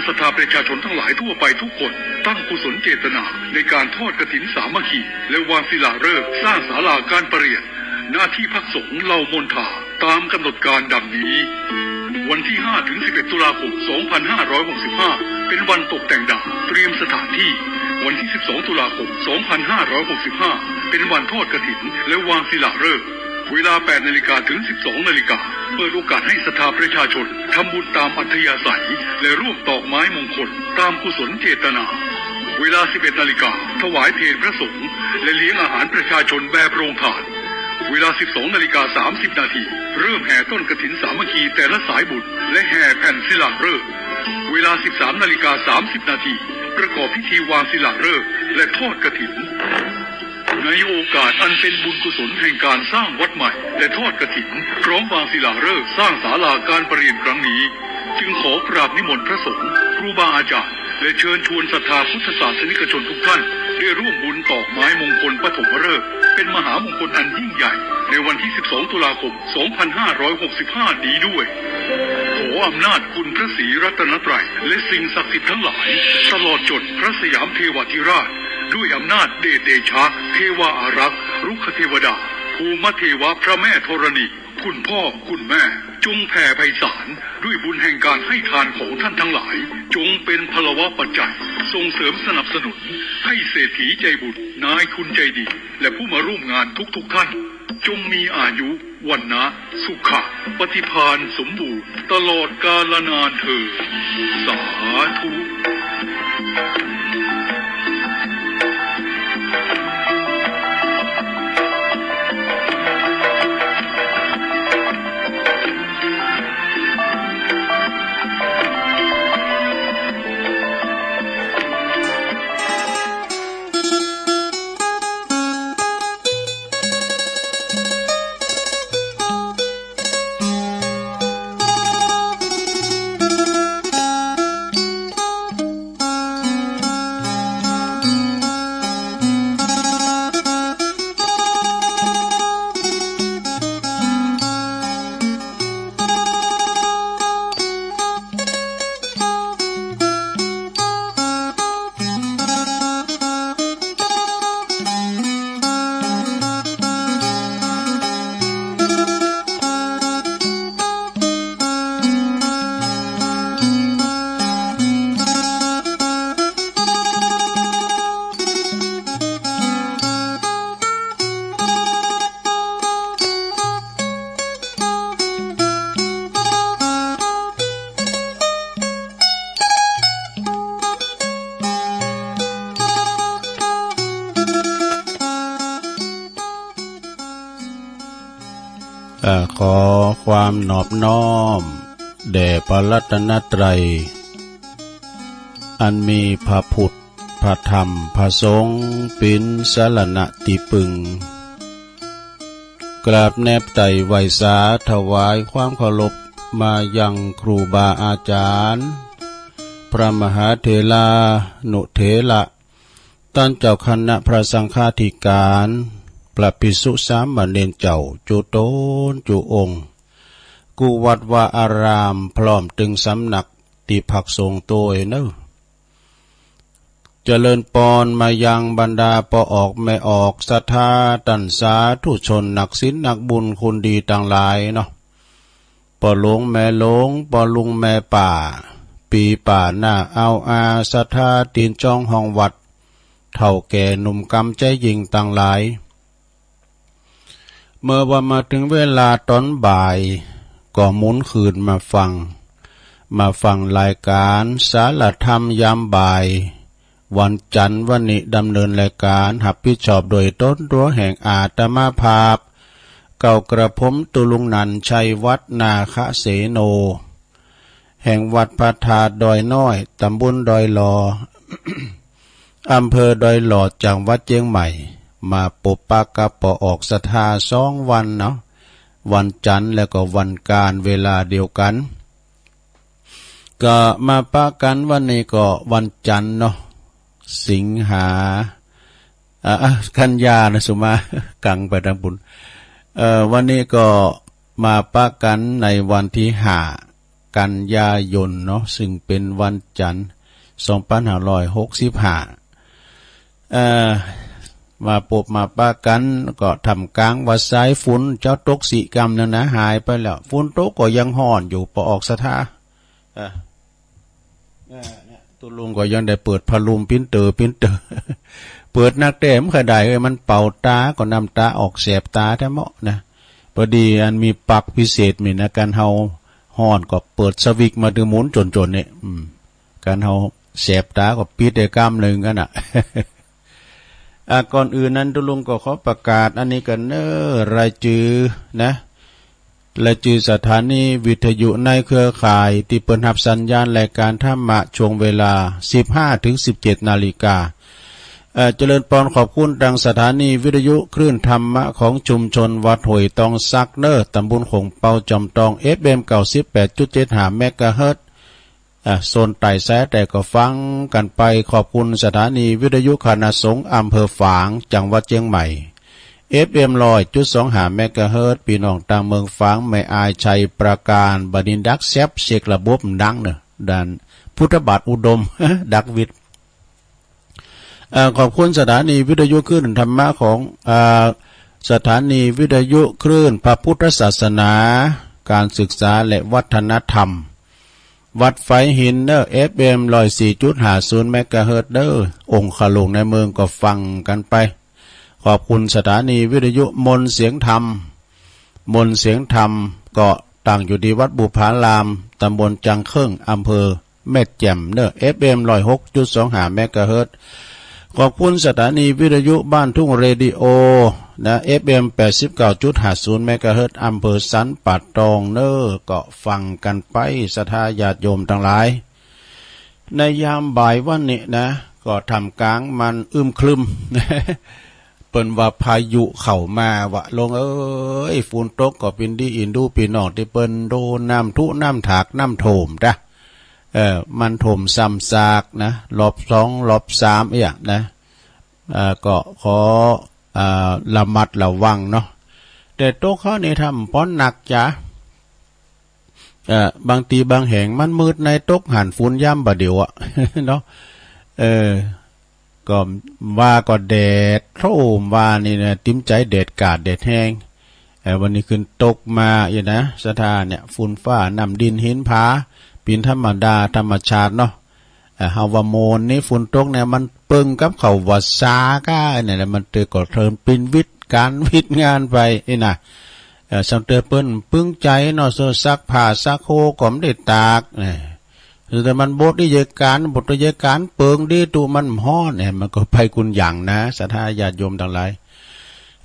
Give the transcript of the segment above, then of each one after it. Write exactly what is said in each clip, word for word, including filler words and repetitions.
ศรัทธาประชาชนทั้งหลายทั่วไปทุกคนตั้งกุศลเจตนาในการทอดกฐินสามัคคีและวางศิลาฤกษ์สร้างศาลาการประเรียน ณ ที่พักสงฆ์เหล่ามณฑาตามกำหนดการดังนี้ วันที่ ห้า ถึง สิบเอ็ด ตุลาคม สองพันห้าร้อยหกสิบห้า เป็นวันตกแต่งด่านเตรียมสถานที่ วันที่ สิบสอง ตุลาคม สองพันห้าร้อยหกสิบห้า เป็นวันทอดกฐินและวางศิลาฤกษ์ เวลา แปด นาฬิกา ถึง สิบสอง นาฬิกา เปิดโอกาสให้ศรัทธาประชาชนทำบุญตามอัธยาศัย และร่วมตอกไม้มงคลตามกุศลเจตนา เวลา สิบเอ็ด นาฬิกา ถวายเพลพระสงฆ์ และเลี้ยงอาหารประชาชนแบบโรงทาน เวลา สิบสอง นาฬิกา สามสิบ นาที เริ่มแห่ต้นกฐินสามัคคีแต่ละสายบุญ และแห่แผ่นศิลาฤกษ์ เวลา สิบสาม นาฬิกา สามสิบ นาที ประกอบพิธีวางศิลาฤกษ์ และทอดกฐิน ในโอกาสอันเป็นบุญกุศลแห่งการสร้างวัดใหม่ และทอดกฐิน พร้อมวางศิลาฤกษ์สร้างศาลาการประเรียนครั้งนี้ จึงขอกราบนิมนต์พระสงฆ์ ครูบาอาจารย์ และเชิญชวนศรัทธาพุทธศาสนิกชนทุกท่าน ได้ร่วมบุญตอกไม้มงคลปฐมฤกษ์ เป็นมหามงคลอันยิ่งใหญ่ ในวันที่ สิบสอง ตุลาคม สองพันห้าร้อยหกสิบห้า นี้ด้วย ขออำนาจคุณพระศรีรัตนตรัย และสิ่งศักดิ์สิทธิ์ทั้งหลาย ตลอดจนพระสยามเทวาธิราช ด้วยอำนาจเดชเดชะ เทวาอารักษ์ รุกขเทวดา ภูมเทวะ พระแม่ธรณี คุณพ่อ คุณแม่ จงแผ่ไพศาล ด้วยบุญแห่งการให้ทานของท่านทั้งหลาย จงเป็นพลวปัจจัย ส่งเสริมสนับสนุน ให้เศรษฐีใจบุญ นายทุนใจดี และผู้มาร่วมงานทุกๆ ท่าน จงมีอายุ วรรณะ สุขะ ปฏิภาณสมบูรณ์ ตลอดกาลนานเทอญ สาธุ เอ่อ ขอความนอบน้อมแด่พระรัตนตรัย อันมีพระพุทธ พระธรรม พระสงฆ์ เป๋นสรณะตี้ปึง กราบแนบไต่ไหว้สาถวายความเคารพมายังครูบาอาจารย์ พระมหาเถรานุเถระ ต้านเจ้าคณะพระสังฆาธิการ พระภิกษุสามเณรเจ้า จุ๊ตนจุ๊องค์ กู้วัดวาอาราม พร้อมตึงสำนักตี้พักสงฆ์โตยเนอ เจริญปอนมายังบรรดาป้อออกแม่ออกศรัทธาต้านสาธุชนนักศีลนักบุญคนดีตังหลายเนาะ ป้อหลวงแม่หลวง ป้อลุงแม่ป้า ปี้ป้าน้าอาวอาศรัทธาตี๋นจ้องห้องวัด เฒ่าแก่หนุ่มกำใจ๊ญิงตังหลาย เมื่อว่ามาเถิงเวลาต๋อนบ่าย ก็หมุนคืนมาฟัง มาฟังรายก๋านสารธรรมยามบ่าย วันจันทร์วันนี้ดำเนินรายก๋านฮับผิดชอบโดยต๋นตั๋วแห่งอาตมาภาพ เก้ากระผมตุลุงนันท์ ชัยวัฒน์ นาคเสโน แห่งวัดพระธาตุดอยน้อย ตำบลดอยหล่อ อำเภอดอยหล่อ จังหวัดเจียงใหม่ มาปบปะกับป้อออกศรัทธาสองวันเนาะ วันจันทร์และก็วันอังคารเวลาเดียวกั๋น ก็มาปะกั๋นวันนี้ก็วันจันทร์เนาะ สิงหา อ่า อ่ะ กันยานะสุมา กั๋งไปตางปุ้น เอ่อ วันนี้ก็มาปะกั๋นในวันตี้ห้า กันยายนเนาะ ซึ่งเป็นวันจันทร์ สองพันห้าร้อยหกสิบห้า เอ่อ มาปบมาปะกัน ก็ท่ามกลางว่าสายฝนเจ้าตกสี่กำนั่นนะ หายไปแล้ว ฝนตกก็ยังฮ้อนอยู่ ปอออกศรัทธา เอ่อ เอ่อ เนี่ย ตุ๊ลุงก็ยังได้เปิดพัดลมปิ้นเต๋อปิ้นเต๋อ เปิดนักแต๊มันก็ได้เอ้ย มันเป่าตา ก็น้ำตาออกแสบตาแต๊เมาะนะ พอดีอันมีปลั๊กพิเศษมีนะ กันเฮาฮ้อนก็เปิดสวิตช์มาตึงหมุนจ่นๆ เนี่ย อืม กันเฮาแสบตาก็ปิดได้กำนึ่งอันน่ะ อ่ะ ก่อนอื่นนั้นตุ๊ลุงก็ขอประกาศอันนี้กันเน้อ รายจื้อนะ รายจื้อสถานีวิทยุในเครือข่ายตี้เปิ้นฮับสัญญาณรายการธรรมะช่วงเวลา สิบห้าถึงสิบเจ็ดนาฬิกา เอ่อ เจริญปอนขอบคุณตังสถานีวิทยุคลื่นธรรมะของชุมชนวัดห้วยตองสักเน้อ ตำบลโข่งเปา จอมตอง เอฟเอ็ม เก้าสิบแปดจุดเจ็ดห้า เมกะเฮิรตซ์ อ่ะ โซนใต้สายใต้ก็ฟังกันไป ขอบคุณสถานีวิทยุคณะสงฆ์อำเภอฝาง จังหวัดเชียงใหม่ เอฟเอ็ม ร้อยจุดสองห้า เมกะเฮิรตซ์ พี่น้องตางเมืองฝาง แม่อาย ชัยปราการ บัดนี้ดักแซบเช็คระบบดังเนอะ ด่านพุทธบาทอุดม ดักวิทย์ เอ่อ ขอบคุณสถานีวิทยุคลื่นธรรมะของ เอ่อ สถานีวิทยุคลื่นพระพุทธศาสนา การศึกษาและวัฒนธรรม วัดไฟหินเนอะ เอฟเอ็ม ร้อยสี่จุดห้าศูนย์ เมกะเฮิรตซ์เด้อ องคลุงในเมืองก็ฟังกันไป ขอบคุณสถานีวิทยุมนต์เสียงธรรม มนต์เสียงธรรมก็ตั้งอยู่ที่วัดบุพาราม ตำบลจังเครื่อง อำเภอแม่แจ่มเนอะ เอฟเอ็ม ร้อยหกจุดสองห้า เมกะเฮิรตซ์ ขอบคุณสถานีวิทยุบ้านทุ่งเรดิโอนะ เอฟเอ็ม แปดสิบเก้าจุดห้าศูนย์ เมกะเฮิรตซ์ อำเภอสันป่าตองเนอะ ก็ฟังกันไป ศรัทธาญาติโยมทั้งหลาย ในยามบ่ายวันนี้นะ ก็ท่ามกลางมันอึมครึม เปิ้นว่าพายุเข้ามาวะ ลงเอ้ย ฝนตกก็เป๋นดี อินดูพี่น้องตี้เปิ้นโดนน้ำท่วม น้ำถาก น้ำท่วมจ้ะ เอ่อ มันท่วมซ้ำซากนะ รอบสอง รอบสาม เอี้ยนะ เอ่อ ก็ขอ เอ่อ ระมัดระวังเนาะ แต่ตกคราวนี้ทำป้อนหนักจ้ะ เอ่อ บางตี้บางแห่งมันมืดในตกหันฝนยามบ่าเดี่ยวอะ เนาะ เออ ก็ว่าก็แดดโครมว่านี่นะ ติดใจ๋แดดกาดแดดแฮง เอ่อ วันนี้ขึ้นตกมาเอี้ยนะ ศรัทธาเนี่ย ฝนฟ้าน้ำดินหินผา เป๋นธรรมดาธรรมชาติเนาะ เอ่อ เฮาว่าโมนนี้ฝนตกเนี่ย มันเปิงกับเขาว่าซาก้าเนี่ยแหละ มันเตอก็เทินเป๋นวิทย์การวิทย์งานไปเอี้ยนะ เอ่อ สังเตอเปิ้นปึงใจ๋เนาะ เสื้อซักผ้าซักโฮก็บ่ได้ตาก เอ่อ แต่มันบ่ได้เยียะก๋าน บ่ได้เยียะก๋านเปิงดี ตู้มันฮ้อนเนี่ย มันก็ไปกุนหยั่งนะ ศรัทธาญาติโยมทั้งหลาย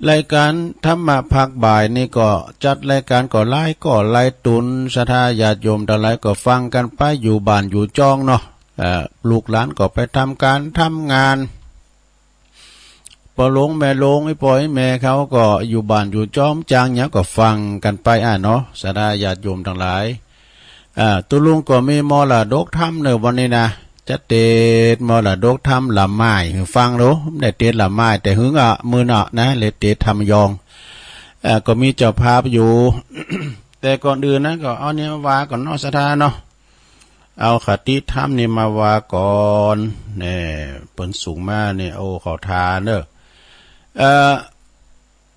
รายการธรรมะภาคบ่ายนี่ก็จัดรายการก็หลายก็หลายต๋น ศรัทธาญาติโยมทั้งหลายก็ฟังกันไป อยู่บ้านอยู่จ้องเนาะ เอ่อ ลูกหลานก็ไปทำก๋านทำงาน ป้อหลวงแม่หลวง อีป้ออีแม่เขาก็อยู่บ้านอยู่จ้อง จ้างหยังก็ฟังกันไปอะเนาะ ศรัทธาญาติโยมทั้งหลาย อ่า ตุ๊ลุงก็มีมรดกธรรมในวันนี้นะ จะเตสน์มรดกธรรมละไม้หื้อฟังดู ได้เตสน์ละไม้แต่หึงอะ มื้อเนาะนะ เลยเตสน์ธรรมยอง เอ่อ ก็มีเจ้าภาพอยู่ แต่ก่อนอื่นนะ ก็เอาเนี่ยมาว่าก่อนเนาะ ศรัทธาเนาะ เอาคติธรรมนี่มาว่าก่อน แน่ เปิ้นส่งมานี่ โอ้ ขอทานเด้อ เอ่อ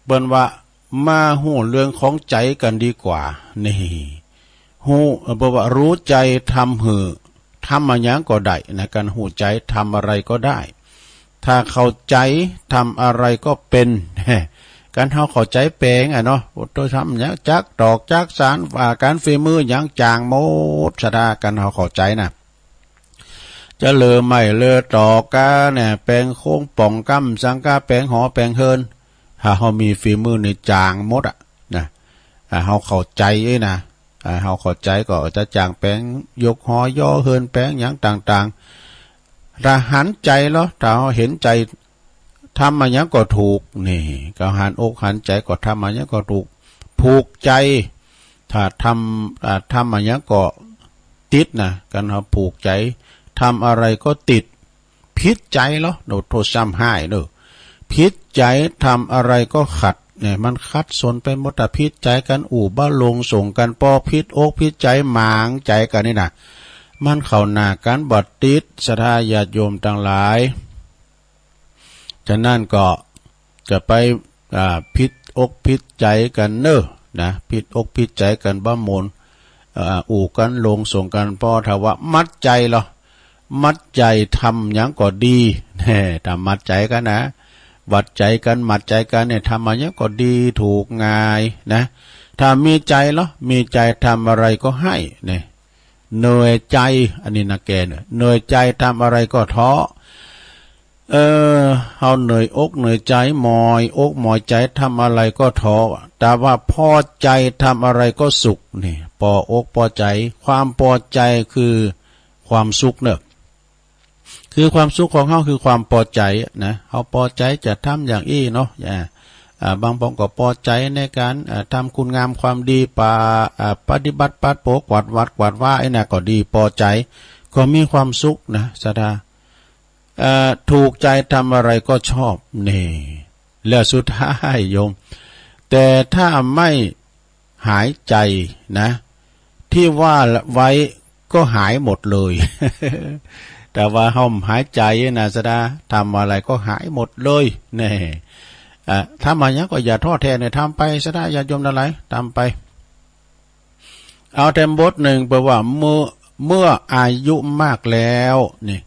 เปิ้นว่า มาฮู้เรื่องของใจ๋กันดีกว่า นี่ ฮู้ เอ่อ เปิ้นว่า รู้ใจ๋ทำหื้อ ทำอะหยังก็ได้นะ การฮู้ใจ๋ทำอะไรก็ได้ ถ้าเข้าใจ๋ทำอะไรก็เป็น การเฮาเข้าใจ๋แป๋งอะเนาะ โอ้ ตัวทำหยัง จักตอกจักสาน ว่าก๋านฝีมือหยังจ้างหมด ศรัทธา การเฮาเข้าใจ๋นะ จะเลื่อไม้เลื่อตอกก้าเนี่ย แป๋งโค้งป๋องก้ำสังกา แป๋งหอแป๋งเฮือน ถ้าเฮามีฝีมือนี่จ้างหมดอะนะ ถ้าเฮาเข้าใจ๋เอ้ยนะ ถ้าเฮาเข้าใจ๋ก็จะจ้างแป๋งยกหอย่อเฮือน แป๋งหยังต่างๆ ถ้าหันใจ๋ลอ ถ้าเฮาหันใจ๋ ทำอะหยังก็ถูก นี่ ก็หันอกหันใจ๋ก็ทำอะหยังก็ถูก ผูกใจ๋ ถ้าทำ อ่า ทำอะหยังก็ติดนะ การเฮาผูกใจ๋ ทำอะไรก็ติด ผิดใจ๋ลอ โอ้โธ่ ซ้ำฮ้ายเด้อ ผิดใจ๋ ทำอะไรก็ขัด เนี่ย มันขัดสนไปหมด ถ้าผิดใจกัน อู้บ่ลงส่งกัน ปอผิดอกผิดใจ หมางใจกันนี่นะ มันเข้าหน้ากันบ่ติด ศรัทธาญาติโยมทั้งหลาย ฉะนั้นก็จะไป อ่า ผิดอกผิดใจกันเนอะนะ ผิดอกผิดใจกันบ่ม่วน เอ่อ อู้กันลงส่งกัน เพราะถ้าว่ามัดใจเหรอ มัดใจทำหยังก็ดี แน่ ถ้ามัดใจกันนะ วัดใจกัน มัดใจกันเนี่ย ทำอะไรก็ดี ถูก ง่ายนะ ถ้ามีใจเหรอ มีใจทำอะไรก็ให้ เนี่ย เหนื่อยใจ อันนี้นะแกเนี่ย เหนื่อยใจทำอะไรก็ท้อ เออ เฮาเหนื่อยอกเหนื่อยใจ หมอยอกหมอยใจ ทำอะไรก็ท้อ แต่ว่าพอใจ ทำอะไรก็สุข นี่ ปออกปอใจ ความปอใจคือความสุขเนอะ คือความสุขของเฮาคือความปอใจนะ เฮาปอใจจะทำอย่างอี้เนาะ อ่า อ่า บางปองก็ปอใจในการ อ่า ทำคุณงามความดี ปา อ่า ปฏิบัติปัดเป๋ากวาดวัดกวาดวา ไอ้น่ะก็ดี ปอใจ ก็มีความสุขนะ ศรัทธา เอ่อ ถูกใจทำอะไรก็ชอบ นี่ แล้วสุดท้ายโยม แต่ถ้าไม่หายใจนะ ที่ว่าไว้ก็หายหมดเลย แต่ว่าห้ามหายใจนะ ศรัทธา ทำอะไรก็หายหมดเลย แน่ อ่ะ ทำอะไรก็อย่าท้อแท้เนี่ย ทำไป ศรัทธา ญาติโยมทั้งหลาย ทำไป เอาแถมบทหนึ่ง แปลว่า เมื่อ เมื่ออายุมากแล้ว นี่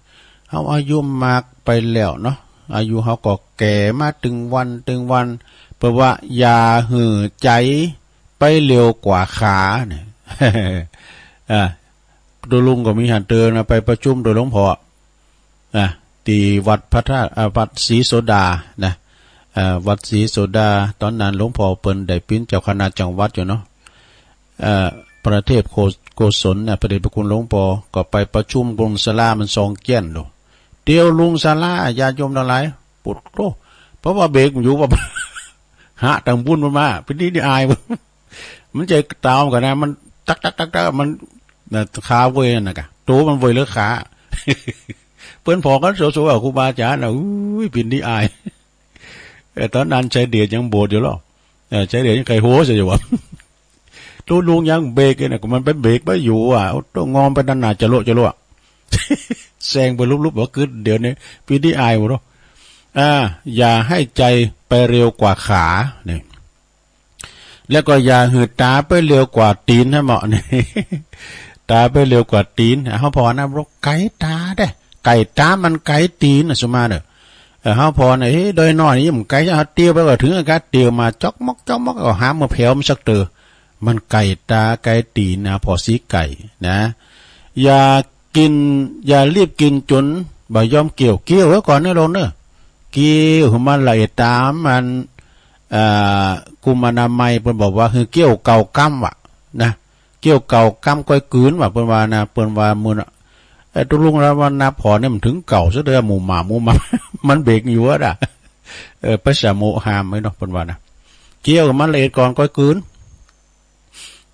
เฮาอายุมากไปแล้วเนาะ อายุเฮาก็แก่มาตึงวันตึงวัน แปลว่า อย่าหื้อใจไปเร็วกว่าขา เนี่ย อ่า ตุ๊ลุงก็มีหันเติงนะ ไปประชุมโตหลวงพ่อ นะ ตี้วัดพระธาตุ อ่า วัดศรีโสดา นะ เอ่อ วัดศรีโสดา ต๋อนนั้นหลวงพ่อเปิ้นได้เป๋นเจ้าคณะจังหวัดอยู่เนาะ เอ่อ พระเทพโก โกศลนะ พระเดชพระคุณหลวงพ่อ ก็ไปประชุมกงศาลามันสองเกี้ยนโลด เตียวลุงศาลา ญาติโยมทั้งหลาย โผดโธ่ เพราะว่าเบรกอยู่ว่า ฮะ ตังบุญมันมา เป๋นตี้ตี้อาย มันใจะต๋ามกั๋นนะ มันตักตักตักตัก มัน น่ะ ขาเวยนั่นน่ะกะ โตมันเวยเหลือขา เปิ้นผ่อกั๋นโสๆ อะ ครูบาอาจ๋ารย์น่ะ อุ้ย เป๋นตี้อาย เออ ต๋อนนั้นชายเดชยังโบสถ์อยู่ลอ เออ ชายเดชยังไขหัวเสียอยู่วะ ตุ๊ลุงยังเบรกเลยนะ ก็มันไปเบรกบ่อยู่อะ โอ้ ต้องงอมไปด้านหน้า จะโละ จะโละ แซงไปลุบๆ ว่ากึ๊ด เดี๋ยวนี้ เป๋นตี้อายหมดเนาะ อ่า อย่าให้ใจไปเร็วกว่าขา นี่ แล้วก็อย่าหื้อต๋าไปเร็วกว่าตี๋นนะเหมาะนี่ ต๋าไปเร็วกว่าตี๋น เฮาผ่อนะ บ่ไก๋ต๋าเด้ ไก๋ต๋ามันไก๋ตี๋นน่ะ สุมาเน่อ เออ เฮาผ่อนะ เฮ้ย ดอยน้อยนี่มันไก๋ เฮาเตียวไปก็เถิง ก็เตียวมา จ๊อกม๊อก จ๊อกม๊อก ก็หามาแผวมันสักเตื้อ มันไก๋ต๋าไก๋ตี๋นนะ ผ่อสีไก๋นะ อย่า กิ๋น อย่ารีบกิ๋นจ๋นบ่ยอมเคี้ยว เคี้ยวไว้ก่อนเน่อลูกเน่อ เคี้ยวหื้อมันละเอียดต๋ามอัน เอ่อ กรมอนามัยเปิ้นบอกว่าหื้อเคี้ยวเก้าก้ำว่ะ นะ เคี้ยวเก้าก้ำก้อยกืนว่ะ เปิ้นว่านะ เปิ้นว่ามื้อน่ะ ไอ้ตุ๊ลุงลาวานะผ่อเนี่ยมันเถิงเก้าซะเตื้อ หมู่หม่า หมู่หม่า มันเบรกอยู่อะนะ เออ ประชาโมห้ามไว้เนาะ เปิ้นว่านะ เคี้ยวหื้อมันละเอียดก่อนก้อยกืน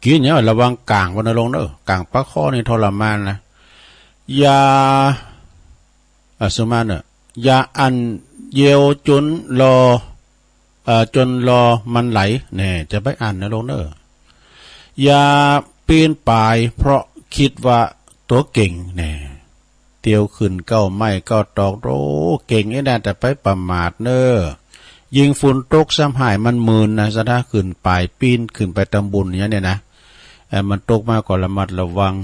กิ๋นเนี่ยระวังก๋างก่อนเน่อลูกเน่อ ก๋างปากคอนี่ทรมานนะ อย่า อ่ะ สุมาเน่อ อย่าอั้นเยียวจ๋นรอ เอ่อ จ๋นรอมันไหล แน่ จะไปอั้นเน่อลูกเน่อ อย่าปีนป่ายเพราะคิดว่าตั๋วเก่ง แน่ เตียวขึ้นเก๊าไม้เก๊าตอก โอ้ เก่งไอ้น่า แต่ไปประมาทเน่อ ยิ่งฝนตกซ้ำฮ้ายมันมื่นนะ ศรัทธา ขึ้นป่ายปีนขึ้นไปตำบุญอย่างเนี้ยนะ เอ่อ มันตกมาก็ระมัดระวัง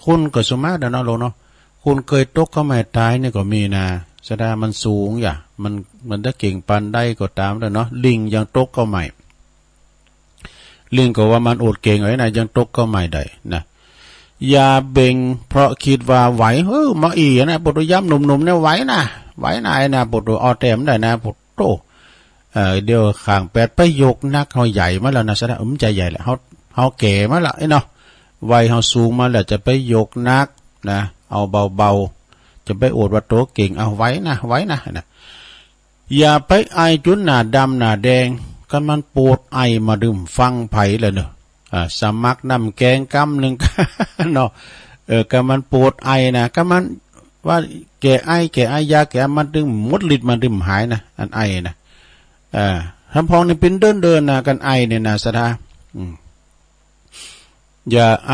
คนก็สุมาเด้อเนาะลูกเนาะ คนเคยตกเก๊าไม้ต๋ายนี่ก็มีนะ ศรัทธา มันสูงอย่า มัน มันจะเก่งปานใดก็ต๋ามเด้อเนาะ ลิงยังตกเก๊าไม้ ลิงก็ว่ามันอดเก่งไอ้นะ ยังตกเก๊าไม้ได้นะ อย่าเบ่งเพราะคิดว่าไหว เฮ้อ มาอี้นะ โผดโธ่ ยามหนุ่มๆ เนี่ยไหวนะ ไหวนะไอ้นะ โผดโธ่ เอาแต้มได้นะ โผดโธ่ เอ่อ เดี๋ยวข้างแปดไปยกหนัก เฮาใหญ่มาแล้วนะ ศรัทธา เออ มันจะใหญ่แหละ เฮา เฮาแก่มาแล้วไอ้เนาะ วัยเฮาสูงมาแล้ว จะไปยกหนักนะ เอาเบาๆ จะไปอวดว่าตั๋วเก่ง เอาไหวนะ ไหวนะ นะ อย่าไปไอจ๋นหน้าดำหน้าแดง คันมันปวดไอมาดื่มฟังไผล่ะเนอะ อ่า สมัครน้ำแกงกำนึ่ง เนาะ เออ คันมันปวดไอนะ คันมันว่าแก้ไอ แก้ไอ ยาแก้ไอ มันดื่มหมดฤทธิ์ มันดื่มหายนะ อันไอนะ อ่า ทำพองนี่เป็นเดินเดินนะ กันไอเนี่ยนะ ศรัทธา อืม อย่าไอ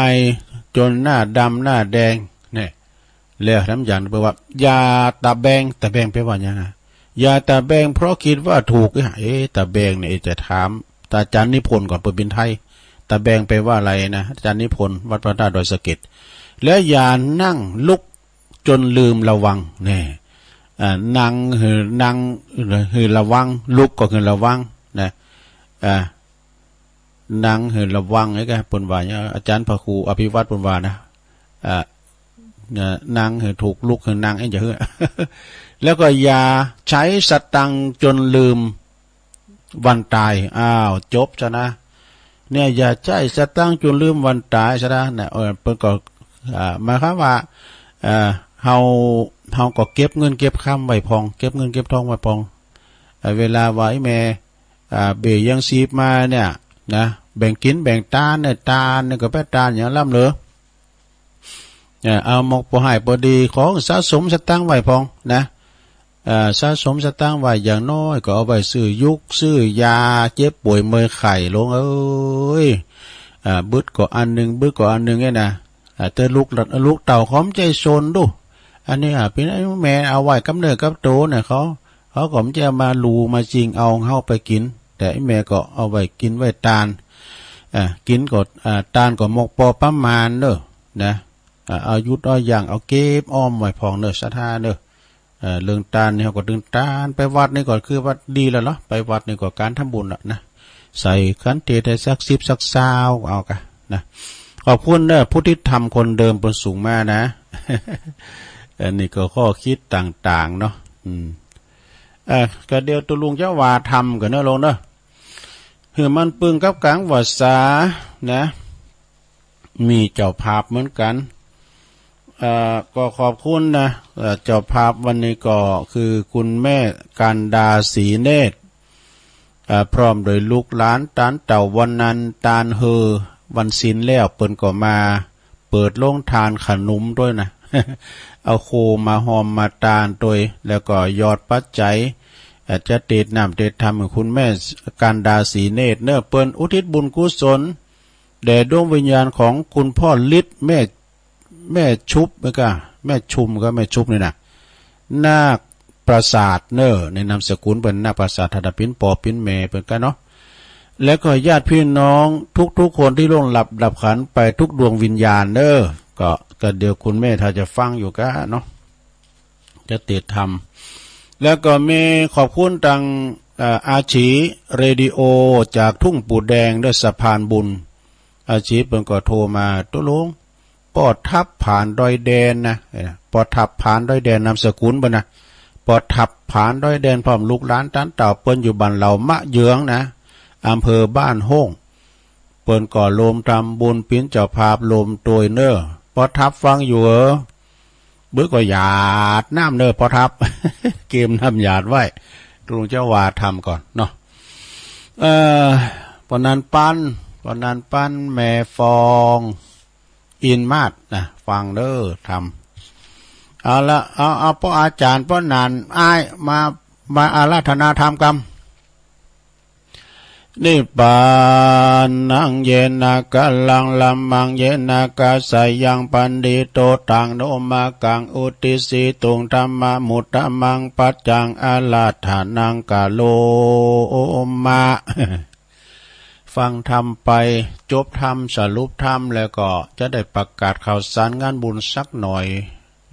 จนหน้าดำหน้าแดง เนี่ย แล้วทำอย่างเปลว่า อย่าตะแบง ตะแบงแปลว่าหยังนะ อย่าตะแบงเพราะคิดว่าถูก เอ๊ะ เอ๊ะ ตะแบงเนี่ย จะถามอาจารย์นิพนธ์ก่อน เปิดเป็นไทย ตะแบงแปลว่าอะไรนะ อาจารย์นิพนธ์ วัดพระธาตุดอยสะเก็ด และอย่านั่งลุกจนลืมระวัง แน่ อ่า นั่งหือ นั่งหือระวัง ลุกก็คือระวังนะ อ่า นั่งหือระวัง ไอ้ก็เปิ้นว่าเนี่ย อาจารย์พระครูอภิวัตรเปิ้นว่านะ อ่า เนี่ย นั่งหือถูก ลุกหือนั่ง เอ๊ะ จะหือ แล้วก็อย่าใช้สตังค์จนลืมวันตาย อ้าว จบซะนะ เนี่ย อย่าใช้สตังค์จนลืมวันตายซะนะ เนี่ย เออ เปิ้นก็ อ่า หมายความว่า เอ่อ เฮา เฮาก็เก็บเงินเก็บคำไว้พอง เก็บเงินเก็บทองไว้พอง เอ่อ เวลาว่าไอ้แม่ อ่า เบ้ยังชีพมาเนี่ยนะ แบ่งกินแบ่งตานเนี่ย ตานเนี่ยก็ไปตานอย่างล้ำเหลือ เอ่อ เอาหมกปอให้ปอดี ของสะสมสตังค์ไว้พองนะ เอ่อ สะสมสตังค์ไว้ อย่างน้อยก็เอาไว้ซื้อยุกซื้อยาเจ็บป่วยเมื่อยไข้ ลุงเอ้ย อ่า บึดก็อันหนึ่ง บึดก็อันหนึ่งเนี่ยนะ อ่า แต่ลูกหลาน ลูกเต้าเขาบ่ใจ้สนดู อันนี้ อ่า เป็นไอ้แม่เอาไว้กับเนื้อกับตัวเนี่ย เขา เขาก็บ่ใจ้มาหลู่มาจิงเอาเฮาไปกิน แต่ไอ้แม่ก็เอาไว้กินไว้ตาน อ่า กินก็ อ่า ตานก็หมกปอประมาณเด้อนะ อ่า เอาหยุดเอายั้ง เอาเก็บออมไว้พองเด้อ ศรัทธาเด้อ เอ่อ เรื่องตานนี่เฮาก็ตึงตาน ไปวัดนี่ก็คือว่าดีแล้วเนาะ ไปวัดนี่ก็การทำบุญละนะ ใส่ขันธ์เทศน์ได้สักสิบสักซาวก็เอากะนะ ขอบคุณเด้อ ผู้ที่ทำคนเดิมเปิ้นส่งมานะ อันนี้ก็ข้อคิดต่างๆ เนาะ อืม เอ่อ ก็เดี๋ยวตุ๊ลุงจะว่าธรรมก่อนเนาะลุงเนาะ หื้อมันปึงกับกลางวาสานะ มีเจ้าภาพเหมือนกัน เอ่อ ก็ขอบคุณนะ เอ่อ เจ้าภาพวันนี้ก็คือคุณแม่กันดาศรีเนตร เอ่อ พร้อมโดยลูกหลาน ตานเต่าวันนั้น ตานเฮอวันศีลแล้ว เปิ้นก็มาเปิดโรงทานขนมด้วยนะ เอาโคมาฮอมมาตานด้วย แล้วก็ยอดปัจจัย เอ่อ จะเตรียมน้ำเตรียมธรรมของคุณแม่กันดาศรีเนตรเนอะ เปิ้นอุทิศบุญกุศล แด่ดวงวิญญาณของคุณพ่อฤทธิ์ แม่ แม่ชุบ แล้วก็แม่ชุม ก็แม่ชุบนี่นะ นาคประสาทเนอะ ในนามสกุลเปิ้นนาคประสาท ถ้าเปิ้นปอเปิ้นแม่เปิ้นกะเนาะ แล้วก็ญาติพี่น้องทุกๆ คนที่ล่วงลับดับขันธ์ไปทุกดวงวิญญาณเนอะ ก็ ก็เดี๋ยวคุณแม่ถ้าจะฟังอยู่กะเนาะ จะติดทำ แล้วก็มีขอบคุณทาง เอ่อ อาชีเรดิโอ จากทุ่งปู่แดงด้วย สะพานบุญ อาชีเปิ้นก็โทรมา ตุ๊ลุง ป้อทับผานดอยแดนนะ เออ ป้อทับผานดอยแดน นามสกุลเปิ้นนะ ป้อทับผานดอยแดน พร้อมลูกหลานตานเต่า เปิ้นอยู่บ้านเหล่ามะเยืองนะ อำเภอบ้านโฮ่ง เปิ้นก็รวมทำบุญเปิ้นเจ้าภาพรวมตวยเนอะ ป้อทับฟังอยู่เหรอ บึกก็หยาดน้ำเนอะ ป้อทับ เกมน้ำหยาดไว้ ตุ๊ลุงจะว่าธรรมก่อนเนาะ เอ่อ ป้อนันปัน ป้อนันปัน แม่ฟอง อินมาศนะ ฟังเด้อธรรม เอาละ เอา เอา ป้ออาจารย์ ป้อนัน อ้าย มา มาอาราธนาธรรมกำ นิพพานัง เยนะ กาลัง ธัมมัง เยนะ กาสายัง ปัณฑิโต ตัง โน มะกัง อุตติสสิตุง ธัมมะ มุตตะมัง ปัจจัง อาราธนัง กะโรมะ ฟังธรรมไป จบธรรม สรุปธรรม แล้วก็จะได้ประกาศข่าวสารงานบุญสักหน่อย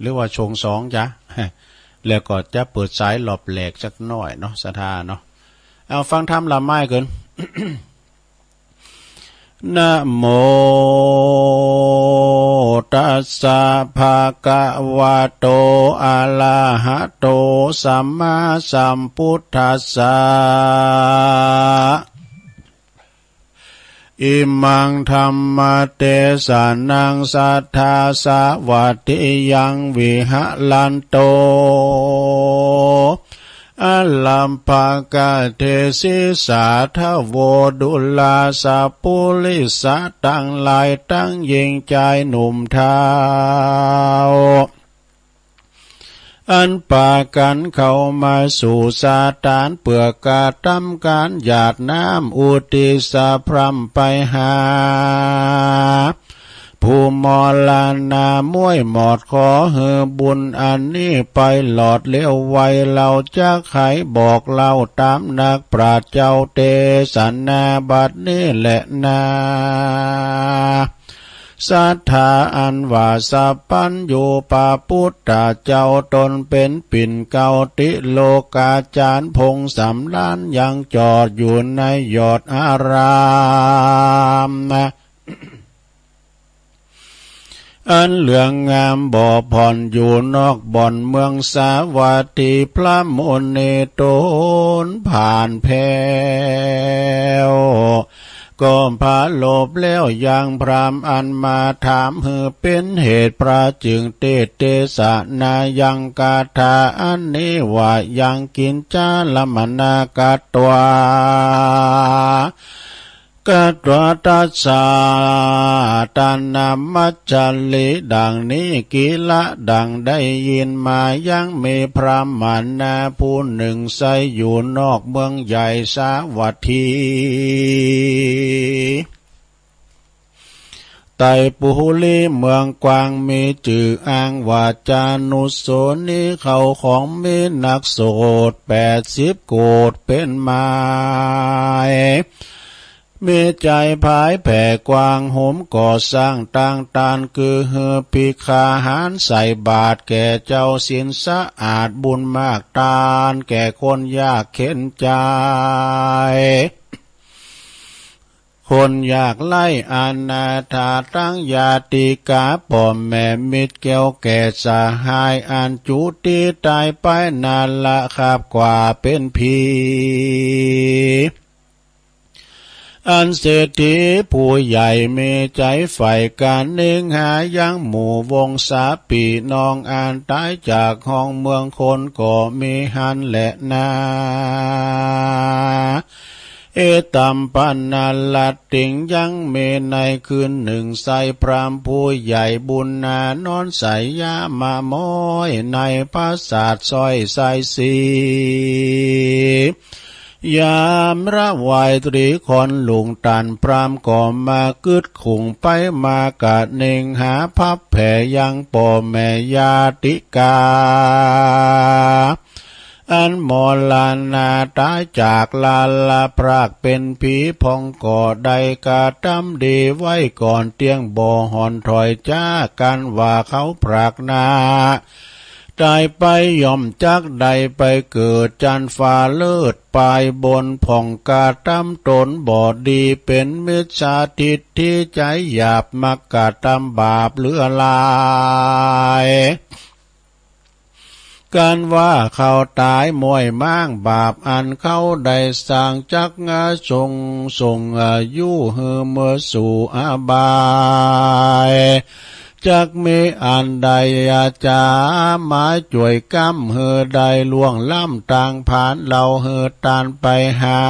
หรือว่าช่วงสองจ้ะ แล้วก็จะเปิดสายรอบแรกสักหน่อยเนาะ ศรัทธาเนาะ เอาฟังธรรมละไม้เกิน นะโม ตัสสะ ภะคะวะโต อะระหะโต สัมมาสัมพุทธัสสะ อิมัง ธัมมะเตสะนัง สัทธา สะวัตถิยัง วิหะรันโต อะรัมภะกะเทสิสา ทะโว ดูราสะปุริสะ ตังหลายตังหญิงจายหนุ่มเฒ่า อันปากั๋นเข้ามาสู่สถานเปื้อกระตำก๋านหยาดน้ำอุทิศพร่ำไปหา ผู้มรณะม้วยหมอด ขอหื้อบุญอันนี้ไปหลอดเลี้ยวไว เฮาจักไขบอกเล่าต๋ามนักปราชญ์เจ้าเตสนาบัดนี้แลนา ศรัทธาอันว่าสัพพัญญูพระปุทธเจ้าต๋นเป๋นปิ่นเกล้าติโลกาจารย์พงษ์สำราญยังจอดอยู่ในยอดอารามนะ อันเหลืองงามบ่ผ่อนอยู่นอกบ่อนเมืองสาวัตถี พระมุนีต๋นผ่านแผ้ว ก็ปรารภแล้วยังพราหมณ์อันมาถามหื้อเป๋นเหตุ พระจึงเตสนายังคาถาอันนี้ว่า ยังกิญจาละมะนะกัตวา กัตวาตัสสะตานะมัจฉริ ดังนี้ กิละ ดังได้ยินมา ยังมีพราหมณะผู้หนึ่งใช้อยู่นอกเมืองใหญ่สาวัตถี ไตรปุรีเมืองกว้าง มีจื้ออ้างว่าจานุสรณี เข้าของมีนักโสดแปดสิบโกฏเป๋นหมาย มีใจ๋ผายแผ่กว้าง โฮมก่อสร้างตั้งตาน คือหื้อภิกขาหารใส่บาตรแก่เจ้าศีลสะอาด บุญมากตานแก่คนยากเข็ญใจ๋ คนยากไร้อนาถา ตังญาติกาป้อแม่มิตรแก้วแก่สหาย อันจุติต๋ายไปนั้นละ คาบกว่าเป๋นผี อันเศรษฐีผู้ใหญ่มีใจ๋ใฝ่ก๋านเน่งหายังหมู่วงศาปี้น้อง อันต๋ายจากห้องเมืองคนก็มีหั้นแลนา เอตัมปะนะรัตติง ยังมีในคืนหนึ่ง ไซร้พราหมณ์ผู้ใหญ่บุญนานอนใส่ยามะม้อย ในปราสาทซ้อยไซสี ยามระวายตรีคอนหลุง ต้านพราหมณ์ก็มากึ๊ดขุ่งไปมา กะเน่งหาพับแผ่ยังป้อแม่ญาติกา อันมรณะต๋ายจากลาละพรากเป๋นผี พ่องก็ได้กระตำดีไว้ก่อน เตี้ยงบ่ห่อนถอยจากกั๋นว่าเขาพรากหน้า ต๋ายไปย่อมจักได้ไปเกิดจั้นฟ้าเลิศปายบน พ่องกระตำต๋นบ่ดี เป๋นมิจฉาทิฏฐิใจ๋หยาบ มักกระตำบาปเหลือหลาย กั๋นว่าเขาต๋ายม้วยม้างบาปอันเขาได้สร้าง จักงาส่ง ส่งอายุหื้อเมิดสู่อบาย จักมีอันใดอาจจะมาจ้วยก๊ำหื้อได้ล่วงล้ำตางผาน เฮาหื้อต้านไปหา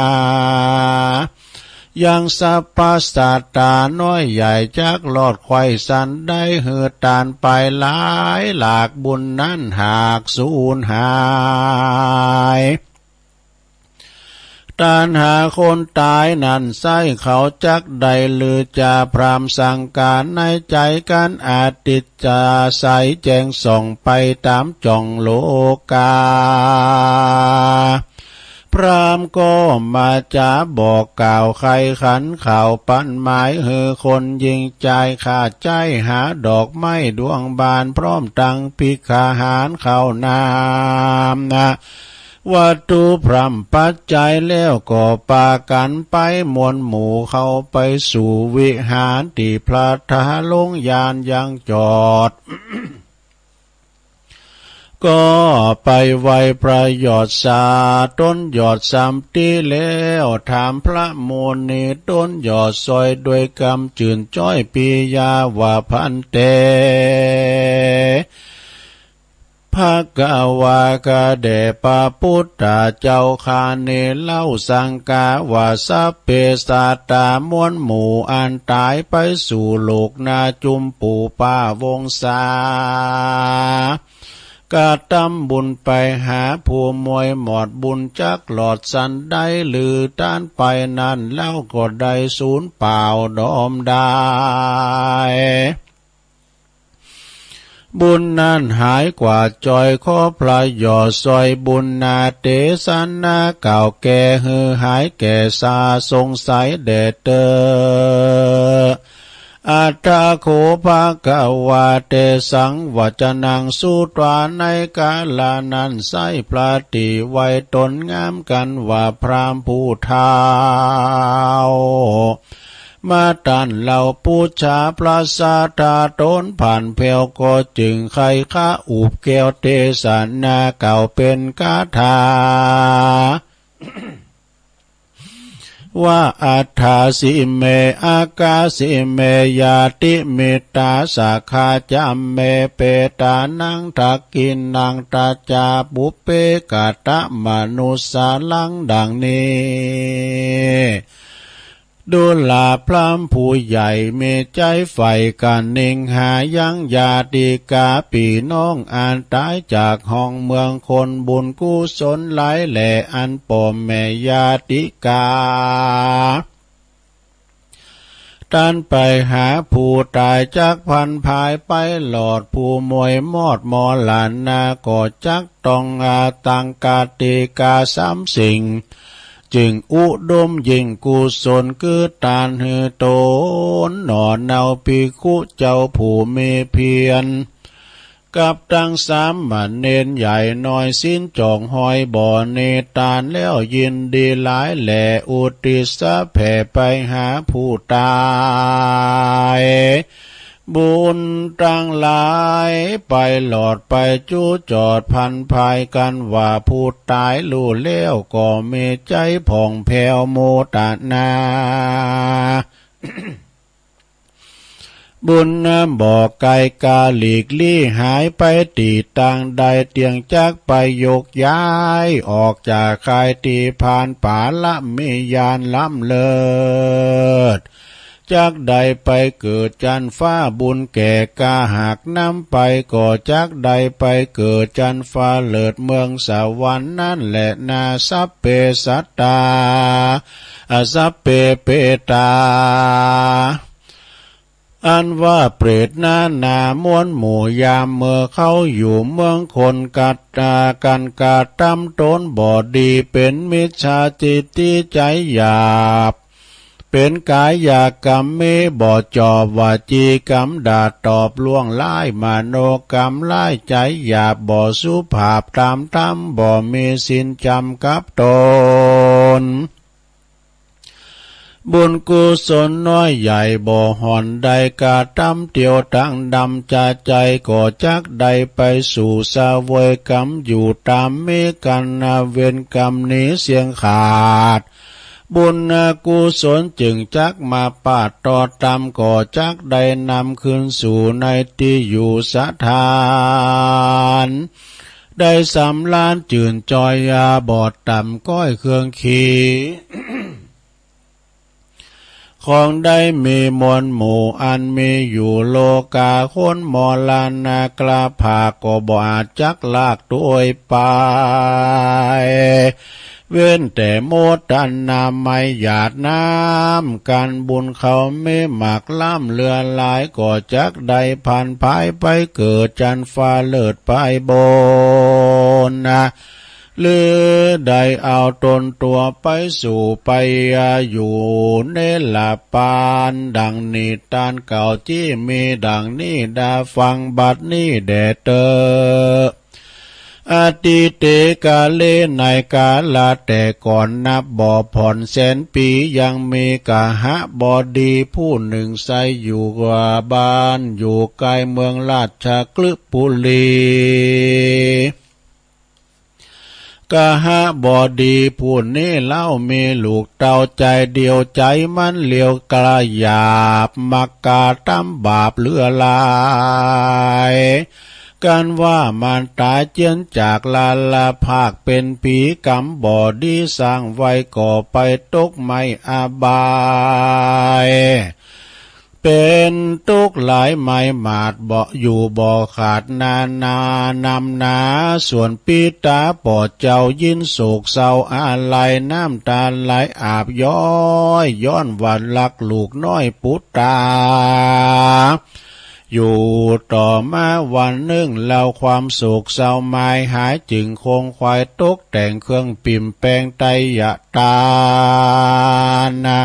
ยังสรรพสัตว์ต๋าน้อยใหญ่ จักรอดไขว้สันได้ หื้อต้านไปหลายหลาก บุญนั้นหากสูญหาย ต้านหาคนต๋ายนั้นไซร้ เขาจักได้ลือจาพราหมณ์สังฆา ในใจ๋กั๋นอาทิตย์จะใสแจ้งส่องไปต๋ามจ่องโลกา พราหมณ์ก็มาจ๋าบอกกล่าวไขขันข่าวปันหมาย หื้อคนยิงจายข้าใจ๊หาดอกไม้ดวงบาน พร้อมตังภิกขาหารข้าวน้ำนะ วัตถุพร่ำปัจจัยแล้วก็ปากั๋นไปมวลหมู่เข้าไปสู่วิหารตี้พระทาลงยานยังจอด ก็ไปไหว้พระยอดสาต้นยอดสัมติแล้ว ถามพระมุนีต้นยอดซอยด้วยกำจื่นจ้อยปิยาว่า ภันเต ภะคะวา ข้าแด่พระพุทธเจ้าข้านี้เล่า สังฆาว่า สัพเพสัตตา มวลหมู่อันต๋ายไปสู่โลกหน้าจุมปูปาวงศา กระตำบุญไปหาผู้มวยมอด บุญจักหลอดสันใด หรือต้านไปนั้นแล้วก็ได้สูญเปล่าดอมดาย บุญนั้นหายกว่าจอย ขอพระหย่อซอยบุญนา เตสนาเก่าแก่หือหายแก่ซา สงสัยแด่เตอ อัตถะโข ภะคะวา เตสัง วัจจนัง สุตวา ในกาละนั้น ใช้พระติไว้ตนงามกันว่าพราหมณ์ผู้เฒ่า มาต้านเหล่าปุจฉาพระศาสดาตนผ่านแผ้ว ก็จึงไขว้คว้าอุบแก้วเตสนาเก่าเป๋นคาถา ว่า อัฏฐาสิเม อัคคาสิเม ญาติมิตรา สักขาจะเม เปตานัง ทักขิณัง ทัจจา ปุพเพ กะตะมะนุสสารัง ดังนี้ ดูราพราหมณ์ผู้ใหญ่มีใจ๋ใฝ่กะนิงหายังญาติกาปี้น้องอันต๋ายจากห้องเมือง คนบุญกุศลหลายแหล่อันป้อแม่ญาติกา ต้านไปหาผู้ต๋ายจักพันภายไปหลอด ผู้มวยมอดมรณาก็จักต้องอาตังกติกาสามสิ่ง จึงอุดมยิ่งกุศลคือต้านหื้อตนหน่อเนา ภิกขุเจ้าผู้มีเพียร กับตังสามเณรใหญ่น้อย ศีลจองห้อยบ่หนีต้านแล้ว ยินดีหลายแหล่อุทิศแผ่ไปหาผู้ต๋าย บุญตังหลายไปหลอดไปจุจอดพันภายกันว่า ผู้ต๋ายฮู้แล้วก็มีใจ๋ผ่องแผ้วโมตนา บุญนั้นบ่ไก๋กาหลีกลี้หายไปตี้ตางใด เตียงจักไปโยกย้ายออกจากคายตี้ผ่านป่าละมีญาณล้ำเลิศ จักได้ไปเกิดจันฟ้า บุญแก่กาหากนำไป ก็จักได้ไปเกิดจันฟ้าเลิศเมืองสวรรค์นั้นแหละนา สัพเพสัตตา อา สัพเพเปตา อันว่าเปรตนานาม้วนหมู่ ยามเมื่อเขาอยู่เมืองคนกัตตา กันกระตำตนบ่ดี เป๋นมิจฉาทิฏฐิใจ๋หยาบ เป๋นกายกรรมมีบ่จอบ วจีกรรมด่าตอบล่วงร้าย มโนกรรมร้ายใจ๋หยาบ บ่สุภาพต๋ามธรรม บ่มีศีลจำกับตน บุญกุศลน้อยใหญ่บ่ห่อนได้กระตำ เตียวตังดำจาใจ๋ ก็จักได้ไปสู่เสวยกรรมอยู่ต๋ามมีกัณฑ์ เวรกรรมหนีเสี้ยงขาด บุญกุศลจึงจักมาปาดต่อตำ ก็จักได้นำคืนสู่ในตี้อยู่สถาน ได้สำราญจื่นจอยยาบ่ตำก้อยเครื่องขี ของได้มีมวลหมู่อันมีอยู่โลกา คนมรณะกระพากก็บ่อาจจักลากตวยไป เว้นแต่โมทนาไมยหยาดน้ำกัน บุญเขามีมากล้ำเหลือหลาย ก็จักได้พันภายไปเกิดจันฟ้าเลิศไปบนนะ หรือได้เอาตนตัวไปสู่ไปอยู่เนรปาน ดังนิทานเก่าตี้มีดังนี้ ดาฟังบัดนี้แด่เตอ อดีเตกาเล ในกาละแต่ก่อนนับบ่ผ่อนแสนปี ยังมีกหบดีผู้หนึ่งใช้อยู่บ้านอยู่ใกล้เมืองราชคฤห์ปุรี กหบดีผู้นี้เล่ามีลูกเต้าใจ๋เดียว ใจ๋มันเลียวกระหยาบ มักกระตำบาปเหลือหลาย กันว่ามันต๋ายเจียนจากลาลาภาค เป๋นผีกรรมบ่ดีสร้างไว้ ก็ไปตกไหม้อบาย เป เป็นตุ๊กข์หลายมายหมาดบ่อยู่บ่ขาดนานา นำหนา ส่วนปิดาพ่อเจ้ายินโศกเศร้าอาลัย น้ำตาไหลอาบย้อย ย้อนว่ารักลูกน้อยปุตตา อยู่ต่อมาวันหนึ่ง เล่าความโศกเศร้ามายหาย จึงคงไขว่ตกแต่งเครื่องปิ่มแปลงไตรยตานา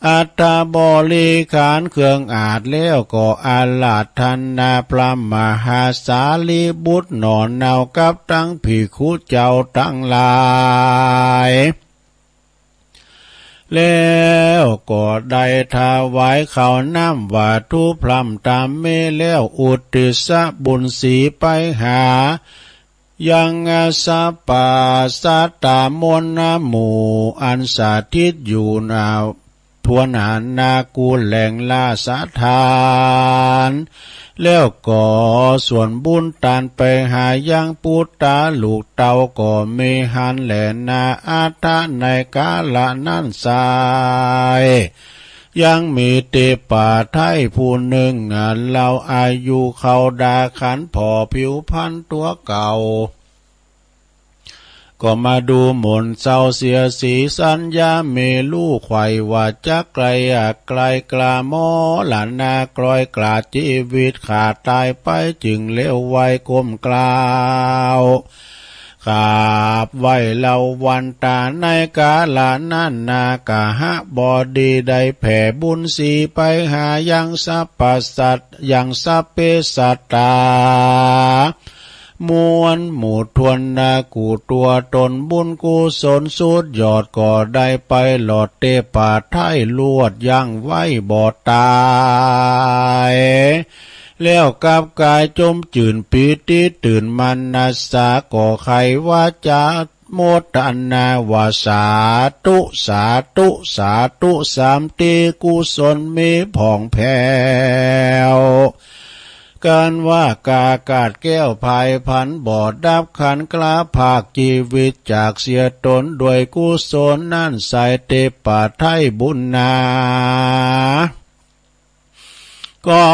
อัฐบริขารเครื่องอาสน์แล้วก็อาราธนาพระมหาสารีบุตรหน่อเนากับตังภิกขุเจ้าตังหลาย แล้วก็ได้ถวายข้าวน้ำหวาดถูพร่ำตามเมแล้วอุตติสบุญสีไปหา ยังสัพพะสัตตามวลหมู่อันสถิตอยู่ณ ทวนหานากุแหล่งราชฐาน แล้วก็ส่วนบุญตานไปหายังปุตตาลูกเต้าก็มีหั้นแลนา อัตถะในกาละนั้นไซร้ ยังมีเตปาไทผู้หนึ่ง อันลาวอายุเข้าดาครรภ์ผ่อผิวพรรณตั๋วเก่า ก็มาดูหม่นเศร้าเสียสีสัญญา มีลูกใฝ่ว่าจักไกลอักไกลกล้ามรณะ กลอยกลาดชีวิตขาดตายไป จึงเลวไวก้มกราบ กราบไหว้ลาววันตา ในกาละนั้นนากหบดีได้แผ่บุญสีไปหายังสัพพะสัตว์ ยังสัพเพสัตตา มวลหมู่ทวนนากูตัวตนบุญกุศลสุดยอด ก็ได้ไปหลอดเตปาไทลวดยั้งไว้บ่ตาย แล้วกลับกายจมจื่นปีติตื่นมานัสสา ก็ใคร่ว่าจะโมทนาว่า สาธุ สาธุ สาธุ สามทีกุศลมีผ่องแผ้ว กันว่ากากาศแก้วภายพันบ่ดับ ขันกล้าพรากชีวิตจากเสียตน ด้วยกุศลนั้นไซร้เตปาไทบุญนา ก็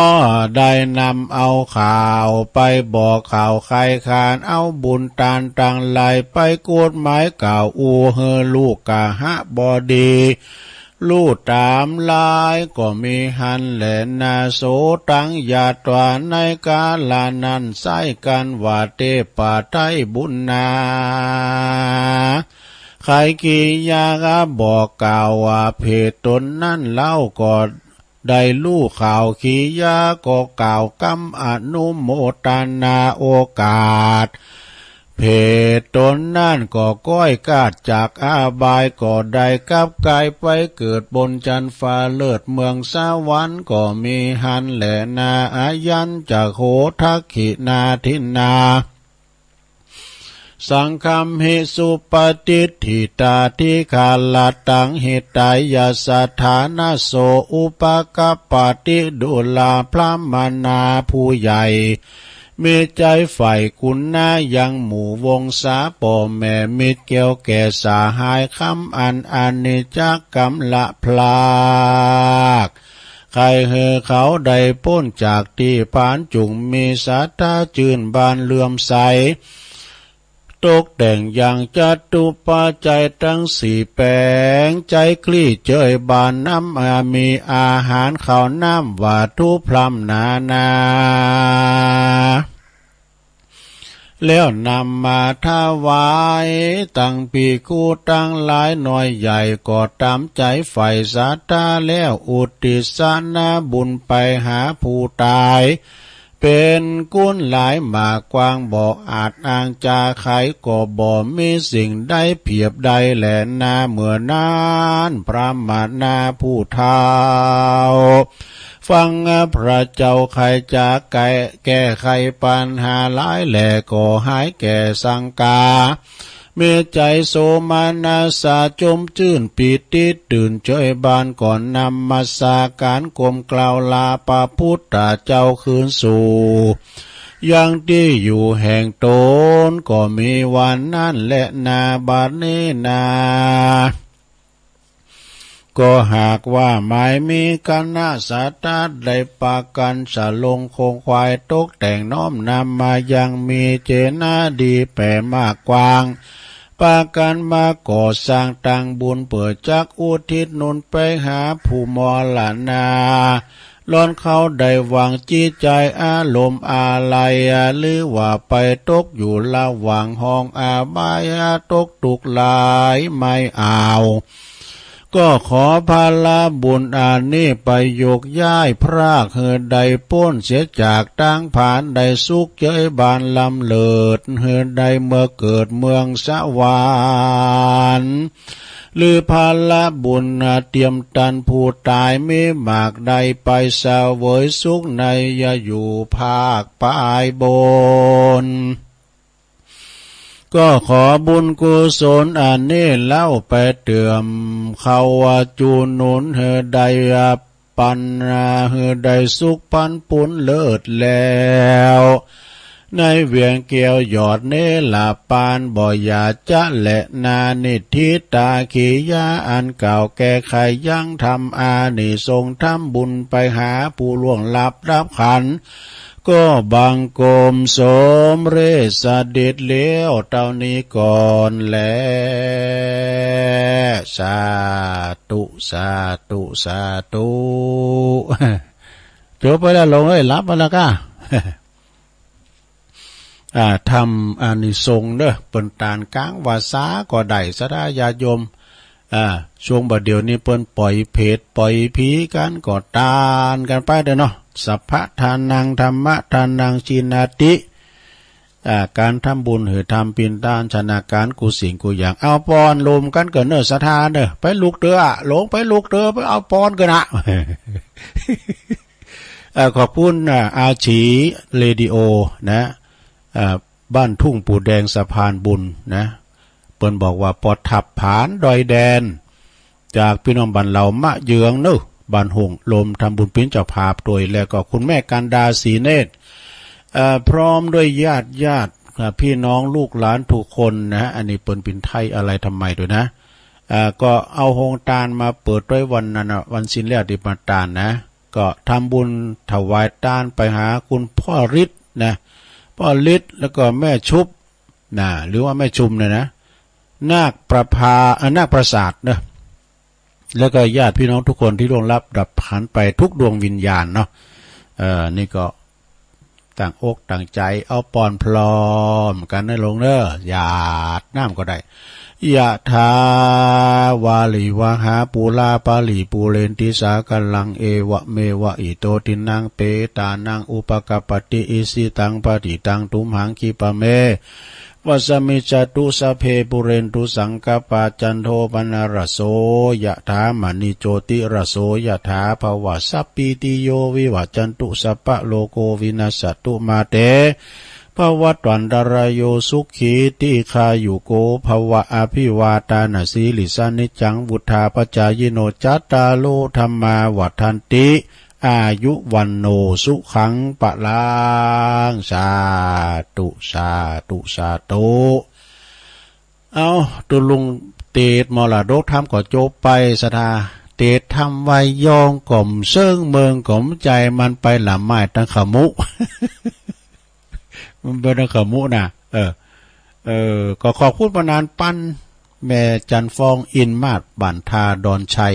ได้นำเอาข่าวไปบอกข่าวใคร่ขาน เอาบุญตานตังหลายไปกฎหมายกล่าว อู้หื้อลูกกหบดี ลูกตามหลายก็มีหั้นแลนา โสตังญาตวา ในกาละนั้นไซร้กันว่าเตปาไทบุญนา ใคร่กิริยาบอกกล่าวว่าเพศตนนั้นเล่าก็ได้รู้ข่าวกิริยาก็กล่าวกำอนุโมทนาโอกาส เพศตนนั้นก็ก้อยกาดจากอบาย ก็ได้กลับกายไปเกิดบนจันทร์ฟ้าเลิศเมืองสวรรค์ก็มีหั้นแลนา อายัญจะโขทักขินาทินา สังคัมหิสุปฏิฏฐิตาทิคาลตัง หิตายะสถานะโส อุปกัปปติ ดูราพระมนาผู้ใหญ่ มีใจใฝ่กุณายังหมู่วงศา ป้อแม่มิตรแก้วแก่สหายคำอันอานิจจกรรมละพราก ใคร่หื้อเขาได้ป๊นจากตี้ผาน จุ่งมีศรัทธาจื้นบานเลื่อมใส ตกแต่งอย่างจัตุปัจจัยตังสี่แป๋ง ใจ๊คลี่เจยบานน้ำอามีอาหารข้าวน้ำหวาดถูพร่ำนานา แล้วนำมาถวายตังภิกขุตังหลายน้อยใหญ่ ก็ต๋ามใจ๋ใฝ่ศรัทธาแล้ว อุตติสนาบุญไปหาผู้ต๋าย เป๋นกุนหลายมากกว้าง บ่อาจอ้างจาใคร่ ก็บ่มีสิ่งใดเปียบได้แลนา เมื่อนั้นพระมนาผู้เฒ่า ฟังพระเจ้าใคร่จะแก้ แก้ไขปัญหาหลายแล ก็หายแก่สังกา มีใจ๋โสมนัสสะจมจื้นปีติตื่นเจยบาน ก็นมัสการก้มกราบลาพระพุทธเจ้าคืนสู่ยังตี้อยู่แห่งต๋น ก็มีวันนั้นแลนา บัดนี้นา ก็หากว่าหมายมีคณะศรัทธาได้ปากันสะลงโครงควายตกแต่งน้อมนำมายังมีเจตนาดีแผ่มากกว้าง ปากันมาก่อสร้างตั้งบุญเปื้อจักอุทิศหนุนไปหาผู้มรณา ลอนเขาได้หวังจิตใจอารมณ์อาลัย หรือว่าไปตกอยู่ระหว่างห้องอบาย ตกทุกข์หลายไม่เอา ก็ขอผลบุญอันนี้ไปโยกย้ายพรากหื้อได้ป๊นเสียจากตางผาน ได้สุขเจริญบานล้ำเลิศ หื้อได้เมื่อเกิดเมืองสวรรค์ หรือผลบุญเตรียมตันผู้ตายมีมาก ได้ไปเสวยสุขในอยู่ภาคปลายบน ก็ขอบุญกุศลอันนี้เล่าไปเติมเข้าจุหนุนหื้อได้ปัน หื้อได้สุขปันปุ้นเลิศแล้ว ในเวียงแก้วหยอดเนรปาน บ่อย่าจะแลนานิทธิตาขียาอันกล่าวแก้ไขยังทำอานิสงส์ทำบุญไปหาผู้ล่วงลับดับขันธ์ ก็บังคมสมเร็จเสด็จแล้วเต้านี้ก่อนแล สาธุ สาธุ สาธุ จบไปแล้วหลวงเอ้ย หลับไปแล้วก้า อ่า ทำอานิสงส์เด้อ เปิ้นตานกลางวาสาก็ได้ ศรัทธาญาติโยม อ่า ช่วงบ่าเดี่ยวนี้เปิ้นปล่อยเผตปล่อยผีกันก็ตานกันไปเด้อเนาะ สัพพะทานัง ธัมมะทานัง จีนาติ อ่า การทำบุญหื้อทำปิณฑทาน ชนะการกู้สิ่งกู้อย่าง เอาปอนลมกันเกินเนอ ศรัทธาเนอ ไปลุกเตออะ หลวงไปลุกเตอ ไปเอาปอนเกินอะ เอ่อ ขอบคุณ อ่า อาชีเรดิโอ นะ อ่า บ้านทุ่งปู่แดงสะพานบุญนะ เปิ้นบอกว่าปอดทับผานดอยแดน จากพี่น้องบ้านเหล่ามะเยืองเนอะ บ้านหงส์ลมทำบุญปิ้นเจ้าภาพโดย แล้วก็คุณแม่กันดาศรีเนตร เอ่อ พร้อมด้วยญาติญาติ อ่า พี่น้องลูกหลานทุกคนนะ อันนี้เปิ้นปิ้นไทยอะไรทำไมด้วยนะ อ่า ก็เอาโฮงตานมาเปิดด้วยวันนั้นน่ะ วันศีลแล้วที่มาตานนะ ก็ทำบุญถวายตานไปหาคุณพ่อฤทธิ์นะ พ่อฤทธิ์แล้วก็แม่ชุบนะ หรือว่าแม่ชุมเนี่ยนะ นาคประภา เอ่อ นาคประสาทเนอะ แล้วก็ญาติพี่น้องทุกคนที่ล่วงลับดับขันไปทุกดวงวิญญาณเนาะ เอ่อ นี่ก็ ตั้งอกตั้งใจเอาปอนพร้อมกันนะหลวงเด้อ หยาดน้ำก็ได้ ยะถาวาริวหาปูราปาริปูเรนติสาคารัง เอวะเมวะอิโตทินนังเปตานังอุปกัปปติ อิชิตังปฏิตังตุมหังคิปะเม วะสะมิจจตุสัพเพปูเรนตุสังกัปปา จันโทปนรสโส ยะถามะณิโจติรสโส ยะถา ภะวะสัพพีติโย วิวัจจันตุ สัพพะโลโกวินัสสะตุ มาเต ภะวัตวันตะรายโย สุขีทีฆายุโก ภะวะ อะภิวาทานะสีลิสสะ นิจจังวุฑฒาปะจายิโน จัตตาโรธัมมาวัฑฒันติ อายุวัณโณ สุขังพะลัง สาธุ สาธุ สาธุ เอา ตุ๊ลุงเตศน์มรดกธรรมก็จบไป ศรัทธา เตศน์ธรรมไว้ยองก็บ่เซิง เมิงก็บ่ใจ๋ มันไปละไม้ตังขะมุ มันไปตังขะมุนะ เออ เออ ก็ขอบคุณปานานปัน แม่จันทร์ฟอง อินมาศ บ้านท่าดอนชัย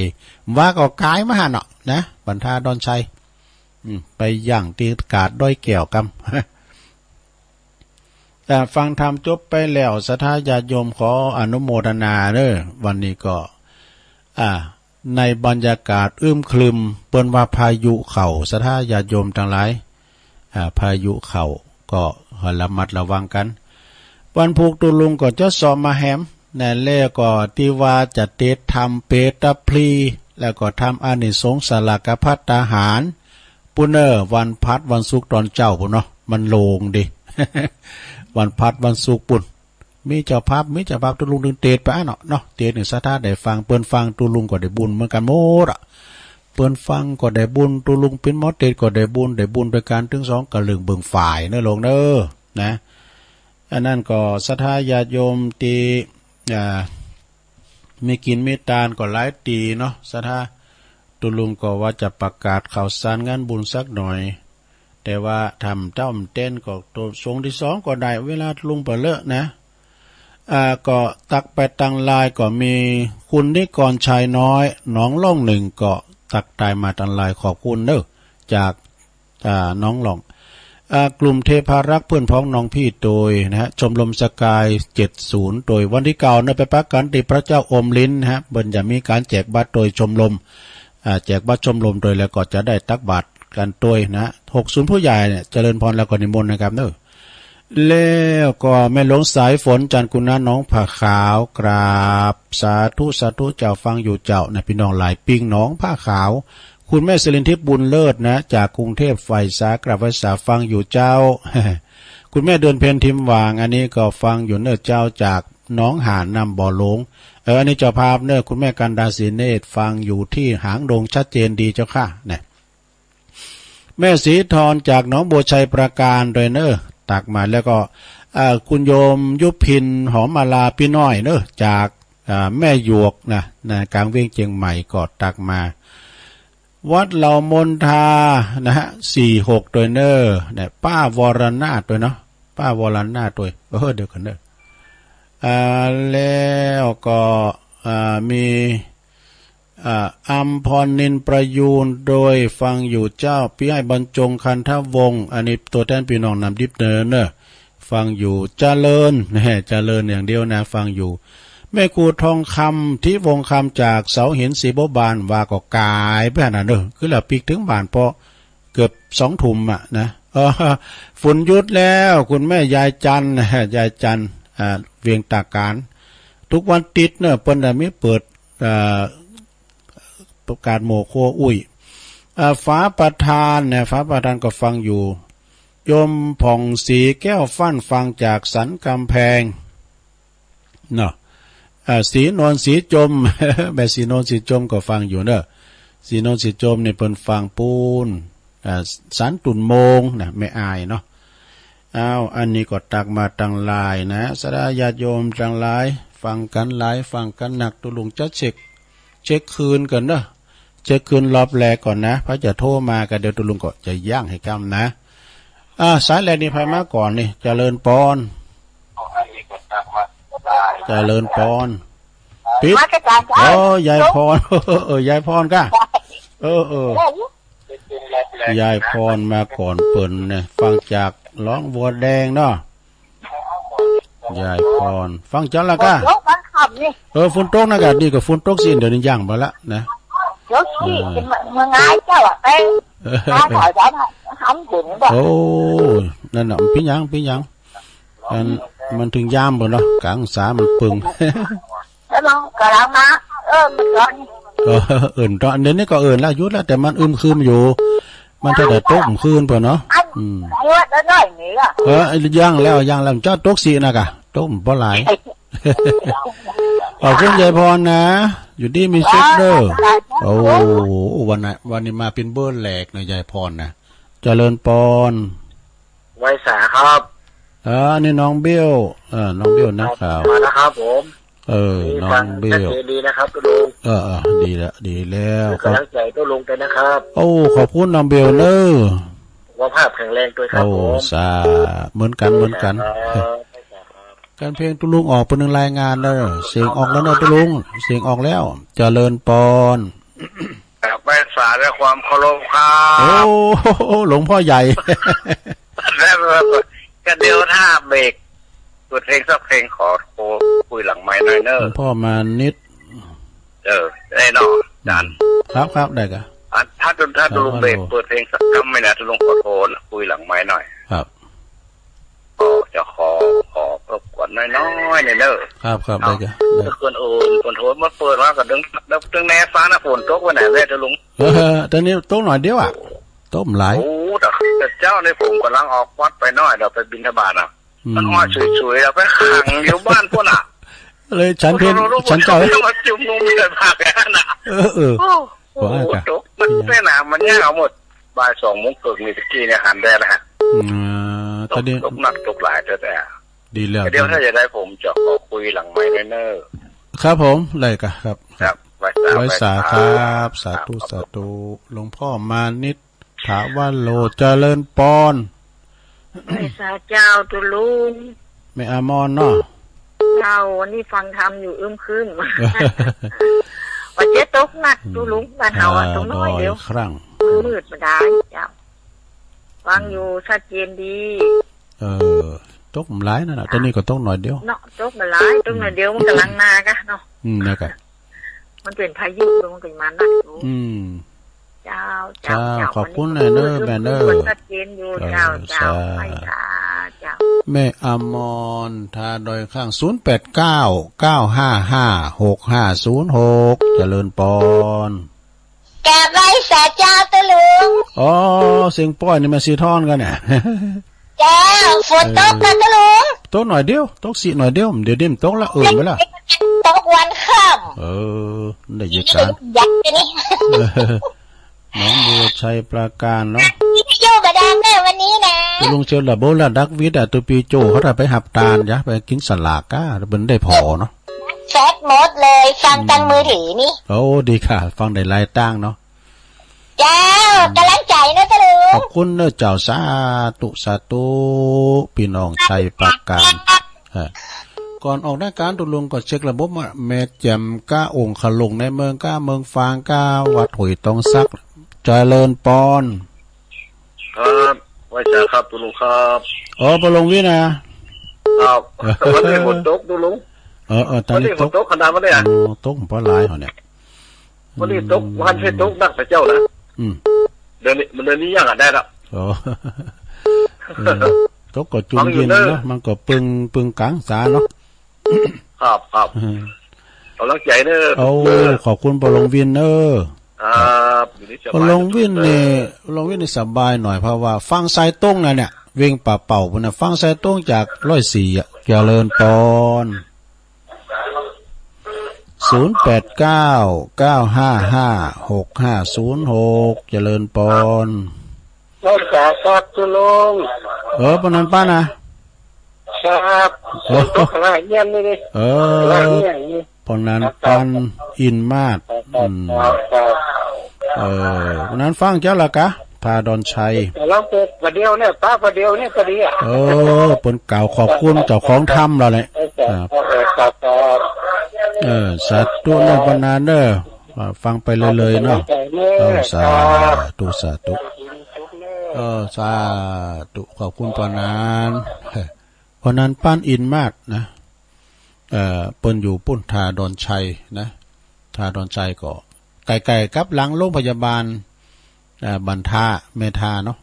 ว่าก็กายมาหั่นเนาะนะ บ้านท่าดอนชัย อืม ไปย่างตี้กาดดอยแก้วกำ อ่า ฟังธรรมจบไปแล้ว ศรัทธาญาติโยมขออนุโมทนาเด้อ วันนี้ก็ อ่า ในบรรยากาศอึมครึม เปิ้นว่าพายุเข้า ศรัทธาญาติโยมตังหลาย อ่า พายุเข้า ก็ให้ระมัดระวังกัน วันพุธตุ๊ลุงก็จะเซาะมาแหม นะ แล้วก็ตี้ว่าจะเตศน์ธรรมเปตตะพลี แล้วก็ทำอานิสงส์สลากภัตตาหาร ปุ้นเน่อ วันพฤหัสวันศุกร์ตอนเจ๊าปุ้นเนาะ มันโล่งดี วันพฤหัสวันศุกร์ปุ้น มีเจ้าภาพ มีเจ้าภาพตุ๊ลุงตึงเตศน์ไปอะเนาะ เนาะ เตศน์หนึ่งศรัทธาได้ฟัง เปิ้นฟังตุ๊ลุงก็ได้บุญเหมือนกันหมดอะ เปิ้นฟังก็ได้บุญ ตุ๊ลุงปิ้นหมอเตศน์ก็ได้บุญ ได้บุญด้วยกันตึงสองกะเลิงเบิ่งฝ่ายเน่อหลวงเน่อ นะ อันนั้นก็ศรัทธาญาติโยมตี้ อ่า มีกินมีตานก็หลายตี้เนาะ ศรัทธา ตุ๊ลุงก็ว่าจะประกาศข่าวสารงานบุญสักหน่อย แต่ว่าถ้าเจ้ามันเต้นก็ตัวช่วงที่สองก็ได้ เวลาตุ๊ลุงบ่เลอะนะ อ่า ก็ตักไปตางไลน์ก็มีคุณนิกรชัยน้อย หนองล่องหนึ่ง ก็ตักทายมาตางไลน์ ขอบคุณเด้อ จาก อ่า หนองล่อง อ่า กลุ่มเทพารักษ์เพื่อนพ้องน้องพี่โดยนะฮะ ชมรมสกายเจ็ดศูนย์ โดยวันที่เก้าเนอะ ไปปะกันตี้พระเจ้าอมรินทร์นะฮะ เปิ้นจะมีการแจกบัตรโดยชมรม อ่า แจกบัตรชมรมโดย แล้วก็จะได้ตักบาตรกันโดยนะฮะ หกศูนย์ผู้ใหญ่เนี่ย เจริญพรแล้วก็นิมนต์นะครับเนอะ แล้วก็แม่หลวงสายฝน จันทร์กุณา หนองผาขาว กราบสาธุ สาธุเจ้า ฟังอยู่เจ้านะ พี่น้องหลายปิ้ง หนองผาขาว คุณแม่สิรินทิพย์ บุญเลิศนะ จากกรุงเทพฯ ไฟสา กราบไหว้สา ฟังอยู่เจ้า คุณแม่เดือนเพ็ญ ทิมหว่าง อันนี้ก็ฟังอยู่เนอะเจ้า จากหนองหาน น้ำบ่อหลวง เออ อันนี้เจ้าภาพเนอะ คุณแม่กันดา ศรีเนตร ฟังอยู่ที่หางดง ชัดเจนดีเจ้าค่ะ นะ แม่ศรีทรจากหนองบัวชัยปราการโดยเนอะ ตักมา แล้วก็ เอ่อ คุณโยมยุพิน หอมมาลา พี่น้อยเนอะ จาก เอ่อ แม่หยวกนะ นะ กลางเวียงเชียงใหม่ก็ตักมา วัดเหล่ามนทานะฮะ สี่หกโดยเนอะ เนี่ย ป้าวรนาถโดยเนาะ ป้าวรนาถโดย เออ เดี๋ยวก่อนเนอะ อ่า แล้วก็ อ่า มี อ่า อัมพร นินประยูน โดยฟังอยู่เจ้า พี่อ้ายบรรจง คันทวงศ์ อันนี้ตัวแทนพี่น้องน้ำดิบเนอะเนอะ ฟังอยู่ เจริญ แหม เจริญอย่างเดียวนะ ฟังอยู่ แม่ครูทองคำ ทิวงศ์คำ จากเสาหินศรีบัวบาน ว่าก็กายไปหั่นน่ะเนอะ คือละปิ๊กถึงบ้านพอเกือบสองทุ่มอะนะ เออ ฝนหยุดแล้ว คุณแม่ยายจันทร์ ยายจันทร์ อ่า เวียงตาการ ทุกวันติดเนอะ เปิ้นน่ะมีเปิด เอ่อ ประกาศโมโคอุ้ย เอ่อ ฟ้าประธานนะ ฟ้าประธานก็ฟังอยู่ โยมผ่องศรีแก้วฟั่น ฟังจากสันกำแพง เนาะ เอ่อ ศรีนวลศรีจม แม่ศรีนวลศรีจมก็ฟังอยู่เนอะ ศรีนวลศรีจมนี่เปิ้นฟังปูน อ่า สันตุ่นโมงนะ แม่อายเนาะ อ้าว อันนี้ก็ตักมาตังหลายนะ ศรัทธาญาติโยมตังหลาย ฟังกันหลาย ฟังกันหนัก ตุ๊ลุงจะเช็ค เช็คคืนก่อนเนอะ เช็คคืนรอบแรกก่อนนะ พระจะโทรมาก็เดี๋ยวตุ๊ลุงก็จะย่างให้กำนะ อ่า สายแรกนี่ไผมาก่อนนี่ เจริญปอน เจริญปอน ปิด มาจากไหน โอ้ ยายพร เออ ยายพรก้า เออ เออ ยายพรมาก่อนเปิ้นเนี่ย ฟังจากหนองบัวแดงเนาะ ยายพร ฟังจากละก้า ฝนตกมันค่ำนี่ เออ ฝนตกนะก้า นี่ก็ฝนตกสิ เดี๋ยวนี้ย่างไปละนะ เดี๋ยวสิ เออ เมืองง่ายเจ้าอะไป เออ หาถอยเจ้าน่ะ หำถึงบ่ โอ้ นั่นน่ะ ปิ้นหยัง ปิ้นหยัง มัน มันถึงยามบ่เนาะ กลางสามันปึง แล้วมันกำลังมา เออ มันร้อน เออ เอิ้นตอน เดี๋ยวนี้ก็เอิ้นแล้ว หยุดแล้ว แต่มันอึมครึมอยู่ มันเท่าแต่ตกมื้อคืนพุ่นเนาะ อัน อืม งวดละหน่อยนี่อะ เออ ย่างแล้ว ย่างแล้ว เจ้าตกสินะกะ ตกบ่หลาย ขอบคุณยายพรนะ อยู่ดีมีสุขเด้อ ครับ โอ้ วันน่ะ วันนี้มาเป็นเบอร์แรกนะ ยายพรนะ เจริญปอน ไหว้สาครับ เออ อันนี้น้องเบล เออ น้องเบลนะครับ มาแล้วครับผม เออ นี่ น้องเบล ฟังชัดเจนดีนะครับตุ๊ลุง เออ เออ ดีแล้ว ดีแล้ว เป็นกำลังใจตุ๊ลุงไปนะครับ โอ้ ขอบคุณน้องเบลเนอะ สุขภาพแข็งแรงด้วยครับ โอ้ ผม สา เหมือนกัน เหมือนกัน ครับ ไหว้สาครับ การเพลงตุ๊ลุงออกเปิ้นหนึ่งรายงานเนอะ เสียงออกแล้วเนอะตุ๊ลุง เสียงออกแล้ว เจริญปอน ครับ ไหว้สาด้วยความเคารพครับ โอ้ หลวงพ่อใหญ่ แล้วก็เดี๋ยวถ้าเบรก เปิดเพลงสักเพลงขอโทรคุยหลังไมค์หน่อยเนอะ หลวงพ่อมานิด เออ ได้เนาะอาจารย์ ครับ ครับ ได้กะ อ่ะ ถ้า ถ้าตุ๊ลุงเบรก ครับ เปิดเพลงสักกำไหมนะ ตุ๊ลุงขอโทรคุยหลังไมค์หน่อย ครับ ก็จะขอ ขอรบกวนน้อยๆ หน่อยเนอะ ครับ ครับ ได้กะ ได้ เพื่อนโอน โอนโทรมาเปิดมาก็ดึง ดึงแน่ฟ้านะ ฝนตกวันไหนแม่ตุ๊ลุง เออ ตอนนี้ตกหน่อยเดียวอะ ตกบ่หลาย โอ้ แต่ แต่เจ้านี่ผมกำลังออกวัดไปหน่อย เดี๋ยวไปบิณฑบาตอะ อืม มันอ้อยสวยๆ เดี๋ยวไปขังอยู่บ้านพุ่นอะ เลยฉันเพล โอ้โห ฉันเจ้า มาจุ่มนมใส่ผักอันน่ะ เออ เออ โอ้ ว่า โอ้ กะ ตกมันเป็นหนามมันยาวหมด บ่ายสองโมงครึ่งนี่ตะกี้เนี่ยหันแดดแล้วฮะ อืม ตก ตอนนี้ ตกหนักตกหลายแท้ๆ ดีแล้ว เดี๋ยวถ้าจะได้ผมจะขอคุยหลังไมค์เนอะ ครับผม ได้ครับ ครับ ครับ ไหว้สา ไหว้สาครับ สาธุ ครับ สาธุ หลวงพ่อมานิต ถาวโร เจริญปอน ไหว้สาเจ้าตุ๊ลุง แม่อมรเนาะ เจ้า วันนี้ฟังธรรมอยู่อึมครึม ว่าจะตกหนักตุ๊ลุง บ้านเฮาอะ อ่า ตกน้อยเดียว ดอยครั่ง มืดมาได้เจ้า ฟังอยู่ชัดเจนดี เออ ตกบ่หลายนั่นน่ะ ตอนนี้ก็ตกหน่อยเดียว เนาะ ตกบ่หลาย ตกหน่อยเดียว มันกำลังมาก่ะเนาะ อืม นะครับ มันเป็นพายุ มันก็มาหนักอยู่ อืม เจ้า เจ้า เจ้า เจ้า ขอบคุณ วันนี้ นะเนอะ มัน แม่เนอะ มันชัดเจนอยู่ เออ เจ้า เจ้า สา ไปค่ะ เจ้า แม่อมร ทาดอยครั่ง ศูนย์แปดเก้า เก้าห้าห้า หกห้าศูนย์หก เจริญปอน กราบไหว้สาเจ้าตุ๊ลุง อ๋อ เสียงป้อยนี่แม่สีทอนกันเนี่ย เจ้า ฝนตกนะตุ๊ลุง ตกหน่อยเดียว ตกสิหน่อยเดียว เดี๋ยวนี้มันตกละ เอิ่มไปละ ตกวันค่ำ เออ ได้ยินการ ยักษ์นี่ หนองบัวชัยปราการเนาะ วิทยุบาดาลแม่วันนี้นะ ตุ๊ลุงเชียวละโบละดักวิทย์อะ ตุ๊ปีโจเขาถ้าไปหับตาน อย่าไปกินสลากก้า มันได้พอเนาะ แซดหมดเลย ฟังทางมือถือนี่ โอ้ ดีค่ะ ฟังได้หลายตางเนาะ เจ้า กำลังใจนะตุ๊ลุง ขอบคุณเนอะเจ้า สาธุ สาธุ พี่น้องชัยปราการ ฮะ ก่อนออกรายการตุ๊ลุงก็เช็คระบบว่า แม่แจ่มก้าองค์ขลุงในเมืองก้า เมืองฟางก้า วัดห้วยตองสัก เจริญปอน ครับ ไหว้สาครับตุ๊ลุงครับ อ๋อ ปอหลวงวิทย์นะ ครับ วันนี้ฝนตกตุ๊ลุง เออ เออ ตอนนี้ วันนี้ฝนตก ตกขนาดวันนี้อะ อ๋อ ตกบ่หลายเหรอเนี่ย วันนี้ตก อืม วันนี้ตกหนักแต่เจ้านะ อืม เดี๋ยวนี้ มันเดี๋ยวนี้ยังอะได้ละ อ๋อ เออ ตกก็จุ่มเย็นเนาะ มันก็ปึง ปึงกลางสาเนาะ ครับ ครับ อืม กำลังใจเนอะ โอ้ เออ ขอบคุณปอหลวงวิทย์เนอะ ครับ อยู่นี่สบาย ปอหลวงวิทย์นี่ เออ ปอหลวงวิทย์นี่สบายหน่อย เพราะว่าฟังสายตรงนะเนี่ย เวียงป่าเป่าพุ้นนะ ฟังสายตรงจากร้อยสี่อะ เจริญปอน ศูนย์แปดเก้า เก้าห้าห้า หกห้าศูนย์หก เจริญปอน ไหว้สาครับตุ๊ลุง เออ ปานนั้นป้านะ ครับ โอ้ ตกหลายเยี่ยมเลยดิ เออ หลายเยี่ยมนี่ ปานนั้นปานอินมาศ ครับ อืม ครับ ครับ เออ ปานนั้นฟังเจ้าละกะ ทาดอนชัย แต่เราเปิดประเดี๋ยวเนี่ย ป้าประเดี๋ยวเนี่ยพอดีอะ เออ เปิ้นกล่าวขอบคุณเจ้าของธรรมแล้วแหละ เออ ครับ ครับ ครับ เออ สาธุเนอะ ปานนั้นเนอะ อ่า ฟังไปเรื่อยๆเนาะ เออ สาธุ สาธุ เออ สาธุ ขอบคุณปานนั้น ปานนั้นปานอินมาศนะ เอ่อ เปิ้นอยู่ปุ้นทาดอนชัยนะ ทาดอนชัยก็ใกล้ๆกับหลังโรงพยาบาล เอ่อ บ้านทา แม่ทาเนาะ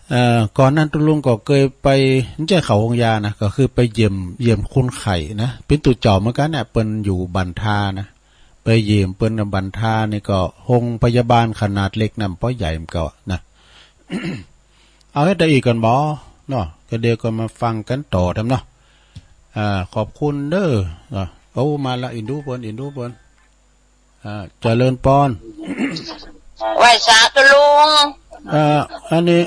เอ่อ ก่อนนั้นตุ๊ลุงก็เคยไป ไม่ใช่เขาโฮงยานะ ก็คือไปเยี่ยม เยี่ยมคนไข้นะ เป๋นตุ๊เจ้าเหมือนกั๋นเนี่ย เปิ้นอยู่บ้านทานะ ไปเยี่ยมเปิ้นน่ะ บ้านทานี่ก็โฮงพยาบาลขนาดเล็กนะ บ่ใหญ่มันก็นะ เอาเฮ็ดได้อีกก่อนบ่เนาะ ก็เดี๋ยวก็มาฟังกั๋นต่อแถมเนาะ อ่า ขอบคุณเด้อ อ่า โอ้ มาละ อินดูเปิ้น อินดูเปิ้น อ่า เจริญปอน ไหว้สาตุ๊ลุง เอ่อ อันนี้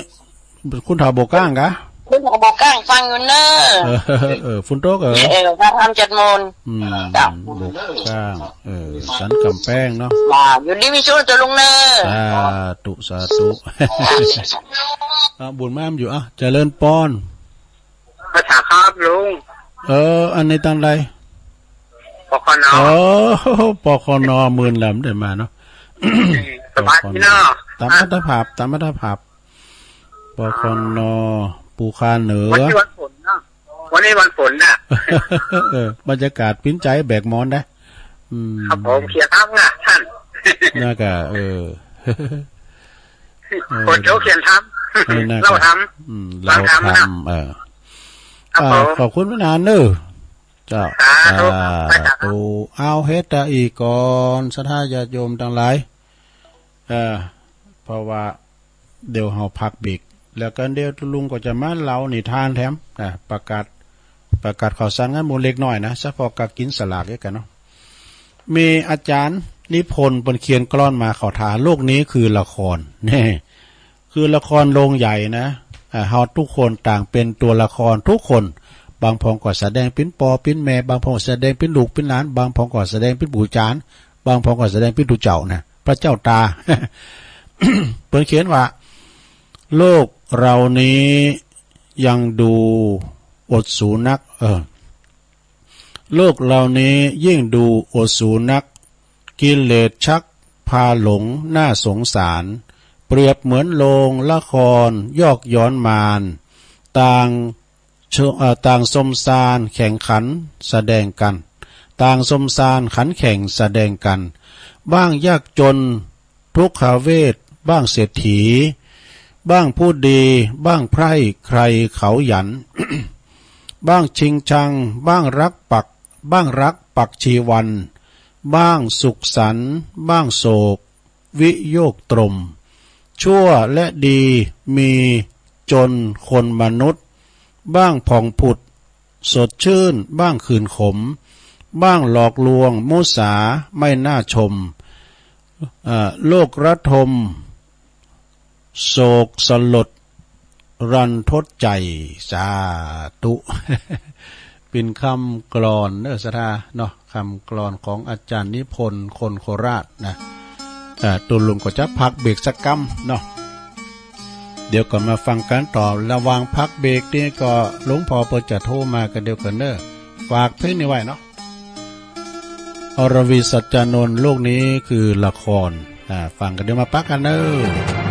คุณเฒ่าบ่อก้างกะ คุณเฒ่าบ่อก้างฟังอยู่เนอะ เออ เออ ฝนตกเหรอ เออ พระธรรมจัดมนต์ อืม จ้ะ บ่อก้าง เออ สันกำแพงเนาะ จ้ะ อยู่ดีมีสุขตุ๊ลุงเนอะ สาธุ สาธุ อ่ะ บุญมาอยู่ อ่ะ เจริญปอน ไหว้สาครับลุง เออ อันนี้ตังใด ปคน เออ ปคน มื้อลำได้มาเนาะ สบายดีเนาะ ตามอัตภาพ ตามอัตภาพ ปคน ภูคาเหนือ วันนี้วันฝนเนาะ วันนี้วันฝนน่ะ เออ บรรยากาศปิ๊นใจ๋แบกหมอนนะ อืม ครับผม เขียนทับนะท่าน น่ากะ เออ เออ คนเขาเขียนทับ เออ น่ากะ เล่าทับ อืม ฟังทับ เล่าทับ นะ เออ ครับผม อ่า ขอบคุณมานานเนอะ เจ้า สาธุ สาธุ สาธุ สาธุ เอาเฮ็ดตาอีกก่อน ศรัทธาญาติโยมตังหลาย เอ่อ เพราะว่าเดี๋ยวเฮาพักเบรก แล้วก็เดี๋ยวตุ๊ลุงก็จะมาเล่านิทานแถม นะ ประกาศ ประกาศข่าวสารงานหมู่เล็กน้อยนะ เฉพาะกากินสลากเดียวกั๋นเนาะ มีอาจารย์นิพนธ์เปิ้นเขียนกลอนมา เขาถาม โลกนี้คือละคร แน่ คือละครโรงใหญ่นะ อ่า เฮาทุกคนต่างเป็นตัวละครทุกคน บางพองก็แสดงเป็นปอเป็นแม่ บางพองแสดงเป็นลูกเป็นหลาน บางพองก็แสดงเป็นปู่จารย์ บางพองก็แสดงเป็นตุ๊เจ้านะ พระเจ้าตา เปิ้นเขียนว่า โลกเรานี้ยังดูอดสูนัก เออ โลกเรานี้ยิ่งดูอดสูนัก กิเลสชักพาหลงน่าสงสาร เปรียบเหมือนโรงละครยอกย้อนมาร ต่างช- เอ่อ ต่างสมซานแข่งขันแสดงกัน ต่างสมซานขันแข่งแสดงกัน บ้างยากจน ทุกขเวท บ้างเศรษฐี บ้างผู้ดี บ้างไพร่ใครเขาหยัน บ้างชิงชัง บ้างรักปัก บ้างรักปักชีวัน บ้างสุขสันต์ บ้างโศก วิโยคตรม ชั่วและดีมีจนคนมนุษย์ บ้างผ่องผุด สดชื่น บ้างขื่นขม บ้างหลอกลวง มุสา ไม่น่าชม เอ่อ โลกระทม โศกสลด รันทดใจ สาธุ เป็นคำกลอนเนอะ ศรัทธาเนาะ คำกลอนของอาจารย์นิพนธ์ คนโคราชนะ อ่า ตูลุงก็จะพักเบรกสักกำเนาะ เดี๋ยวก่อนมาฟังกันต่อ ระหว่างพักเบรกนี่ก็หลวงพ่อเปิ้นจะโทรมากันเดียวกันเนอะ ฝากเพลงนี้ไว้เนาะ อรวิน สัจจานนท์ โลกนี้คือละคร อ่า ฟังกันเดี๋ยวมาปะกันเนอะ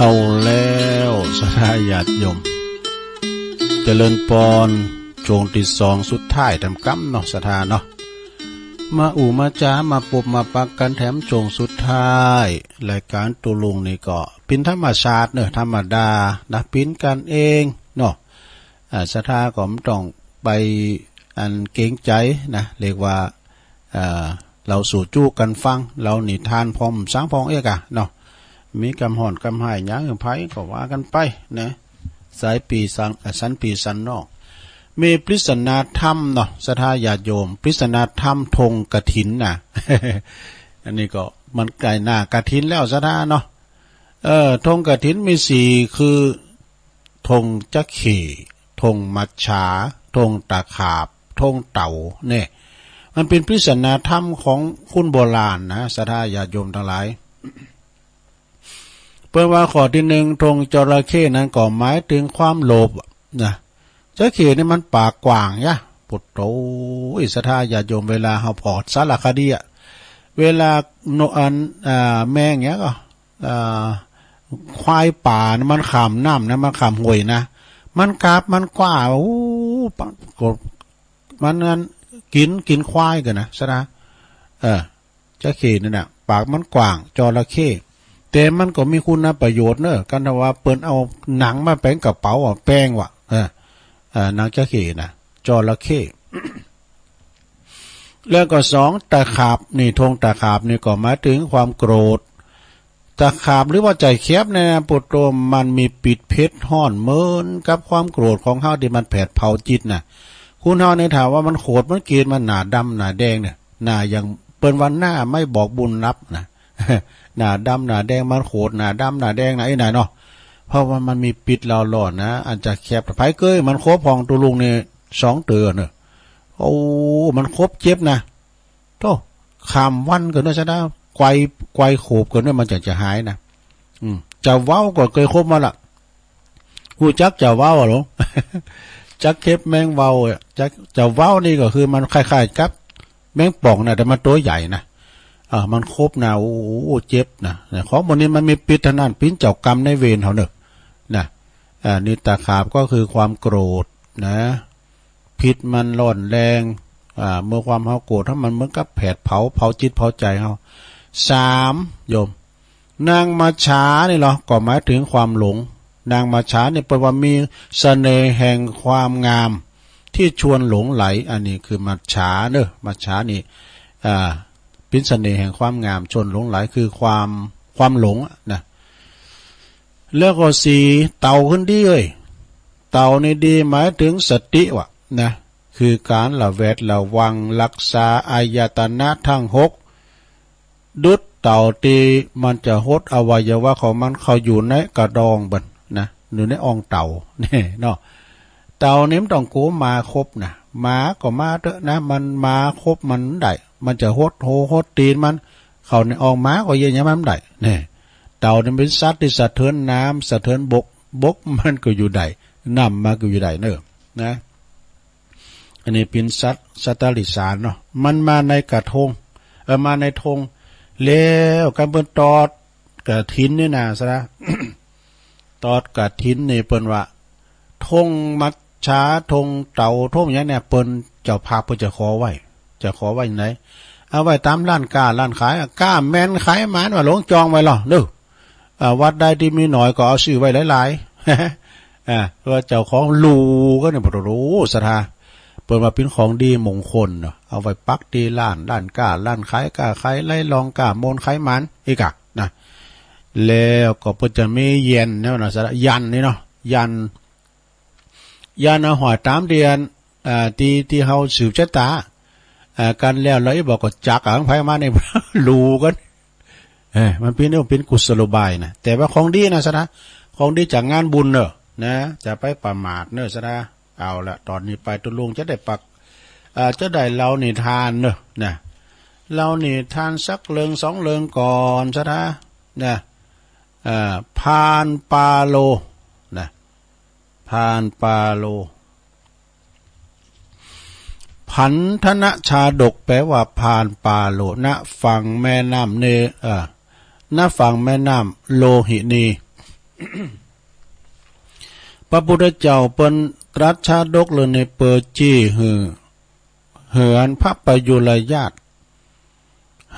เอาแล้ว ศรัทธาญาติโยม เจริญปอน ช่วงตี้สองสุดท้ายแถมกำเนาะ ศรัทธาเนาะ มาอู้มาจ๋า มาปบมาปักกั๋นแถมช่วงสุดท้าย รายก๋านตุ๊ลุงนี่ก็เป๋นธรรมชาติเนาะ ธรรมดานะ เป๋นกั๋นเองเนาะ อ่า ศรัทธาก็บ่ต้องไปอันเกรงใจ๋นะ เรียกว่า เอ่อ เล่าสู่จู้กั๋นฟัง เล่านิทานพ่องสังพ่องเอกอะเนาะ มีกำฮ้อนกำฮ้ายหยังไผก็ว่ากั๋นไปนะ สายปี้สัน อ่ะ สันปี้สันน้อง มีปริศนาธรรมเนาะ ศรัทธาญาติโยม ปริศนาธรรมธงกฐินนะ อันนี้ก็มันใก้หน้ากฐินแล้ว ศรัทธาเนาะ เออ ธงกฐินมีสี่ คือ ธงจระเข้ ธงมัจฉา ธงตะขาบ ธงเต่า เนี่ย มันเป๋นปริศนาธรรมของคนโบราณนะ ศรัทธาญาติโยมตังหลาย เปิ้นว่าข้อตี้หนึ่ง ธงจระเข้นั้นก็หมายถึงความโลภนะ จระเข้นี่มันปากกว้างยะ โผดโธ่ ศรัทธาญาติโยม เวลาเฮาผ่อสารคดีอะ เวลาโน อัน อ่า แมงหยังก็ อ่า ควายป่านะ มันข้ามน้ำนะ มันข้ามห้วยนะ มันกาบ มันกว้า โอ้ ปะ ก็ มันนั้นกิ๋น กิ๋นควายกั๋นนะ ศรัทธา เออ จระเข้นี่นะ ปากมันกว้าง จระเข้ แต่มันก็มีคุณประโยชน์เนาะ กันว่าเปิ้นเอาหนังมาแป๋งกระเป๋าอะ แป๋งว่ะ เออ เออ หนังจระเข้นะ จระเข้ แล้วก็สอง ตะขาบนี่ ธงตะขาบนี่ก็หมายถึงความโกรธ ตะขาบหรือว่าใจ๋แข็บเนี่ยนะ โผดโธ่ มันมีปิดเผ็ดฮ้อนเหมือนกับความโกรธของเฮาตี้มันแผดเผาจิตนะ คนเฮาเนี่ยถ้าว่ามันโขด มันเกลียด มันหน้าดำหน้าแดงเนี่ย หน้าอย่างเปิ้นว่าหน้าไม่บอกบุญลับนะ หน้าดำหน้าแดง มันโขด หน้าดำหน้าแดงนะ ไอ้หน้าเนาะ เพราะว่ามันมีปิดเล่าร้อนนะ อันจะแข็บ ไผเกย มันคบของตุ๊ลุงนี่สองเตื้อเนาะ โอ้ มันคบเจ็บนะ โธ่ ข้ามวันกั๋นเนาะ ศรัทธา ไกว ไกวโขบกั๋นเนาะ มันจะ จะหายนะ อืม เจ้าเว้าก็เกยคบมาละ ฮู้จักเจ้าเว้าอะหลวง จักเข็บแมงเว้าอะ จัก เจ้าเว้านี่ก็คือมันคล้ายๆกับแมงป่องนะ แต่มันตั๋วใหญ่นะ เออ มันคบนะ โอ้โห เจ็บนะ เนี่ย ของพวกนี้มันมีปิดเท่านั้น เป๋นเจ้ากรรมนายเวรเฮาเนาะ นะ อ่า นี่ตะขาบก็คือความโกรธนะ พิษมันร้อนแรง อ่า เมื่อความเฮาโกรธ ถ้ามันเหมือนกับแผดเผา เผาจิตเผาใจ๋เฮา สาม โยม นางมัจฉานี่เหรอ ก็หมายถึงความหลง นางมัจฉานี่เปิ้นว่ามีเสน่ห์แห่งความงาม ที่ชวนหลงใหล อันนี้คือมัจฉาเนาะ มัจฉานี่ อ่า เป๋นเสน่ห์แห่งความงาม ชวนหลงใหล คือความ ความหลงอะนะ แล้วก็สี่ เต่าขึ้นดีเอ้ย เต่านี่ดีหมายถึงสติว่ะนะ คือการระแวดระวังรักษาอายตนะทั้งหก ดุจเต่าตี้มันจะหดอวัยวะของมันเข้าอยู่ในกระดองเปิ้นนะ อยู่ในอ่องเต่า นี่เนาะ เต่านี่มันต้องกั๋วหมาคบนะ หมาก็มาเต๊อะนะ มันหมาคบมันได้ มันจะหดหัวหดตี๋นมัน เข้าในอ่องหมาก็เยียะหยังมันบ่ได้ นี่ เต่านี่เป๋นสัตว์ตี้สะเถินน้ำ สะเถินบก บกมันก็อยู่ได้ น้ำมันก็อยู่ได้เนาะ นะ อันนี้เป๋นสัตว์ สัตว์เดรัจฉานเนาะ มันมาในกระทง เออ มาในธง แล้วกันเปิ้นตอดกฐินนี่นะ ศรัทธา ตอดกฐินนี่เปิ้นว่า ธงมัจฉา ธงเต่า ธงหยังเนี่ย เปิ้นเจ้าภาพเปิ้นจะขอไว้ จะขอไว้จั่งใด เอาไว้ต๋ามร้านก๊าร้านขาย ก๊าแมนขายหมานว่าหลวงจองไว้ลอเนาะ อ่า วัดใดตี้มีน้อยก็เอาซื้อไว้หลายๆ อ่า ว่าเจ้าของฮู้กั๋นเนี่ย โอ้โห ศรัทธา เปิ้นว่าเป๋นของดีมงคลเนาะ เอาไว้ปักตี้ร้าน ร้านก๊า ร้านขายก๊าขายไล่ลองก๊าโมนขายหมานอีกอะนะ แล้วก็เปิ้นจะมีแย่นเนาะ ศรัทธา ยันนี่เนาะ ยัน ยันเอาห้อยต๋ามตี้อัน อ่า ตี้ ตี้เฮาสืบชะตา อ่า กั๋นแล้ว แล้วอีบ่าก็จักอังไผมานี่ ฮู้กั๋น เออ มันเป๋น เป๋นกุศโลบายนะ แต่ว่าของดีนะ ศรัทธา ของดีจากงานบุญเนาะ นะ จะไปประมาทเนาะ ศรัทธา เอาละ ต๋อนนี้ไปตุ๊ลุงจะได้ปัก อ่า จะได้เล่านิทานเนาะ นะ เล่านิทานสักเรื่องสองเรื่องก่อน ศรัทธา นะ อ่า พรานปาโล นะ พรานปาโล พันธนชาดก แปลว่าพรานปาโล ณ ฝั่งแม่น้ำเน เอ่อ ณ ฝั่งแม่น้ำโลหินี พระพุทธเจ้าเปิ้นตรัสชาดกเรื่องนี้เปิดจี้หื้อ หื้ออันพระประยุรญาติ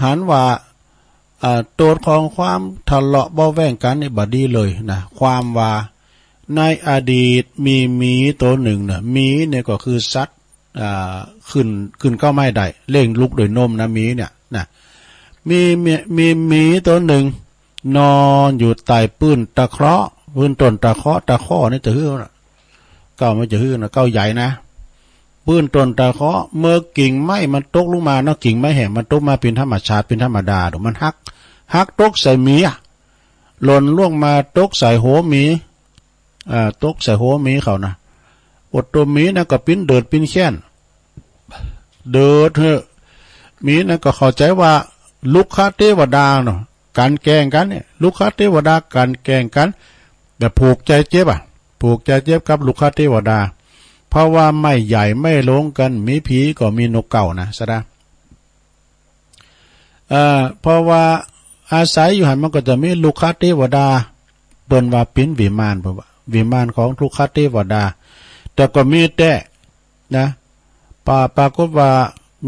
หันว่า อ่า โตดของความทะเลาะเบาะแว้งกันนี่บ่ดีเลยนะ ความว่า ในอดีตมีหมีตัวหนึ่งนะ หมีเนี่ยก็คือสัตว์ อ่า ขึ้น ขึ้นเก๊าไม้ได้ เลี้ยงลูกด้วยนมนะ หมีเนี่ยนะ มี มี มีหมีตัวหนึ่ง นอนอยู่ใต้ปื้นตะเคราะห์ ปื้นต้นตะเคราะห์ ตะเคราะห์นี่จะหื้อนะ เก๊ามันจะหื้อนะ เก๊าใหญ่นะ ปื้นต้นตะเคราะห์ เมื่อกิ่งไม้มันตกลงมาเนาะ กิ่งไม้แห้งมันตกมาเป็นธรรมชาติ เป็นธรรมดา เดี๋ยวมันหัก หักตกใส่หมีอะ หล่นลงมาตกใส่หัวหมี อ่า ตกใส่หัวหมีเขานะ อดตัวหมีนะก็ปิ้นเดือดปิ้นแค้น เดือดเหอะ หมีนะก็เข้าใจว่า รุกขเทวดาเนาะ กลั่นแกล้งกันเนี่ย รุกขเทวดากลั่นแกล้งกัน แต่ผูกใจเจ็บอะ ผูกใจเจ็บกับรุกขเทวดา เพราะว่าไม้ใหญ่ไม่ลงกัน มีผีก็มีนกเก๊านะ สะดา เอ่อ เพราะว่าอาศัยอยู่หั้นมันก็จะมีรุกขเทวดา เปิ้นว่าปิ้นวิมาน เปิ้นว่าวิมานของรุกขเทวดา แต่ก็มีแต๊นะ ปา ปรากฏว่า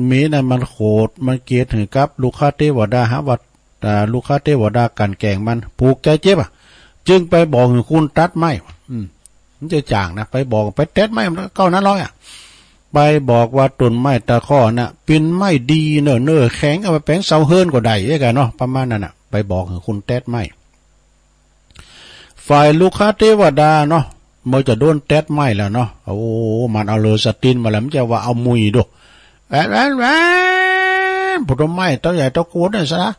หมีนั้นมันโขด มันเกลียดหื้อกับรุกขเทวดา หาว่า อ่า รุกขเทวดากลั่นแกล้งมัน ผูกใจเจ็บอะ จึงไปบอกหื้อคนตัดไม้ อืม มันจะจ่างนะ ไปบอก ไปตัดไม้มันก็เก๊านั้นร้อยอะ ไปบอกว่าต้นไม้ตะเคราะห์น่ะ ปิ้นไม้ดีเนอะ เนอะแข็ง เอาไปแป๋งเสาเฮือนก็ได้ เอ้ยกันเนาะ ประมาณนั้นน่ะ ไปบอกหื้อคนตัดไม้ ฝ่ายรุกขเทวดาเนาะ เมื่อจะโดนตัดไม้แล้วเนาะ โอ้ มันเอาเลือสตินมาแล้ว มันจะว่าเอามุยดู แหวน แหวน แหวน ผู้ต้นไม้ต้นใหญ่ต้นโกนเนี่ยซะนะ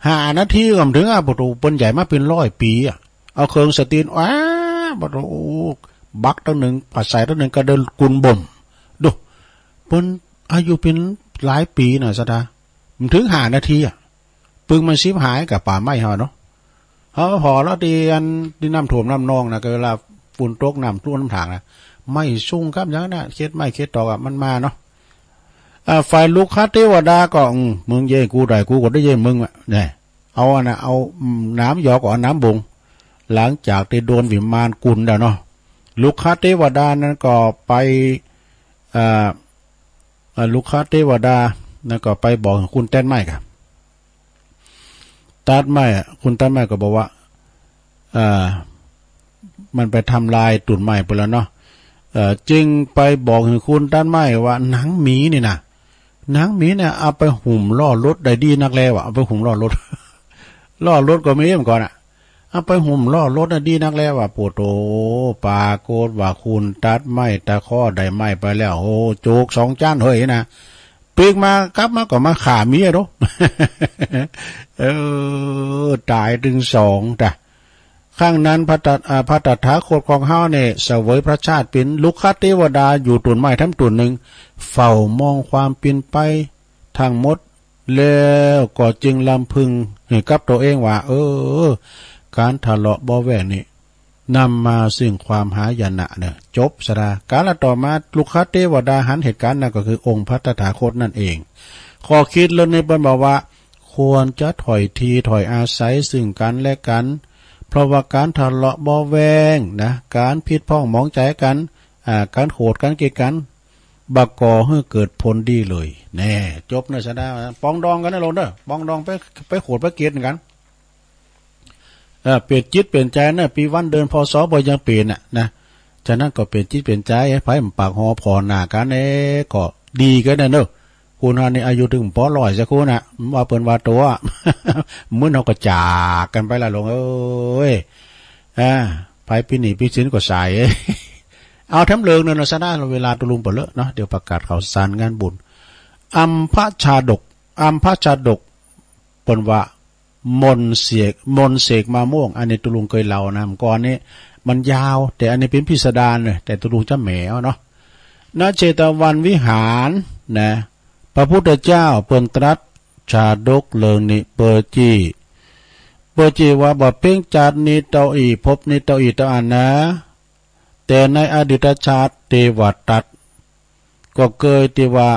ห้านาทีก็บ่ถึงอะ ปะโถ เปิ้นใหญ่มาเป็นร้อยปีอะ เอาเครื่องสตีน แหวะ ปะโถ บักตั้งหนึ่ง ปัดใส่ตั้งหนึ่ง กระเดินกุนบ่ม ดู เปิ้นอายุเป็นหลายปีน่ะ สะดา บ่ถึงห้านาทีอะ ปึงมันสิบหายกับป่าไม้เฮาเนาะ เฮาพอแล้วที่อัน ที่น้ำท่วมน้ำนองนะ ก็เวลาฝนตกน้ำท่วมน้ำถางนะ ไม้สูงครับอย่างนั้นนะ เขตไม้เขตตอกอะ มันมาเนาะ อ่า ฝ่ายรุกขเทวดาก็ อืม มึงเย่งกูได้ กูก็ได้เย่งมึงอะ เนี่ย เอาอันน่ะ เอา อืม น้ำหยอก เอาน้ำบ่ง หลังจากที่โดนวิมานกุนแล้วเนาะ รุกขเทวดานั้นก็ไป อ่า อ่า รุกขเทวดานั้นก็ไปบอกคนตัดไม้ครับ ตัดไม้อะ คนตัดไม้ก็บอกว่า อ่า มันไปทำลายต้นไม้ไปแล้วเนาะ เอ่อ จึงไปบอกหื้อคนตัดไม้ว่า หนังหมีนี่นะ หนังหมีเนี่ย เอาไปหุ้มล้อรถได้ดีนักแล้วอะ เอาไปหุ้มล้อรถ ล้อรถก็มีเหมือนกันอะ เอาไปหุ้มล้อรถน่ะดีนักแล้วอะ ปะโถ ปรากฏว่าคนตัดไม้ตะเคราะห์ได้ไม้ไปแล้ว โอ้ โจกสองจ้านเฮ้ยนะ ปีกมากลับมาก็มาฆ่าเมียดู เออ ตายถึงสองจ้ะ ครั้งนั้นพระตะ- อ่า พระตถาคตของเฮาเนี่ย เสวยพระชาติเป็นรุกขเทวดาอยู่ต้นไม้ทั้งต้นหนึ่ง เฝ้ามองความเป็นไปทั้งหมด แล้วก็จึงรำพึงให้กับตัวเองว่า เออ การทะเลาะเบาะแว้งนี่ นำมาซึ่งความหายนะเนอะ จบสะดา กาลต่อมา รุกขเทวดาหันเหตุการณ์นั่นก็คือองค์พระตถาคตนั่นเอง ข้อคิดเรื่องนี้เปิ้นบอกว่า ควรจะถ่อยทีถ่อยอาศัยซึ่งกันและกัน เพราะว่าการทะเลาะเบาะแว้งนะ การผิดพ้องหมองใจกัน อ่า การโขดกันเกลียดกัน บ่ก่อให้เกิดผลดีเลย แน่ จบเนอะสะดา ปองดองกันนะโลงเนอะ ปองดองไป ไปโขดไปเกลียดกัน เออ เปลี่ยนจิตเปลี่ยนใจเนอะ ปีวันเดือน พ.ศ. บ่ยังเปลี่ยนน่ะนะ ฉะนั้นก็เปลี่ยนจิตเปลี่ยนใจ ไผมันปากหอผ่อหน้ากันเอ้ ก็ดีกันนะเนอะ คนเฮานี่อายุถึงปอร้อยสักคนน่ะ ว่าเปิ้นว่าตัว มื้อเฮาก็จากกันไปละโลงเอ้ย อ่า ไผเป็นหนี้เป็นสินก็สาย เอาแถมเลิกเนอะ สะดา เวลาตุลุงเปลือเนาะ เดี๋ยวประกาศข่าวสารงานบุญ อัมพชาดก อัมพชาดก เปิ้นว่า มนต์เสก มนต์เสกมะม่วง อันนี้ตุลุงเคยเล่านะ ก่อนนี้มันยาว แต่อันนี้เป็นพิสดารเลย แต่ตุลุงจะแหมเอาเนาะ ณ เชตวันวิหารนะ พระพุทธเจ้าเปิ้นตรัสชาดกเรื่องนี้ เปิ้นจี้ เปิ้นจี้ว่า บ่เพ็งจาตินี้เต้าอี้ ภพนี้เต้าอี้เต้าอันนะ แต่ในอดีตชาติเทวทัตก็เกยที่ว่า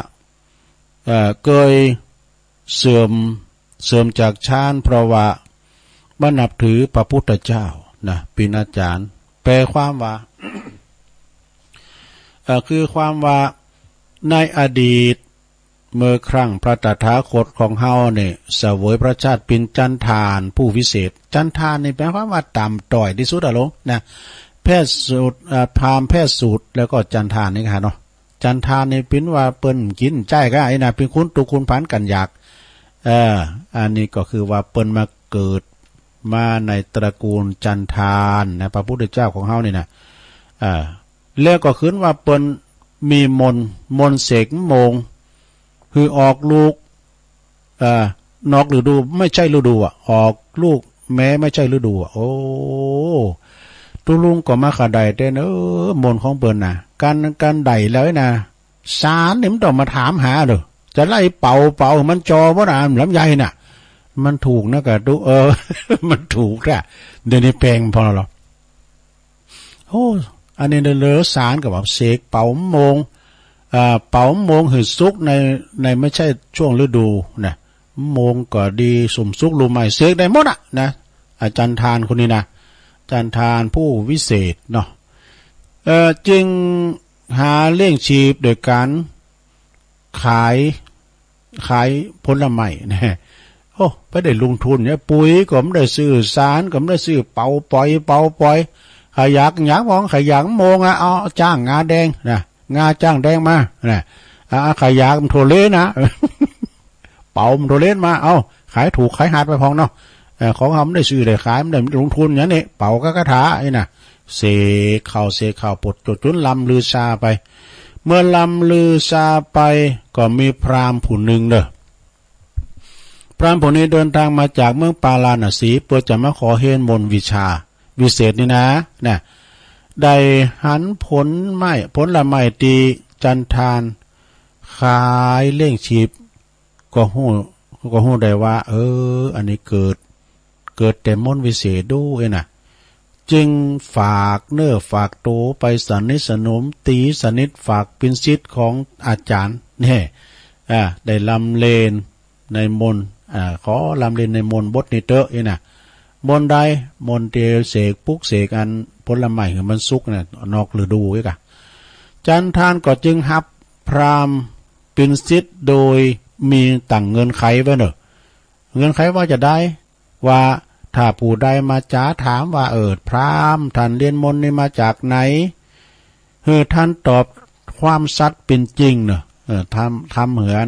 เอ่อ เกยเสื่อม เสื่อมจากฌาน เพราะว่าบ่นับถือพระพุทธเจ้า นะ เป็นอาจารย์ แปลความว่า เอ่อ คือความว่า ในอดีต เมื่อครั้งพระตถาคตของเฮาเนี่ย เสวยพระชาติเป็นจันทานผู้วิเศษ จันทานนี่แปลความว่าต่ำต้อยที่สุดอะโลนะ แพทย์สูตร อ่า พราหมณ์แพทย์สูตร แล้วก็จันทานนี่ค่ะเนาะ จันทานนี่เป็นว่าเปิ้นกินใจ้ก็ไอ้น่ะ เป็นคุณตุคุณผันกันอยาก เออ อันนี้ก็คือว่าเปิ้นมาเกิดมาในตระกูลจันทานนะ พระพุทธเจ้าของเฮานี่นะ เออ แล้วก็ขึ้นว่าเปิ้นมีมนต์ มนต์เสกโมง คือออกลูก เอ่อ นอกฤดู ไม่ใช่ฤดูอะ ออกลูกแม้ไม่ใช่ฤดูอะ โอ้ ตุ๊ลุงก็มาขะได๋เต้น เออ มนต์ของเปิ้นน่ะ กัน กันได๋แล้วนะ สารนี่มันต้องมาถามหาเด้อ จะไล่เป่า เป่ามันจอบ่น่ะ ลำไยน่ะ มันถูกนะกะตุ๊ เออ มันถูกแท้ เดี๋ยวนี้แปลงพอแล้ว โอ้ อันนี้เด้อ สารก็ว่าเสกเป่าโมง อ่า เป่าโมงหื้อสุกใน ในไม่ใช่ช่วงฤดูนะ โมงก็ดี สุมสุกลูกไม้ เสกได้หมดอะนะ อาจารย์ทานคนนี้นะ อาจารย์ทานผู้วิเศษเนาะ เอ่อ จึงหาเลี้ยงชีพโดยการ ขาย ขายผลไม้นะ โอ้ ไปได้ลงทุนเนี่ย ปุ๋ยก็ไม่ได้ซื้อ สารก็ไม่ได้ซื้อ เป่าปอย เป่าปอย ใครอยาก อยากมอง ใครอยากโมงอะ เอา จ้างงาแดงนะ งาจ้างแดงมานะ อ่า ใครอยากมันโทรเลนนะ เป่ามันโทรเลนมา เอา ขายถูกขายหาดไปพองเนาะ เอ่อ ของเฮามันได้ซื้อได้ขาย มันได้ลงทุนอย่างนี้ เป่าก็คาถาไอ้น่ะ เสกเข้า เสกเข้า ปดจดจุนลำลือซาไป เมื่อลำลือซาไป ก็มีพราหมณ์ผู้หนึ่งเด้อ พราหมณ์ผู้นี้เดินทางมาจากเมืองปาราณสี เพื่อจะมาขอเฮียนมนต์วิชาวิเศษนี่นะ นะ ได้หันผลไม้ ผลไม้ที่จันทานขายเลี้ยงชีพ ก็ฮู้ ก็ฮู้ได้ว่า เออ อันนี้เกิด เกิดแต่มนต์วิเศษดูเอ้ยนะ จึงฝากเนื้อฝากตัวไปสนิทสนม ตีสนิท ฝากปินสิทธิ์ของอาจารย์ แน่ อ่า ได้ลำเลียนในมนต์ อ่า ขอลำเลียนในมนต์บทนี้เต๊อะเอ้ยนะ มนต์ใด มนต์ที่เสก ปลุกเสกอันผลไม้หื้อมันสุกน่ะ นอกฤดูเอ้ยกะ จันทานก็จึงฮับพราหมณ์ปินสิทธิ์โดยมีตั้งเงื่อนไขไว้เนอะ เงื่อนไขว่าจะได้ ว่าถ้าผู้ใดมาจ๋าถามว่า เออ พราหมณ์ ท่านเรียนมนต์นี้มาจากไหน หื้อท่านตอบความสัตย์เป็นจริงเนอะ เออ ทำ ทำเหมือน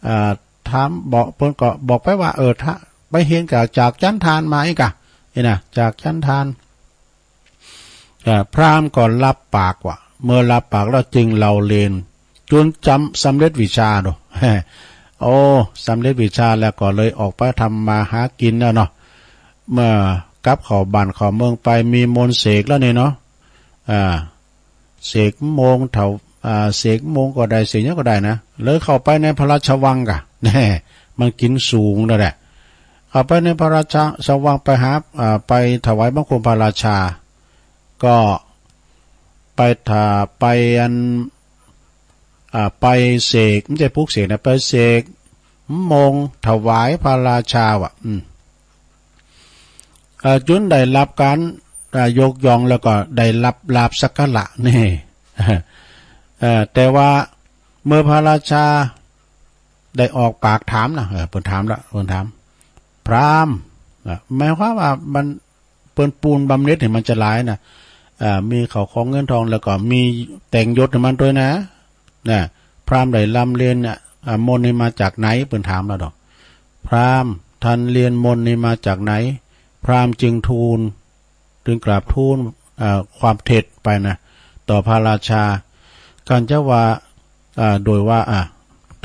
เอ่อ ถาม บอก เปิ้นก็บอกไปว่า เออ ถ้าไปเฮียนก็จากจันทานมาเอ้ยกะ นี่นะ จากจันทาน เอ่อ พราหมณ์ก็รับปากว่า เมื่อรับปากแล้วจึงเล่าเรียน จนจำ สำเร็จวิชาโด โอ้ สำเร็จวิชาแล้วก็เลยออกไปทำมาหากินแล้วเนาะ เมื่อกลับเข้าบ้านเข้าเมืองไป มีมนต์เสกแล้วนี่เนาะ อ่า เสกโมงเถา อ่า เสกโมงก็ได้ เสกหยังก็ได้นะ เลยเข้าไปในพระราชวังกะ แน่ มันกินสูงนั่นแหละ เข้าไปในพระราชวังไปหา อ่า ไปถวายบังคมพระราชา ก็ไปถา ไปอัน อ่า ไปเสก ไม่ใช่ปลุกเสกนะ ไปเสกโมงถวายพระราชาว่ะ อืม เอ่อ จุนได้รับการ อ่า ยกย่องแล้วก็ได้รับลาภสักการะนี่ เอ่อ แต่ว่าเมื่อพระราชาได้ออกปากถามนะ เออ เปิ้นถามละ เปิ้นถาม พราหมณ์ อ่ะ หมายความว่ามัน เปิ้นปูนบำเหน็จให้มันจะหลายนะ อ่า มีข้าวของเงินทอง แล้วก็มีแต่งยศให้มันด้วยนะ นะ พราหมณ์ได้ร่ำเรียนเนี่ย อ่า มนต์นี้มาจากไหน เปิ้นถามแล้วดอก พราหมณ์ ท่านเรียนมนต์นี้มาจากไหน พราหมณ์จึงทูล จึงกราบทูล อ่า ความเท็จไปนะ ต่อพระราชา กันจะว่า อ่า โดยว่า อ่า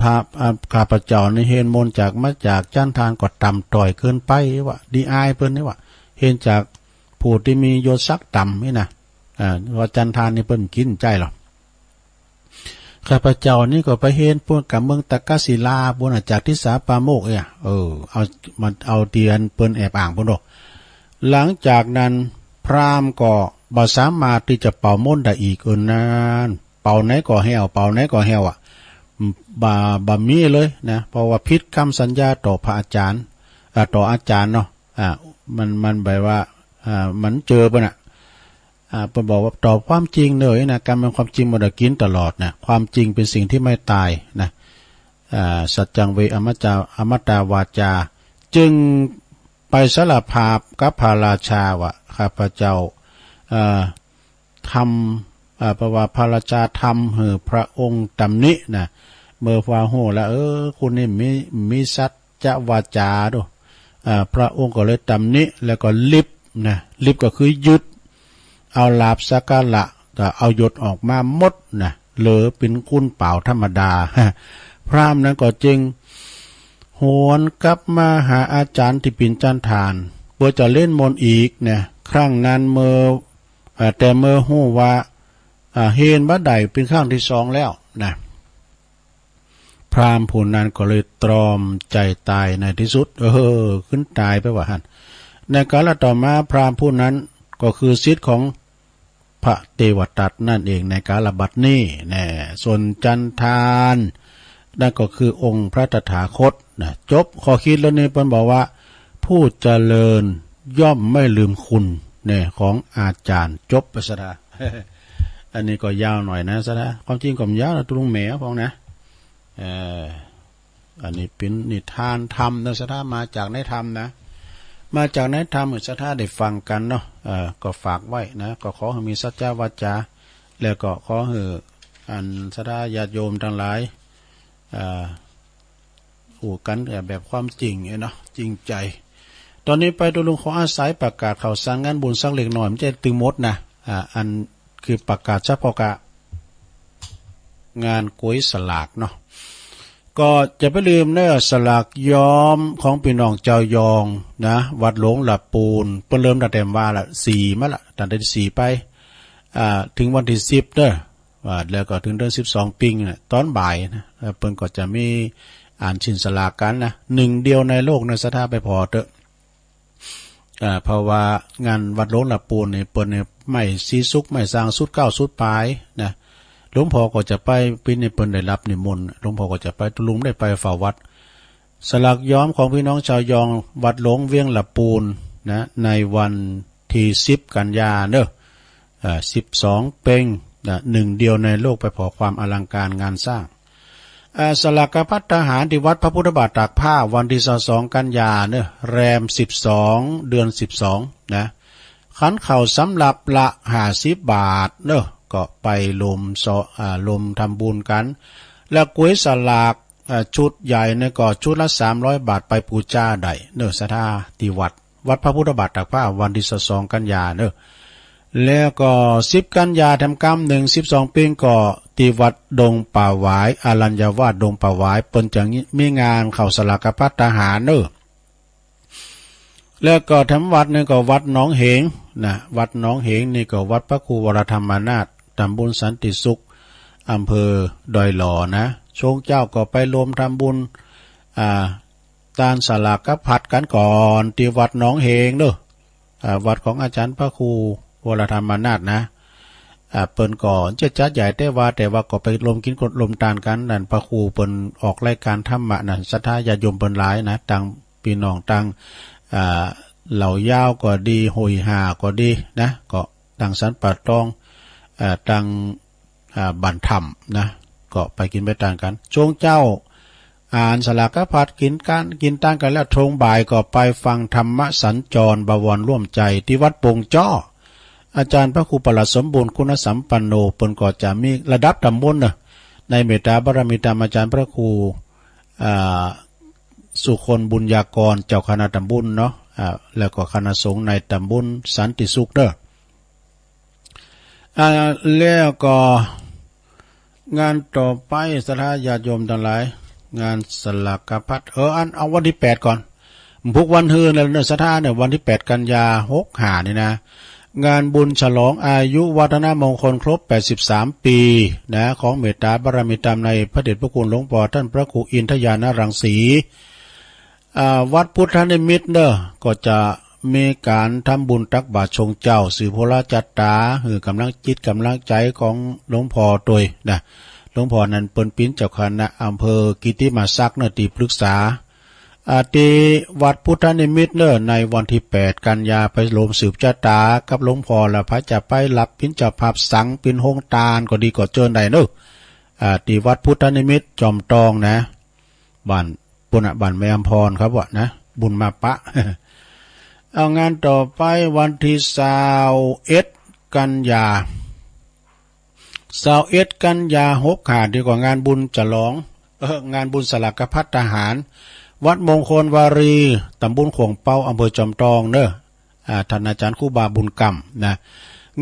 ถ้า อ่า ข้าพเจ้านี่เฮียนมนต์จาก มาจากจันทานก็ต่ำต้อยเกินไปว่า ดีอายเปิ้นนี่ว่า เฮียนจากผู้ที่มียศศักดิ์ต่ำนี่นะ อ่า ว่าจันทานนี่เปิ้นกินใจ้หรอ ข้าพเจ้านี่ก็ไปเฮียนปูนกับเมืองตักกศิลาปูนน่ะ จากทิสาปราโมกข์เอ้ย เออ เอา มันเอาเตียนเปิ้นแอบอ้างปูนดอก หลังจากนั้นพราหมณ์ก็บ่สามารถที่จะเป่ามนต์ได้อีก เออ นาน เป่าไหนก็แห้ว เป่าไหนก็แห้วอะ บ่ บ่มีเลยนะ เพราะว่าผิดคำสัญญาต่อพระอาจารย์ อ่า ต่ออาจารย์เนาะ อ่า มัน มันแบบว่า อ่า มันเจอเปิ้นน่ะ อ่า เปิ้นบอกว่าตอบความจริงเลยนะ การเป็นความจริงมันจะกินตลอดนะ ความจริงเป็นสิ่งที่ไม่ตายนะ อ่า สัจจังเวอมตา อมตาวาจา จึงไปสารภาพกับพระราชาว่า ข้าพเจ้า เอ่อ ทำ เอ่อ แปลว่าพระราชาทำให้พระองค์ตำหนินะ เมื่อพระฮู้แล้ว เออ คนนี้มี มีสัจจวาจาโด อ่า พระองค์ก็เลยตำหนิ แล้วก็ลิบนะ ลิบก็คือยึด เอาลาภสักการะ ก็เอายศออกมาหมดนะ เหลือเป็นคนเปล่าธรรมดา พราหมณ์นั้นก็จึงหวนกลับมาหาอาจารย์ที่เป็นจันทาน เพื่อจะเล่นมนต์อีกนะ ครั้งนั้นเมื่อ อ่า แต่เมื่อฮู้ว่า อ่า เฮนบ่ได้เป็นครั้งที่สองแล้วนะ พราหมณ์ผู้นั้นก็เลยตรอมใจตายในที่สุด เออ ขึ้นตายไปว่าหั่น ในกาลต่อมาพราหมณ์ผู้นั้นก็คือศิษย์ของพระเทวทัตนั่นเอง ในกาลบัดนี้แน่ ส่วนจันทาน นั่นก็คือองค์พระตถาคตนะ จบข้อคิดแล้วนี่ เปิ้นบอกว่า ผู้เจริญย่อมไม่ลืมคุณเนี่ย ของอาจารย์ จบไปซะละ อันนี้ก็ยาวหน่อยนะ ซะละ ความจริงก็บ่ยาวนะ ตุ๊ลุงแหมพ้องนะ เอ่อ อันนี้เป็นนิทานธรรมนะ ศรัทธา มาจากในธรรมนะ มาจากในธรรม ศรัทธาได้ฟังกันเนาะ เอ่อ ก็ฝากไว้นะ ก็ขอให้มีสัจจวาจา แล้วก็ขอให้อันศรัทธาญาติโยมทั้งหลาย เอ่อ อู้กันแบบความจริงเนาะ จริงใจ ตอนนี้ไปตุ๊ลุงขออาศัยประกาศข่าวสารงานบุญสักเล็กน้อย มันจะตึงหมดนะ อ่า อันคือประกาศเฉพาะกะงานก๋วยสลากเนาะ ก็จะไปลืมเนอะ สลากย้อมของพี่น้องชาวยองนะ วัดหลวงละปูน เปิ้นเริ่มตั้งแต่วันละสี่มาละ ตั้งแต่สี่ไป อ่า ถึงวันที่สิบเด้อ ว่าแล้วก็ถึงเดือนสิบสองปิงน่ะ ตอนบ่ายนะ เอ่อ เปิ้นก็จะมีอ่านชินสลากกันนะ หนึ่งเดียวในโลกนะ ศรัทธาไปผ่อเต๊อะ อ่า เพราะว่างานวัดหลวงละปูนนี่ เปิ้นนี่ไม้สีสุก ไม้สร้างสุดเก้าสุดปลายนะ หลวงพ่อก็จะไป ปีนี้เปิ้นได้รับนิมนต์ หลวงพ่อก็จะไป ตุ๊ลุงได้ไปเฝ้าวัด สลากย้อมของพี่น้องชาวยอง วัดหลวงเวียงละปูนนะ ในวันที่สิบกันยาเนอะ เอ่อ สิบสองเพ็งนะ หนึ่งเดียวในโลก ไปผ่อความอลังการงานสร้าง เอ่อ สลากภัตตาหารที่วัดพระพุทธบาทตากผ้า วันที่ยี่สิบสองกันยาเนอะ แรมสิบสอง เดือนสิบสองนะ คันเข้าสำรับละห้าสิบบาทเนอะ ก็ไปรวมซอ อ่า รวมทำบุญกัน แล้วก๋วยสลาก อ่า ชุดใหญ่นี่ก็ชุดละสามร้อยบาท ไปปูจาได้เนอะ ศรัทธา ที่วัด วัดพระพุทธบาทตากผ้า วันที่ยี่สิบสองกันยาเนอะ แล้วก็สิบกันยาแถมกำหนึ่ง สิบสองปิงก็ที่วัดดงป่าหวาย อรัญญวาสดงป่าหวาย เปิ้นจะมีงานเข้าสลากภัตตาหารเนอะ แล้วก็แถมวัดหนึ่งก็วัดหนองเหงนะ วัดหนองเหงนี่ก็วัดพระครูวรธรรมนาถ ตำบลสันติสุข อำเภอดอยหล่อนะ ช่วงเจ๊าก็ไปรวมทำบุญ อ่า ตานสลากพัดกันก่อน ที่วัดหนองเหงเนอะ อ่า วัดของอาจารย์พระครูวรธรรมนาถนะ อ่า เปิ้นก็จะจัดใหญ่แต่ว่า แต่ว่าก็ไปรวมกินรวมตานกัน นั่นพระครูเปิ้นออกรายการธรรมะนะ ศรัทธาญาติโยมเปิ้นหลายนะ ตังพี่น้องตัง อ่า เหล่ายาวก็ดี ห้วยห่าก็ดีนะ ก็ตังสันป่าตอง อ่า ตัง อ่า บ้านถ้ำนะ ก็ไปกินไปตานกัน ช่วงเจ๊า อ่านสลากพัดกินกัน กินตานกันแล้ว ช่วงบ่ายก็ไปฟังธรรมสัญจรบวรร่วมใจ ที่วัดปงจ้อ อาจารย์พระครูประหลัดสมบูรณ์คุณสัมปันโน เปิ้นก็จะมีระดับตำบลเนอะ ในเมตตาบารมีธรรมอาจารย์พระครู อ่า สุคนบุญญากร เจ้าคณะตำบลเนาะ อ่า แล้วก็คณะสงฆ์ในตำบลสันติสุขเนอะ อ่า แล้วก็งานต่อไป ศรัทธาญาติโยมทั้งหลาย งานสลากพัด เออ อัน เอาวันที่แปดก่อน พุกวันฮือนะเนอะ ศรัทธาเนอะ วันที่แปดกันยาหกห้านี่นะ งานบุญฉลองอายุวัฒนมงคลครบแปดสิบสามปีนะ ของเมตตาบารมีธรรมในพระเดชพระคุณหลวงพ่อท่านพระครูอินทญาณรังสี อ่า วัดพุทธนิมิตเนอะ ก็จะมีการทำบุญตักบาตรช่วงเจ๊า สืบโหราจัตตา หื้อกำลังจิตกำลังใจของหลวงพ่อตวยนะ หลวงพ่อนั้นเปิ้นเป๋นเจ้าคณะอำเภอกิตติมศักดิ์เนอะ ตี้ปรึกษา อา ตี้วัดพุทธนิมิตรเนอะ ในวันตี้แปดกันยา ไปโฮมสืบชะตากับหลวงพ่อ แล้วไผจะไปฮับเป๋นเจ้าภาพสัง เป๋นโฮงตานก็ดีก็เจิญได้เนอะ อา ตี้วัดพุทธนิมิตรจอมตองนะ บ้านปุ้นน่ะ บ้านแม่อำพรครับวะนะ บุญมาปะ เอางานต่อไปวันตี้ซาวเอ็ดกันยา ซาวเอ็ดกันยาหกห้า ดีกว่างานบุญฉลอง เออ งานบุญสลากภัตตาหาร วัดมงคลวารี ตำบลข่วงเปา อำเภอจอมตองเนอะ อ่า ท่านอาจารย์ครูบาบุญกำนะ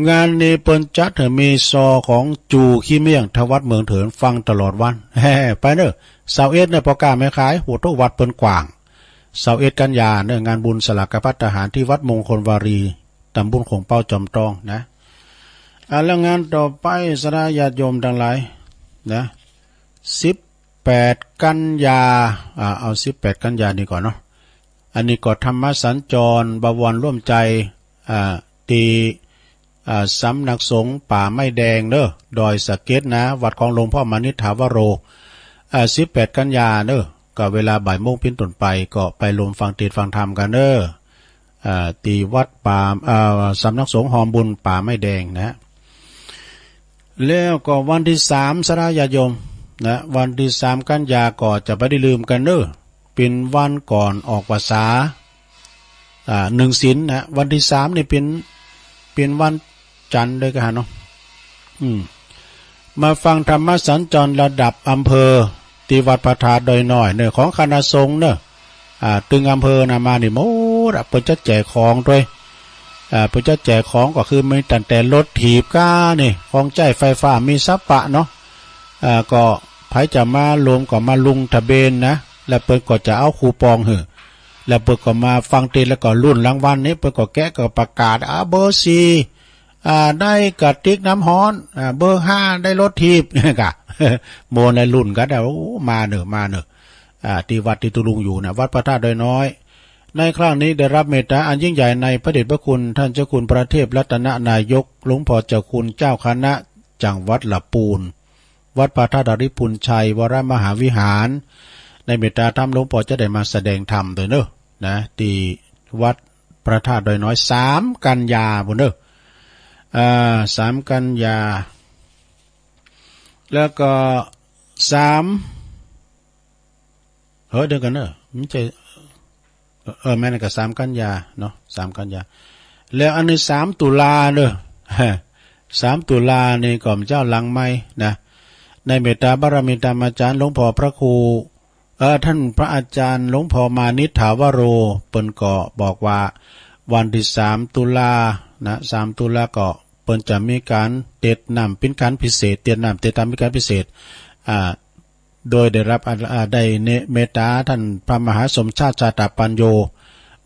งานนี้เปิ้นจัดหื้อมีซอของจูขี้เมี่ยงทวัดเมืองเถินฟังตลอดวัน แฮ่ ไปเนอะ ซาวเอ็ดเนี่ย พ่อค้าแม่ขาย โห ทุกวัดเปิ้นกว้าง ซาวเอ็ดกันยาเนอะ งานบุญสลากภัตตาหารที่วัดมงคลวารี ตำบลข่วงเปาจอมตองนะ อ่า แล้วงานต่อไป ศรัทธาญาติโยมทั้งหลายนะ สิบแปดกันยา อ่า เอาสิบแปดกันยานี่ก่อนเนาะ อันนี้ก็ธรรมสัญจร บวรร่วมใจ อ่า ตี้ อ่า สำนักสงฆ์ป่าไม้แดงเนอะ ดอยสะเก็ดนะ วัดของหลวงพ่อมานิษฐาวโร อ่า สิบแปดกันยาเนอะ ก็เวลาบ่ายโมงเป๋นต้นไป ก็ไปโฮมฟังเทศน์ฟังธรรมกั๋นเนอะ อ่า ตี้วัดป่า อ่า สำนักสงฆ์ฮอมบุญป่าไม้แดงนะ แล้วก็วันตี้สาม ศรัทธาญาติโยมนะ วันตี้สามกันยาก็จะบ่ได้ลืมกั๋นเนอะ เป๋นวันก่อนออกพรรษา อ่า หนึ่งศีลนะ วันตี้สามนี่เป๋น เป๋นวันจันทร์ด้วยกั๋นเนาะ อืม มาฟังธรรมสัญจรระดับอำเภอ ตี้วัดพระธาตุดอยน้อยเนอะ ของคณะสงฆ์เนอะ อ่า ตึงอำเภอนะ มานี่หมดอะ เปิ้นจะแจกของด้วย อ่า เปิ้นจะแจกของก็คือมีตั้งแต่รถถีบก้านี่ ของใจ๊ไฟฟ้า มีสัพพะเนาะ อ่า ก็ไผจะมาโฮมก็มาลงทะเบียนนะ แล้วเปิ้นก็จะเอาคูปองหื้อ แล้วเปิ้นก็มาฟังเทศน์แล้วก็ลุ้นรางวัลนี่ เปิ้นก็แกะก็ประกาศ อ่า เบอร์สี่ อ่า ได้กระติกน้ำฮ้อน อ่า เบอร์ห้าได้รถถีบ กะ โมนและลุ้นกั๋น โอ้ มาเนอะ มาเนอะ อ่า ตี้วัดตี้ตุ๊ลุงอยู่นะ วัดพระธาตุดอยน้อย ในครั้งนี้ได้รับเมตตาอันยิ่งใหญ่ในพระเดชพระคุณท่านเจ้าคุณพระเทพรัตนนายก หลวงพ่อเจ้าคุณเจ้าคณะจังหวัดละปูน วัดพระธาตุดาริพุนชัยวรมหาวิหาร ในเมตตาธรรมหลวงพ่อจะได้มาแสดงธรรมด้วยเนอะ นะ ตี้วัดพระธาตุดอยน้อย สามกันยาปู้นเนอะ อ่า สามกันยา แล้วก็สาม เฮ้ย เดี๋ยวก่อนเนอะ ไม่ใช่ เออ เออ แม่นก็สามกันยาเนาะ สามกันยา แล้วอันนี้สามตุลาเนอะ สามตุลานี่ก็เจ้าหลังใหม่นะ ในเมตตาบารมีธรรมอาจารย์หลวงพ่อพระครู เอ่อ ท่านพระอาจารย์หลวงพ่อมานิษฐาวโร เปิ้นก็บอกว่าวันตี้สามตุลานะ สามตุลาก็เปิ้นจะมีก๋านเตรียมน้ำเป๋นก๋านพิเศษ เตรียมน้ำเตรียมธรรมเป๋นก๋านพิเศษ อ่า โดยได้รับ อ่า ได้เน- เมตตาท่านพระมหาสมชาติ ชาตปัญโญ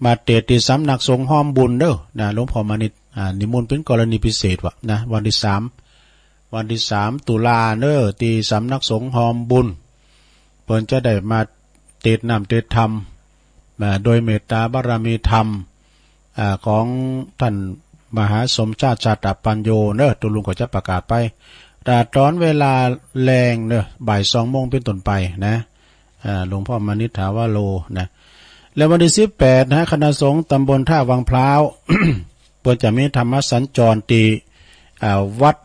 มาเตรียมตี้สำนักสงฆ์ฮอมบุญเด้อนะ หลวงพ่อมานิษฐ อ่า นิมนต์เป๋นกรณีพิเศษวะนะ วันตี้สาม วันตี้สามตุลาเนอะ ตี้สำนักสงฆ์ฮอมบุญ เปิ้นจะได้มาเตรียมน้ำเตรียมธรรม อ่า โดยเมตตาบารมีธรรม อ่า ของท่านมหาสมชาติ ชาตปัญโญเนอะ ตุ๊ลุงก็จะประกาศไป แต่ตอนเวลาแลงเนอะ บ่ายสองโมงเป๋นต้นไปนะ อ่า หลวงพ่อมานิษฐาวโรนะ แล้ววันตี้สิบแปดนะ คณะสงฆ์ตำบลท่าวังพร้าว เปิ้นจะมีธรรมสัญจรตี้ อ่า วัด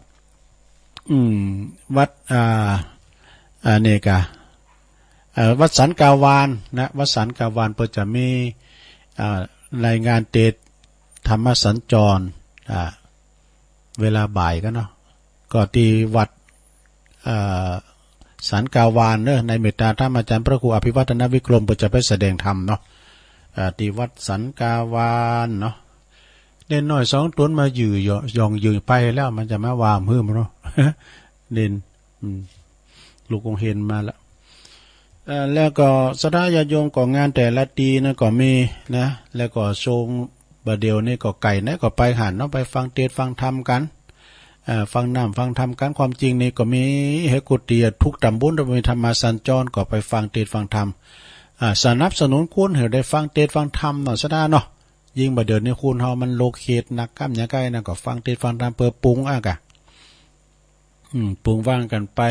อืม วัด อ่า อ่า นี่กะ เอ่อ วัดสันกาวานนะ วัดสันกาวานเปิ้นจะมี อ่า รายงานเตรียมธรรมสัญจร อ่า เวลาบ่ายกั๋นเนาะ ก็ตี้วัด เอ่อ สันกาวานเนอะ ในเมตตาธรรมอาจารย์พระครูอภิวัฒนวิกรมเปิ้นจะไปแสดงธรรมเนาะ เอ่อ ตี้วัดสันกาวานเนาะ เนนน้อยสองต๋นมายื้อ ย่องยื้อไปแล้ว มันจะมาว่าหื้อมันเนาะ เนน อืม ลูกองค์เฮนมาละ เอ่อ แล้วก็ศรัทธาญาติโยมก็งานแต่ละตี้นั่นก็มีนะ แล้วก็ช่วงบ่าเดี่ยวนี้ก็ไกลนะ ก็ไปหั้นเนาะ ไปฟังเตศน์ฟังธรรมกั๋น เอ่อ ฟังน้ำฟังธรรมกั๋น ความจริงนี่ก็มีเฮดกุฏิอะ ทุกตำบล ถ้ามีธรรมสัญจรก็ไปฟังเตศน์ฟังธรรม อ่า สนับสนุนคนหื้อได้ฟังเตศน์ฟังธรรมเนาะ ศรัทธาเนาะ ยิ่งบ่าเดี่ยวนี้คนเฮามันโลกเขตนัก ก้ำหยังไกลนะ ก็ฟังเตศน์ฟังธรรมเปื้อปรุงอะกะ อืม ปรุงว่างกั๋นไป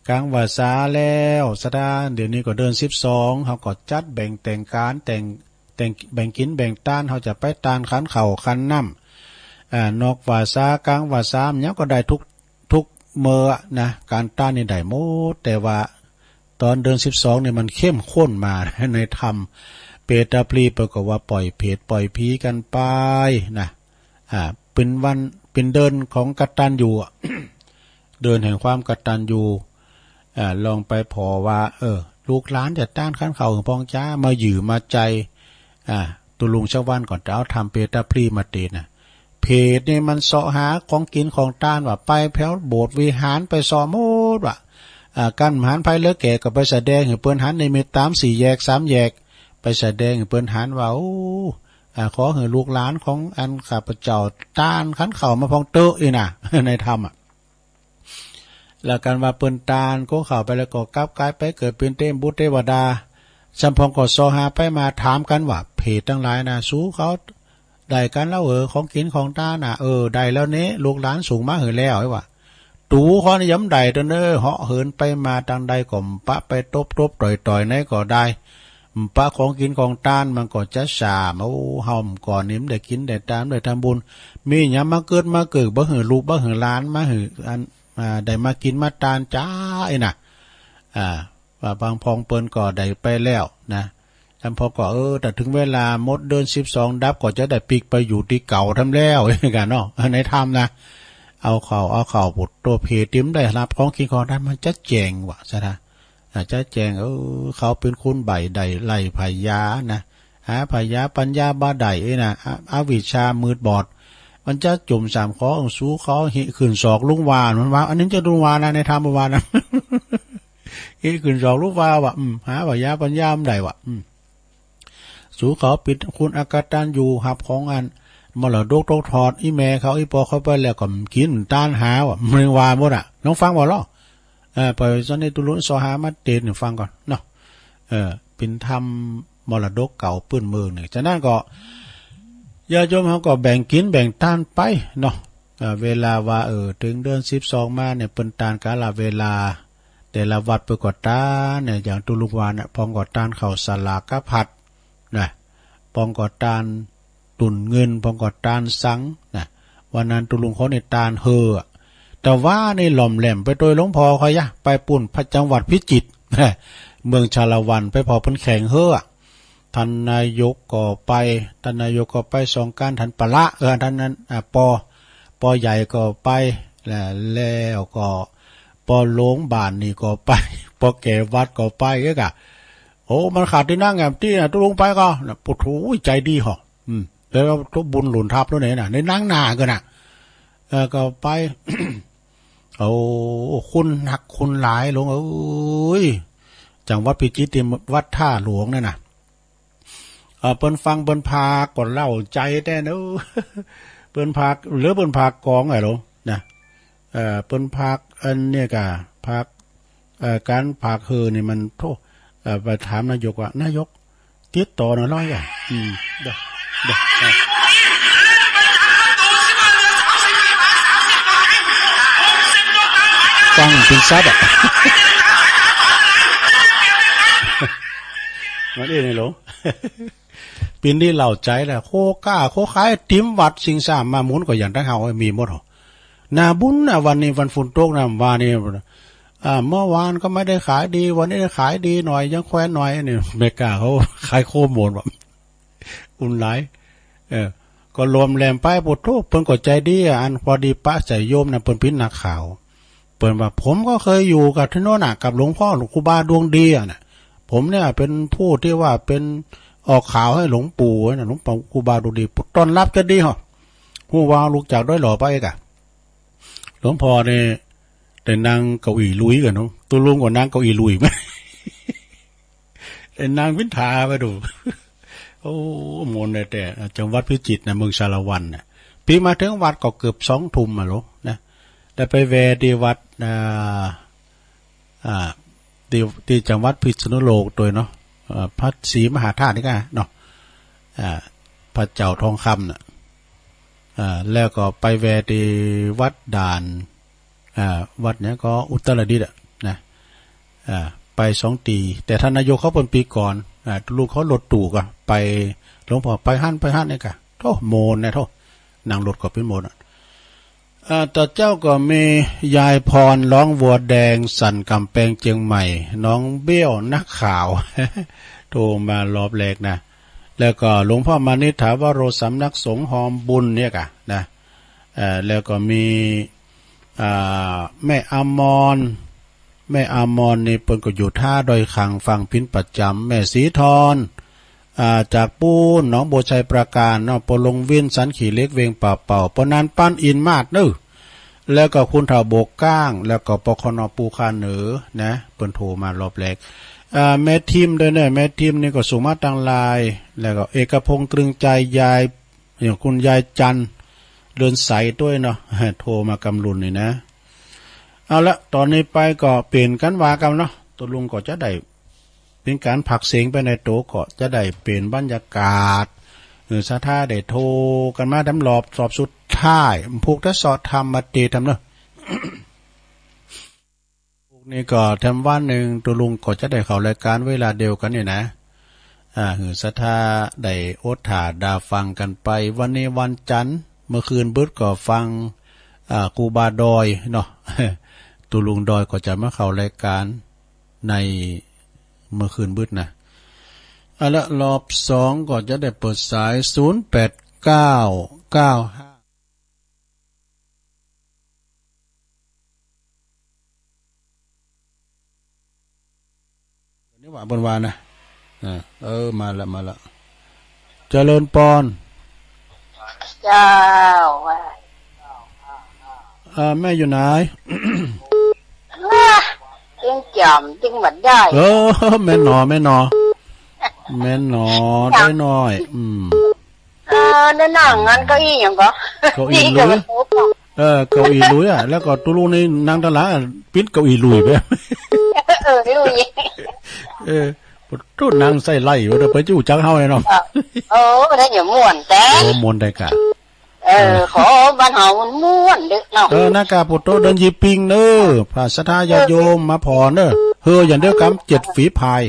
กลางพรรษาแล้วสะดา เดี๋ยวนี้ก็เดือนสิบสอง เขาก็จัดแบ่งแต่งการแต่ง แต่ง แบ่งกินแบ่งตาน เขาจะไปตานขันข้าวขันน้ำ อ่า นอกพรรษากลางพรรษา มันยังก็ได้ทุก ทุกมื้อนะ การตานนี่ได้หมด แต่ว่าตอนเดือนสิบสองนี่มันเข้มข้นมา ในธรรม เปตาพลีเปิ้นก็ว่าปล่อยเผตปล่อยผีกันไปนะ อ่า เป็นวัน เป็นเดือนของกตัญญูอะ เดือนแห่งความกตัญญู อ่า ลองไปผ่อว่า เออ ลูกหลานจะตานขันข้าวหื้อพองจ้า มาหยื่อมาใจ๋ อ่า ตุลุงสักวันก่อนจะเอาธรรมเปตาพลีมาเตศน์นะ เผตนี่มันเซาะหาของกินของตานว่า ไปแถวโบสถ์วิหารไปเซาะหมดว่า อ่า กันหันไผเหลือแก่ก็ไปแสดงหื้อเปิ้นหันนิมิตตามสี่แยกสามแยก ไปแสดงหื้อเปิ้นหันว่า โอ้ อ่า ขอหื้อลูกหลานของอันข้าพเจ้าตานขันข้าวมาพองเต๊อะอี้นะ ในธรรมอะ แล้วกันว่าเปิ้นตานขันข้าวไปแล้วก็กลับกลายไปเกิดเป็นเทพบุตรเทวดา สัมพองก็เซาะหาไปมาถามกันว่า เผตตังหลายนะ สูเขาได้กันแล้วเหรอ ของกินของตานน่ะ เออ ได้แล้วเนาะ ลูกหลานส่งมาหื้อแล้ว ไอ้ว่า ตูเขานี่ยังบ่ได้ตันเน้อ เหาะเหินไปมาตางใดก็บ่ปะ ไปตบๆ ต่อยๆ ไหนก็ได้ บ่ปะของกินของตาน มันก็จะสาม โอ้ เฮาก่อนนี่บ่ได้กินได้ตาน บ่ได้ทำบุญ มีหยังมาเกิดมาเกิด บ่หื้อลูก บ่หื้อหลาน มาหื้ออัน อ่า ได้มากินมาตานจ้า ไอ้น่ะ อ่า ว่าบางพองเปิ้นก็ได้ไปแล้วนะ สัมพองก็ เออ แต่ถึงเวลาหมดเดือนสิบสองดับ ก็จะได้ปิ๊กไปอยู่ตี้เก่าทำแล้ว กันเนาะ ในธรรมนะ เอาข้าว เอาข้าว โผตโตเผตนี่บ่ได้ฮับของกินของตาน มันจะแจ้งว่าซะนะ อ่า จะแจ้ง เออ เขาเป็นคนใบ้ได้ไล่พญานะ หาพญาปัญญาบ่ได้เอ้ยนะ อ- อวิชชามืดบอด มันจะจุ่มสามข้อ สูเขา หิขึ้นศอกลุงวา มันว่า อันนี้จะลุงวานะ ในธรรมบ่วานะ หิขึ้นศอกลุงวาว่ะ อืม หาพญาปัญญาบ่ได้ว่ะ อืม สูเขาเป็นคนอกตัญญู ฮับของอันมรดกตกทอด อีแม่เขา อีปอเขาไปแล้วก็กินตานหาว่ะ มันว่าหมดอะ ลองฟังบ่ลอ เออ ปล่อยตอนนี้ตุลุงเซาะหามาเตศน์หื้อฟังก่อนเนาะ เออ เป็นธรรมมรดกเก่าปื้นเมืองนี่ ฉะนั้นก็ ญาติโยมเขาก็แบ่งกินแบ่งตานไปเนาะ เออ เวลาว่า เออ ถึงเดือนสิบสองมาเนี่ย เปิ้นตานกาลเวลา แต่ละวัดเปิ้นก็ตานเนี่ย อย่างตุลุงวาเนี่ย พองก็ตานข้าวสลากกับผัดนะ พองก็ตาน ตุ่นเงิน พองก็ตานสังนะ วันนั้นตุลุงเขาเนี่ยตานเฮือ แต่ว่านี่หล่อมแหลมไปโตยหลวงพ่อเขายะ ไปปู้นพระจังหวัดพิจิตร เมืองชาละวัน ไปผ่อเปิ้นแข่งเฮือ ท่านนายกก็ไป ท่านนายกก็ไปสองการ ท่านปะละ เออ ท่านนั้น อ่า ปอ ปอใหญ่ก็ไป และ แล้วก็ปอหลวงบ้านนี่ก็ไป ปอแก่วัดก็ไป เอ้ยกะ โอ้ มันขาดตี้นั่งแอมตี้นะ ตุลุงไปก็นะ โอ้โห ใจดีเหาะ อืม แล้วก็บุญหล่นทับแล้วเนี่ยนะ ในนั่งหน้ากันนะ เออ ก็ไป โอ้ คนนักคนหลายหลวงเอ้ย จังหวัดพิจิตรนี่วัดท่าหลวงเนี่ยนะ เออ เปิ้นฟังเปิ้นพากก็เล่าใจแต๊เนอะ เปิ้นพาก หรือเปิ้นพากกองอะหลวงนะ เออ เปิ้นพากอันเนี่ยกะ พาก เอ่อ การพากเฮือนี่มัน โธ่ เอ่อ ไปถามนายกว่า นายก ติดต่อหน่อยร้อยอ่ะ อืม เด้อ เด้อ เด้อ ฟังเป็นซับอ่ะ มันเองไงหลวง ปีนี้เล่าใจแหละ โคก้า โคขายไอติมวัดสิงสามมาหมุนก็อย่างทั้งเฮามีหมดหรอ หน้าบุญนะ วันนี้วันฝนตกนะ ว่านี่ อ่า เมื่อวานก็ไม่ได้ขายดี วันนี้ได้ขายดีหน่อย ยังแควนหน่อย นี่ อเมริกาเขาขายโคตรหมดว่ะ อุ่นหลาย เออ ก็รวมแหลมไป โอ้โธ่ เปิ้นก็ใจดีอ่ะ อันพอดีปะใส่โยมนะ เปิ้นเป็นนักข่าว เปิ้นว่า ผมก็เคยอยู่กับที่โน่นน่ะ กับหลวงพ่อ หลวงครูบาดวงดีอ่ะนะ ผมเนี่ยเป็นผู้ที่ว่าเป็นออกข่าวให้หลวงปู่นะ หลวงปู่ ครูบาดวงดี ต้อนรับจะดีเหรอ ฮู้ว่าลูกจากด้อยหล่อไปกะ หลวงพ่อเนี่ยได้นั่งเก้าอี้ลุยกันเนาะ ตุลุงก็นั่งเก้าอี้ลุยมา ได้นั่งวินถาไปดู โอ้ มนต์เลยแต่ จังหวัดพิจิตรนะ เมืองสารวันน่ะ ปีมาถึงวัดก็เกือบสองทุ่มอะโหลนะ ได้ไปแวะที่วัด อ่า อ่า ที่ ที่จังหวัดพิษณุโลกด้วยเนาะ เอ่อ พระศรีมหาธาตุนี่ก็เนาะ อ่า พระเจ้าทองคำน่ะ อ่า แล้วก็ไปแวะที่วัดด่าน อ่า วัดเนี่ยก็อุตรดิตถ์อะนะ อ่า ไปสองตี แต่ท่านนายกเขาเปิ้นปีก่อน อ่า ลูกเขารถตู้ก็ไป หลวงพ่อไปหั้นไปหั้นนี่กะ โธ่ โมนนะโธ่ นั่งรถก็เป็นโมนอะ อ่า แต่เจ้าก็มียายพรร้องวัวแดงสั่นกำแพงเชียงใหม่ น้องเบี้ยวนักข่าว โทรมารอบแรกนะ แล้วก็หลวงพ่อมานิษฐาวโร สำนักสงฆ์ฮอมบุญเนี่ยกะนะ เอ่อ แล้วก็มี อ่า แม่อมร แม่อมรนี่เปิ้นก็อยู่ท่าดอยขังฟังพิณประจำ แม่ศรีทร อ่า จากปูนหนองบัวชัยปราการเนาะ ปอลงวินสันขี้เหล็กเวียงป่าเป่า ปอนันปั้นอินมาศเนอะ แล้วก็คุณเฒ่าโบกก้าง แล้วก็ ปคน ปูคาเหนือนะ เปิ้นโทรมารอบแรก อ่า แม่ทิมด้วยเนอะ แม่ทิมนี่ก็ส่งมาตังไลน์ แล้วก็เอกพงษ์ตรึงใจ ยาย อย่างคุณยายจันทร์ เรือนใสด้วยเนาะ โทรมากำลุนนี่นะ เอาละ ตอนนี้ไปก็เปลี่ยนกันว่ากันเนาะ ตกลงก็จะได้ เป็นการพากย์เสียงไปในโตก็จะได้เปลี่ยนบรรยากาศ เออ ศรัทธาได้โทรกันมาทำรอบสอบสุดท้าย ผูกทดสอบธรรมมาเตทำเนอะ พวกนี้ก็แถมวันหนึ่ง ตกลงก็จะได้เข้ารายการเวลาเดียวกันนี่นะ อ่า หือศรัทธาได้อดถ่าดาฟังกันไป วันนี้วันจันทร์ เมื่อคืนบึดก็ฟัง อ่า ครูบาดอยเนาะ ตกลงดอยก็จะมาเข้ารายการในเมื่อคืนบึดนะ เอาละ รอบสองก็จะได้เปิดสาย ศูนย์แปดเก้าเก้าห้า นี่หว่าเปิ้นว่านะ อ่า เออ มาละ มาละ เจริญปอน เจ้า อ่า แม่อยู่ไหน อ่ะ เอ็งจำจึงหมดได้ เออ แม่นหนอ แม่นหนอ แม่นหนอ ได้หน่อย อืม เออ นั่นน่ะ งั้นเก้าอี้หยังก็ เก้าอี้ลุย นี่ก็มันโต๊ะเก่า เออ เก้าอี้ลุยอะ แล้วก็ตกลงนี่นั่งตังหลังอะ ปิ้นเก้าอี้ลุยไป เออ ลุย เออ โธ่ นั่งใส่ไล่อยู่ เดี๋ยวไปจู้จักเฮาไอ้น้อง เออ เออ ได้อย่าม่วนแต่ โอ้ ม่วนได้กะ เออ เออ ขอบ้านเฮามันม่วนเด้อเนาะ เออ นากาโปโตเดินยีปิงเนอะ พระศรัทธาญาติโยมมาผ่อนเนอะ เฮออย่างเดียวกำเจ็ดฝีพาย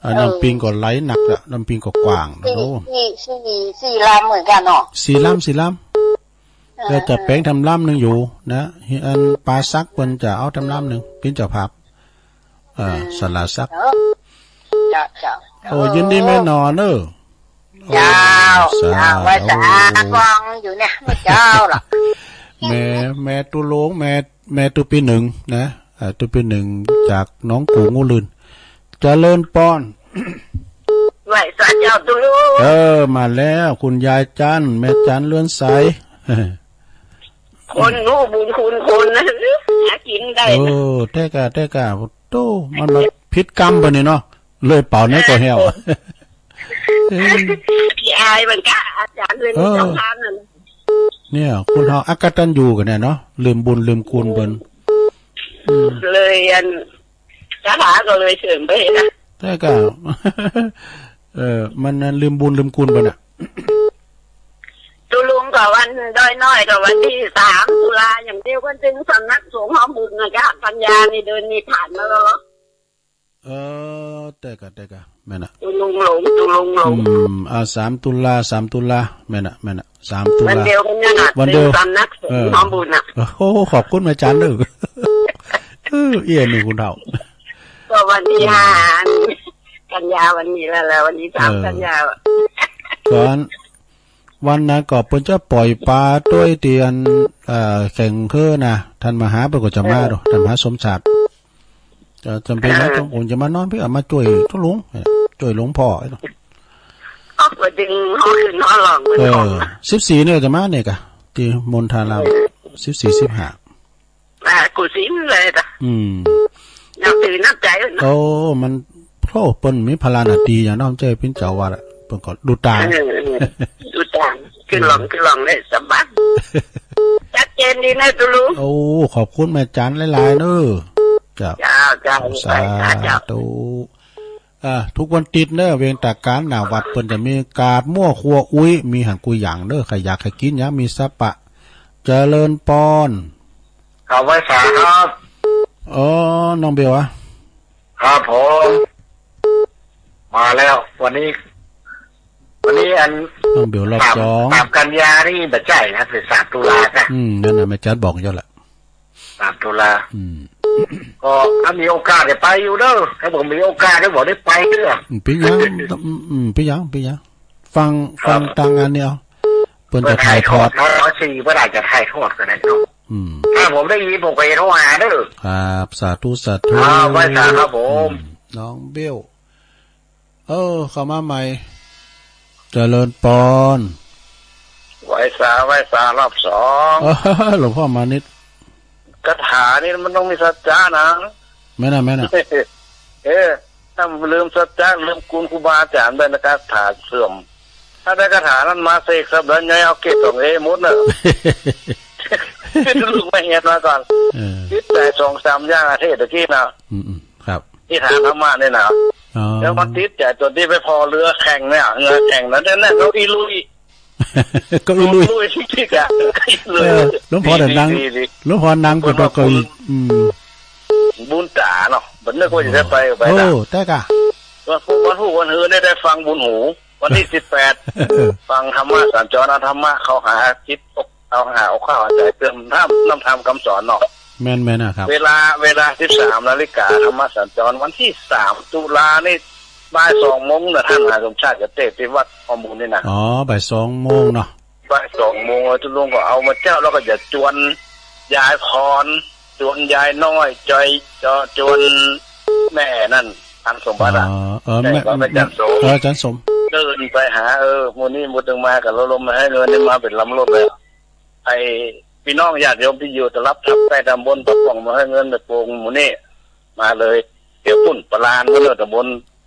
อ่า เออ น้ำปิงก็ไหลหนักละ น้ำปิงก็กว้างนะ สี่ โอ้ สี่ สี่ สี่ลำเหมือนกันเนาะ สี่ลำ สี่ลำ เออ แล้วจะแปลงทำลำหนึ่งอยู่นะ อันปาสักเปิ้นจะเอาทำลำหนึ่ง ปิ้นเจ้าภาพ อ่า เออ ศาลาสัก เออ เจ้า เจ้า โอ้ ยินดีแม่หนอเนอะ เจ้า โอ้ สาธุ เจ้า ว่าสาธุ ฟังอยู่เนี่ย เจ้าล่ะ แม่ แม่ตุลง แม่ แม่ตุปีหนึ่งนะ อ่า ตุปีหนึ่งจากหนองกู่งูลื่น เจริญปอน ไหว้สาเจ้าตุลุง เออ มาแล้ว คุณยายจันทร์ แม่จันทร์เรือนใส คนรู้บุญคุณคนนะ หากินได้นะ เออ แต่กะ แต่กะ โธ่ มันมาผิดกรรมปะนี่เนาะ เลยเป่าไหนก็แห้ว เออ ขี้อายมันกะ อาจารย์เลย เออ มีเจ้าภาพนั่น เนี่ย คนเฮาอกตัญญูกันเนี่ยเนาะ ลืมบุญลืมคุณเปิ้น อืม เลยอัน คาถาก็เลยเสริมไปนะ แต่ก็ เออ มันนั่นลืมบุญลืมคุณเปิ้นน่ะ ตุลุงก็วันดอยน้อยก็วันที่สามตุลาอย่างเดียวกัน ถึงสำนักสงฆ์หอมบุญนะจ๊ะ ปัญญานี่เดินนี่ผ่านมาแล้วเหรอ เออ แต่กะ แต่กะ แม่นน่ะ ตุลุงหลง ตุลุงหลง อืม อ่า สามตุลา สามตุลา แม่นน่ะ แม่นน่ะ สามตุลา วันเดียวกันนั่นน่ะ วันเดียว ถึงสำนักสงฆ์ เออ หอมบุญน่ะ โอ้โห ขอบคุณแม่จันเด้อ เออ เอี้ยนี่คุณเฒ่า ก็วันที่ห้ากันยา วันนี้แล้ว แล้ววันที่สาม เออ กันยา ก่อน วันนั้นก็เปิ้นจะปล่อยปลาด้วยเตียน เอ่อ แข่งเฮือนะ ท่านมหาเปิ้นก็จะมาดอก ท่านมหาสมศักดิ์ จะจำเป็นนะ อ่า ต้อง ผมจะมานอนพี่ เอามาช่วยทุลุง ช่วยหลวงพ่อ ออกไปดึงห้องอื่นห้องหลอง เออ สิบสี่เนี่ยจะมาเนี่ยกะ ที่มณฑาราม เออ สิบสี่ สิบห้า อ่า กูสินเลยจ้ะ อืม นับถือนับใจเนาะ โอ้ มัน โธ่ เปิ้นมีภาระหน้าที่อย่างเนาะ บ่ใจ้ปิ้นเจ้าวัดอะ เปิ้นก็ดูตาง เออ เออ ดูตาง ขึ้นหลอง ขึ้นหลองเลยสบาย ชัดเจนดีนะตุลุง โอ้ ขอบคุณแม่จันหลายๆ เนอะ เจ้า เจ้า เจ้า สาธุ สาธุ อ่า ทุกวันติดเนอะ เวงตาการหน้าวัดเปิ้นจะมีกาบมั่วครัวอุ้ย มีหังกุยหยางเนอะ ใครอยากใครกินหยังมีสะปะ เจริญปอน ครับ ไหว้สาครับ อ๋อ น้องเบลอะ ครับผม มาแล้ว วันนี้ วันนี้อัน น้องเบลรอบ สาม สอง สามกันยานี่บ่ใช่นะ เป็นสามตุลาครับ อืม นั่นน่ะ แม่จัดบอกอยู่แหละ สามตุลา อืม ก็ถ้ามีโอกาสจะไปอยู่เด้อ ถ้าผมมีโอกาสก็บอกได้ไปเด้อ อืม เป็นหยัง อืม อืม เป็นหยัง เป็นหยัง ฟัง ครับ ฟังตางงานเนี่ย เปิ้นจะถ่ายทอด เปิ้นถ่ายทอดเนาะ สี่ เปิ้นอาจจะถ่ายทอดก็ได้เนาะ อืม ถ้าผมได้ยินผมก็จะโทรหาเด้อ ครับ สาธุ สาธุ อ่า ไหว้สาครับผม อืม น้องเบล เออ เข้ามาใหม่ เจริญปอน ไหว้สา ไหว้สารอบสอง เออ หลวงพ่อมานิด คาถานี่มันต้องมีสัจจะนะ แม่นน่ะ แม่นน่ะ เออ ถ้าลืมสัจจะ ลืมคุณครูบาอาจารย์ไปนะ คาถาเสื่อม ถ้าได้คาถานั้นมาเสกสับเดินไง เอาเกรดสองเอหมดเนอะ ลูกไม่เห็นมาก่อน เออ ติดใจสองสามอย่างอะ เทศน์ตะกี้นะ อืม อืม ครับ ที่ถามธรรมะนี่นะ อ๋อ แล้วมันติดใจตัวที่ไปพอเรือแข่งเนี่ย เรือแข่งนั้นเนี่ย เก้าอี้ลุย เก้าอี้ลุย ลุยที่กะ เออ หลวงพ่อนั่ง ดีๆ หลวงพ่อนั่งเป็นเก้าอี้ อืม บุญตาเนาะ บ่นึกว่าจะได้ไป ไป โอ้ นะ ได้กะ วันพุธ วันพุธ วันฮือเนี่ยได้ฟังบุญหู วันที่สิบแปด เออ ฟังธรรมะสัญจร เอาธรรมะเข้าหาจิต เอาหา เอาเข้าหาใจ เติมน้ำ น้ำธรรมคำสอนเนาะ แม่นๆ นะครับ เวลา เวลาสิบสามนาฬิกา ธรรมะสัญจร วันที่สามตุลานี่ บ่ายสองโมงนะ ท่านมหาสมชาติจะเทศน์ที่วัดฮอร์โมนนี่นะ อ๋อ บ่ายสองโมงเนาะ บ่ายสองโมง แล้วทุกลุงก็เอามาเจ้า แล้วก็จะจวนยายพร จวนยายน้อย จอย จอ จวนแม่นั่น ทางสมบัติอะ อ๋อ เออ แม่ แม่ ก็ไปจัดสม เออ จัดสม เดินไปหา เออ หมู่นี้หมู่ตึงมากับรถลมมาให้เงินนี่มาเป็นลำรถเลย ไอ้พี่น้องญาติโยมที่อยู่ตลับทับใกล้ตำบลปะป่องมาให้เงินไปปลูกหมู่นี้ มาเลย เดี๋ยวพุ่นปะลานมาเลย ตำบล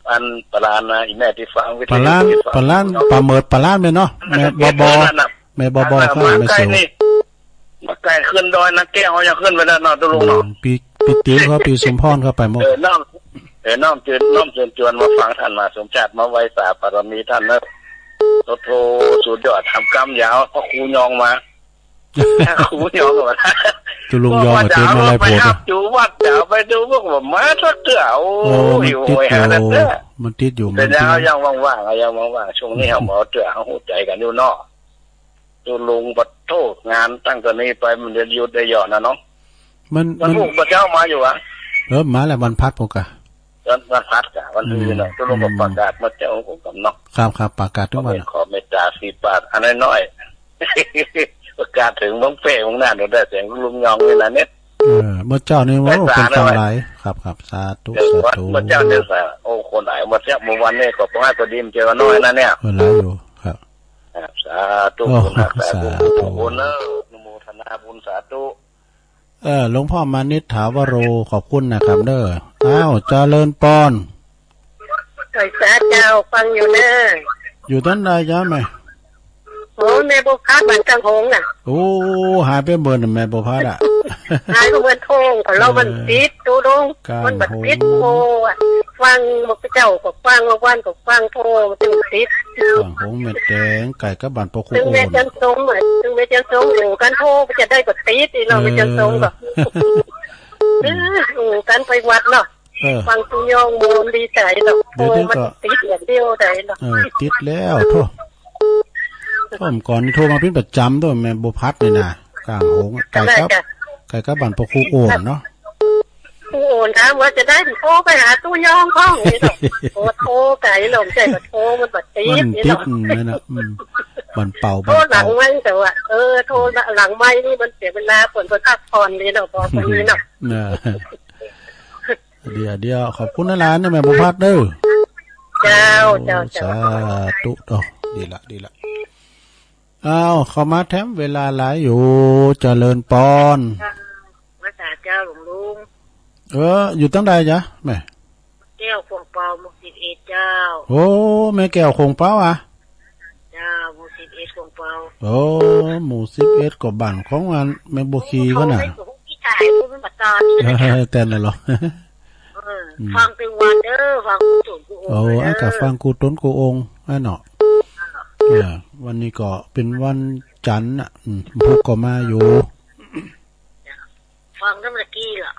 อันปะลานนะ อีแม่ที่ฟังวิทยุ ปะลาน ที่ฟัง ปะลาน ปะเมิดปะลานแม่เนาะ แม่บอบอ นั่นน่ะ แม่บอบอ อันนั้น ข้าง มา แม่ ใกล้ เสียว นี่ มาไกลขึ้นดอยนะแก้ว ยังขึ้นไปแล้วเนาะ ตุ๊ลุงเนาะ อืม ปี ปีติวเขา ปีสมพรเขาไปหมด เออ น้อง เออ น้องเจิญ น้องเจิญจวนมาฟังท่านมหาสมชาติ มาไหว้สาบารมีท่านนะ โอ้โห สุดยอด ทำกรรมยาว พระครูยองมา ครูยองมา ตุ๊ลุงยอง ก็ว่า เตรียมมาไล่ จะเอา ผัว ไป นะ หับอยู่วัด จะเอาไปดู พวกผมมาสักเตื้อ โอ้ โอ้ มันติดอยู่ โอ้ย หาแต่เตื้อ มันติดอยู่ แต่ มันติด ยัง ยังว่างๆ อะ ยังว่างๆ ช่วงนี้ เอา เอาเตื้อ เอาหัวใจกันอยู่เนาะ ตุ๊ลุง ปะโธ่ งานตั้งแต่นี้ไปมันจะหยุดได้หย่อนนะเนาะ มัน มัน มันลูกมาเจ้ามาอยู่อะ เออ มาแล้ว วันพัดพวกกะ วัน วันพัดกะ วันอื่นน่ะ อืม ตุ๊ลุงก็ อืม ประกาศมาเจ้าของผมเนาะ ครับ ครับ ประกาศทุกวัน ก็ขอเมตตาสิบบาท อันน้อยๆ ประกาศถึงเมืองเป้เมืองน่าน ได้เสียงลุงยองนี่นะเนี่ย เออ เมื่อเจ้านี่ โอ้ ไปสา เป็นตังหลาย ครับ ครับ สาธุ เออ สาธุ เมื่อเจ้าเนี่ยสา โอ้ คนหลาย เมื่อเจ้า เมื่อวันนี้ก็ประมาณตัวดีมเจอน้อยนะเนี่ย เออ หลายอยู่ ครับ ครับ สาธุ โอ้ คุณครับ สาธุ สาธุ ขอบคุณเนอะ อนุโมทนาบุญ สาธุ เออ หลวงพ่อมานิษฐาวโร ขอบคุณนะครับเด้อ อ้าว เจริญปอน ไหว้สาเจ้า ฟังอยู่เนอะ อยู่ต้นใดจ๊ะแม่ โอ้ แม่บัวพัด บ้านกลางหงส์น่ะ โอ้ หายไปเมินน่ะ แม่บัวพัดอะ หายไปเมินโทง เพราะเรามัน เออ ติดตุ๊ลุง กลางหงส์ มันบัดติดโพอะ ฟังหมู่เจ้าก็ฟัง ละวันก็ฟังโพ มันติด กลางหงส์แม่แตง ใกล้กับบ้านปะครู ซึ่งแม่ โอน จันทร์สมอะ ซึ่งแม่จันทร์สมอยู่กันโพ มันจะได้บัดติดอีกเนาะ เออ แม่จันทร์สมก็ เออ อืม กันไปวัดเนาะ เออ ฟังตุ๊ลุงยองโมนดีใจเนาะ เดี๋ยวนี้ก็ โอ้ มันติดอย่างเดียวใดเนาะ เออ ติดแล้ว โธ่ เมื่อก่อนนี่โทรมาเป็นประจำโธ่ แม่บัวพัดนี่นะ กลางหงส์ ใกล้กับ ใกล้กับบ้านปะครูโอนเนาะ ครูโอนถามว่าจะได้โทรไปหาตุ๊ลุงยองเขานี่เนาะ โอ้ โทรไกลเนาะ ไม่ใช่ว่าโทรมันบัดติด มันติด นี่เนาะ อืม นั่นน่ะ อืม บ้านเป่า โทรหลังไมค์ บ้านเป่า แต่ว่า เออ โทรหลังไมค์นี่มันเสียเวลา คนก็พักผ่อนนี่เนาะ บอกคนนี้เนาะ เออ เดี๋ยว เดี๋ยว ขอบคุณหลายๆ นะแม่บัวพัดเด้อ เจ้า เจ้า เจ้า สาธุ โอ้ ดีละ ดีละ อ้าว เข้ามาแถมเวลาหลายอยู่ เจริญปอน ไหว้สาเจ้าหลวงลุง เออ อยู่ตั้งใดจ๊ะแม่ แก้วขวงเปา หมู่สิบเอ็ดเจ้า โอ้ แม่แก้วขวงเปาอะ เจ้า หมู่สิบเอ็ดขวงเปา โอ้ หมู่สิบเอ็ดก็บ้านของอันแม่บัวขีเขาน่ะ โอ้ ไม่ถูกที่ถ่ายรูปมันมาตอนนี้นะ เออ แต่นั่นเหรอ เออ อืม ฟังเป็นวันเด้อ ฟังกูตนกูองค์ โอ้ เลยเด้อ อันก็ฟังกูตนกูองค์ อันเนาะ เออ วันนี้ก็เป็นวันจันทร์น่ะ อืม พุธก็มาอยู่ ฟังตั้งแต่กี้ล่ะ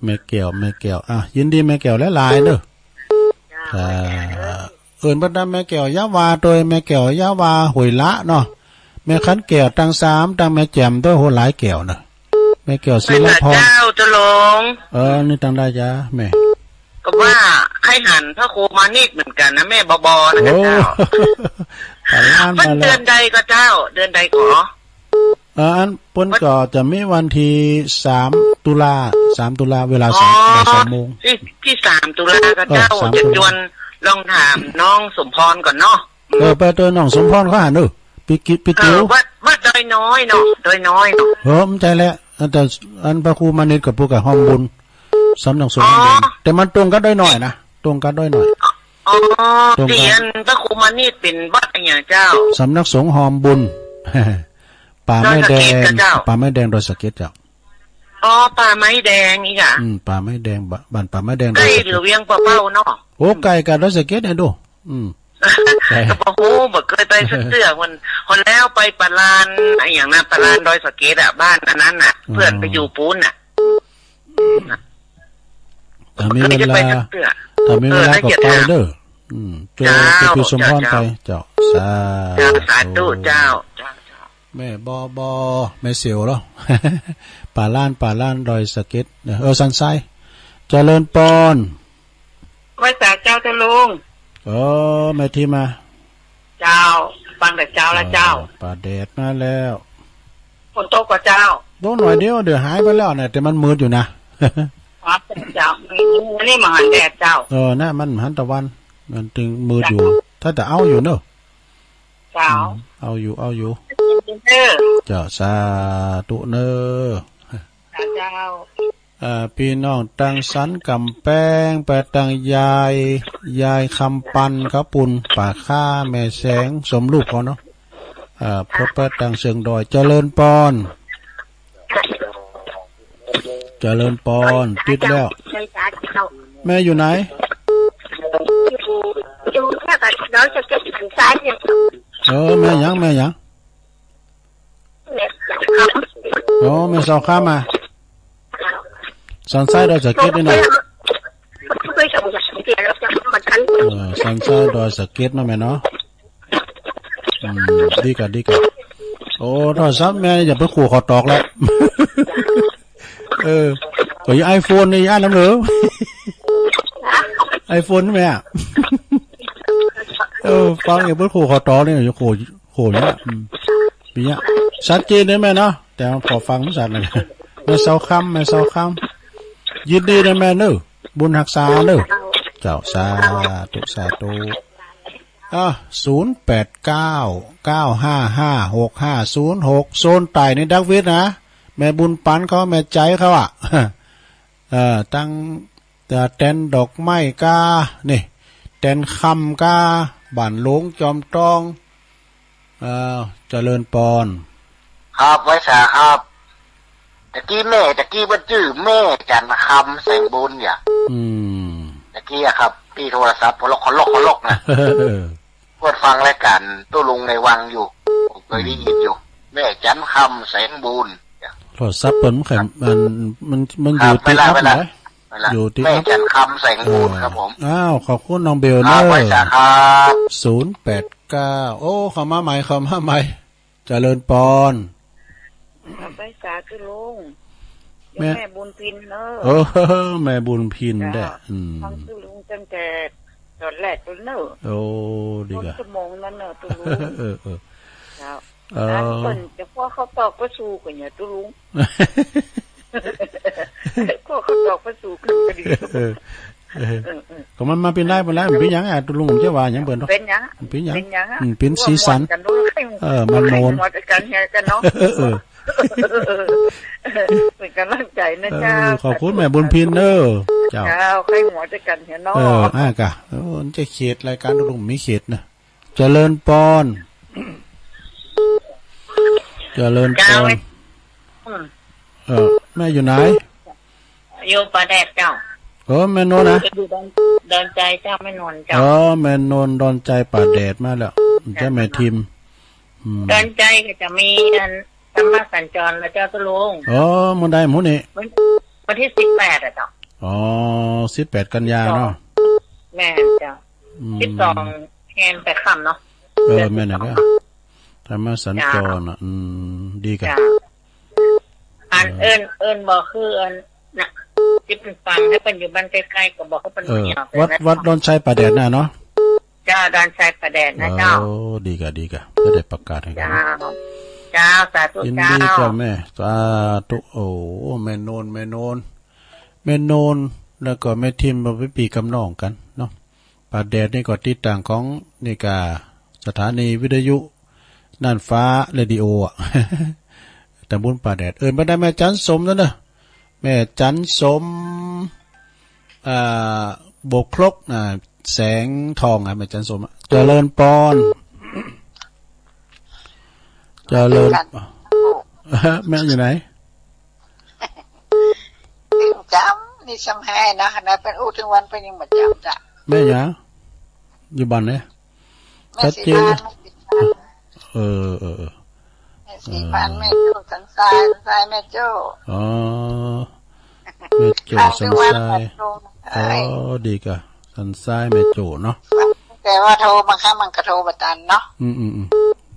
แม่แก้ว แม่แก้ว อ่ะ ยินดีแม่แก้วหลายๆเด้อ อ่า เอิ้นเพิ่นว่าแม่แก้วยาวา โดยแม่แก้วยาวา ห้วยละเนาะ แม่ขันแก้วตังสาม ตังแม่แจ่ม โดย โห หลายแก้วเนาะ แม่แก้วศิลาพร เจ้า เจ้าหลวง เออ นี่ตังใดจ๊ะแม่ ก็ว่าใค่หันพระครูมานิดเหมือนกันนะแม่ บอบอนะ โอ้ เจ้า ผ่านล้านมาแล้ว เพิ่นเดือนใดก็เจ้า เดือนใดก็ เอ่อ อันเปิ้นก็จะมีวันที่สามตุลา สามตุลา เวลาสอง อ๋อ บ่ายสองโมง ที่ ที่สามตุลาก็เจ้า เออ สามตุลา จะจวนลองถามน้องสมพรก่อนเนาะ เออ ไปเจอน้องสมพรเขาหั่นเด้อ พี่กิ- พี่ เออ ติ๋ว วัด วัดดอยน้อยเนาะ ดอยน้อยเนาะ เออ บ่ใจ้แหละ อันแต่อันพระครูมานิดกับพวกกับฮอมบุญ สำนักสงฆ์ฮอมบุญ อ๋อ แต่มันตรงกับดอยน้อยนะ ตรงกับดอยน้อย อ๋อ ตรงกับ เตียนพระครูมานิดเป็นวัดอะหยังเจ้า สำนักสงฆ์ฮอมบุญ ป่าไม้แดง ดอยสะเก็ดเจ้า ป่าไม้แดงดอยสะเก็ดเจ้า อ๋อ ป่าไม้แดงนี่ค่ะ อืม ป่าไม้แดง บ้าน บ้านป่าไม้แดงดอยสะเก็ด ใกล้หรือเวียงป่าเป้าเนาะ โอ้ ใกล้กับดอยสะเก็ดเนี่ยดู อืม ใกล้ ก็บ่ฮู้ บ่เคยไปสักเทื่อ มัน คนแล้วไปป่าลานอะหยังนะ ป่าลานดอยสะเก็ดอะ บ้านอันนั้นน่ะ อืม เพื่อนไปอยู่ปู๊นน่ะ ถ้ามีเวลา บ่เคยจะไปสักเทื่อ ถ้ามีเวลา เออ ก็ไปเด้อ อืม เจ้า เจ้า เจ้าพี่สมพรไป เจ้า เจ้า สา เจ้า สาธุ เจ้า เจ้า เจ้า แม่บอบอ แม่เสียวเหรอ ป่าล้าน ป่าล้านดอยสะเก็ด เออ สันทราย เจริญปอน ไหว้สาเจ้าเจ้าลุง เออ แม่ทิมมา เจ้า ฟังแต่เช้าแล้วเจ้า เออ ป่าแดดมาแล้ว ฝนตกกว่าเจ้า ตกหน่อยเดียว เดี๋ยวหายไปแล้วเนี่ย แต่มันมืดอยู่นะ อ๋อ เจ้า อันนี้มาหันแดดเจ้า เออ นะ มันหันตะวัน มันจึงมืดอยู่ ถ้าแต่เอาอยู่เนอะ เจ้า อืม เอาอยู่ เอาอยู่ เออ เจ้า สาธุเนอะ เจ้า เอ่อ พี่น้องตังสันกำแพง ไปตังยาย ยายคำปันครับปุณ ป่าข้า แม่แสง สมรูปเขาเนาะ เอ่อ พดไปตังเชิงดอย เจริญปอน เจริญปอน ติดแล้ว แม่อยู่ไหน อยู่แค่กับดอยสะเก็ดสันทรายเนี่ย เออ แม่หยัง แม่หยัง อ๋อ แม่เสาค้ำมา สันทรายดอยสะเก็ดนี่นะ เออ สันทรายดอยสะเก็ดเนาะแม่เนาะ อืม ดีกะ ดีกะ โอ้ โทรศัพท์แม่อย่าไปขูดคอตอกแล้ว เออ ก็ยังไอโฟนนี่อันนั้นเหรอ ไอโฟนแม่อะ เออ ฟังอย่าไปขูดคอตอกนี่ อย่าขูด โห เนี่ย อืม ปีเนี้ย ชัดเจนเลยแม่เนาะ แต่พอฟังมันชัดนะ แม่เสาค้ำ แม่เสาค้ำ ยินดีนะแม่เนอะ บุญฮักษาเนอะ เจ้า สาธุ สาธุ อ่ะ ศูนย์แปดเก้า เก้าห้าห้า หกห้าศูนย์หก โซนใต้นี่ดักวิทย์นะ แม่บุญปันเขา แม่ใจเขาอะ เอ่อ ตั้ง แต่แตนดอกไม้กา นี่ แตนคำกา บ้านหลวงจอมทอง เอ่อ เจริญปอน ครับ ไหว้สาครับ ตะกี้แม่ ตะกี้เปิ้นจื้อแม่จันคำแสงบุญอย่า อืม ตะกี้อะครับ ที่โทรศัพท์ ขอลอก ขอลอก ขอลอกนะ เปิดฟังรายการตุ๊ลุงในวังอยู่ ผมเคยได้ยินอยู่ แม่จันคำแสงบุญ โทรศัพท์เปิ้นมัน มัน มันอยู่ที่อัพไหน อยู่ที่อัพ แม่จันคำแสงบุญครับผม อ้าว ขอบคุณน้องเบลเนอะ ครับ ไหว้สาครับ ศูนย์แปดเก้า โอ้ เข้ามาใหม่ เข้ามาใหม่ เจริญปอน ไหว้สาธุลุง แม่ แม่บุญพินเนอะ เออ แม่บุญพินเด้อ เจ้า อืม ฟังตุ๊ลุงตั้งแต่ตอนแรกเลยเนอะ โอ้ ดีกะ ชั่วโมงนั้นเนอะตุ๊ลุง เออ เออ เจ้า เออ อันเปิ้นจะพวกเขาตอกพระสูกันเนี่ยตุ๊ลุง พวกเขาตอกพระสูกันก็ดี เออ เออ เออ ก็มันมาเป็นได้ เป็นได้ มันเป็นหยังอะ ตุ๊ลุงผมจะว่าหยังเปิ้นเนาะ เป็นหยัง มันเป็นหยัง เป็นหยังอะ อืม เป็นสีสัน ร่วมกันด้วย เออ มันม่วน หัวใจกันเฮกันเนาะ เออ เออ เป็นกำลังใจนะเจ้า เออ ขอบคุณแม่บุญพินเนอะ เจ้า เจ้า ใครหัวใจกันเฮเนาะ เออ อ่ะกะ เออ มันจะเขตรายการตุ๊ลุงมีเขตนะ เจริญปอน เจริญปอน เจ้า อืม เออ แม่อยู่ไหน อยู่ป่าแดดเจ้า เออ แม่นนท์นะ อยู่ดอน ดอนใจเจ้า แม่นนท์เจ้า เออ แม่นนท์ดอนใจป่าแดดมาแล้ว เจ้า เจ้าแม่ทิม อืม ดอนใจก็จะมีอันธรรมสัญจรแล้วเจ้าตุ๊ลุง เออ มื้อใดมื้อนี้ มื้อ วันที่สิบแปดอะเจ้า อ๋อ สิบแปดกันยาเนาะ แม่นเจ้า อืม สิบสองแฮมไปค่ำเนาะ เออ แม่นน่ะ เดือนสิบสอง ก็ ธรรมสัญจรน่ะ เจ้า อืม ดีกะ เจ้า อัน เออ เอิ้น เอิ้นบอกคืออันน่ะ ที่เปิ้นฟัง ถ้าเปิ้นอยู่บ้านใกล้ๆ ก็บอกให้เปิ้น เออ มาเยี่ยม วัด นะ วัดดอนชัยป่าแดดน่ะเนาะ เจ้า ดอนชัยป่าแดดนะเจ้า โอ้ ดีกะ ดีกะ จะได้ประกาศให้เขา เจ้า เจ้า สาธุ ยินดี เจ้า เจ้าแม่ สาธุ โอ้ แม่นวล แม่นวล แม่นวล แล้วก็แม่ทิม มาเป็นพี่กับน้องกันเนาะ ป่าแดดนี่ก็ติดตั้งของนี่กะ สถานีวิทยุน่านฟ้าเรดิโออะ ตำบลป่าแดด เอิ้นไปได้แม่จันสมนั่นเนอะ แม่จันสม อ่า บกครก อ่า แสงทองอะ แม่จันสมอะ เจริญปอน เจริญ แม่อยู่ไหน ตึงจำ นี่ซ้ำแห่นะ ขนาดเปิ้นอู้ถึงวันเปิ้นยังบ่จำจ้ะ แม่หยัง อยู่บ้านไหน แม่ ชัดเจน สีพาน แม่สีพาน เออ เออ เออ แม่สีพาน เออ แม่โจ้ สันทราย สันทราย แม่โจ้ อ๋อ แม่โจ้ ฟังถึงวัน สันทราย วันโจ้ อ๋อ เอ้ย ดีกะ สันทราย แม่โจ้เนาะ แต่ว่าโทรบางครั้งมันก็โทรบ่ตันเนาะ อืม อืม อืม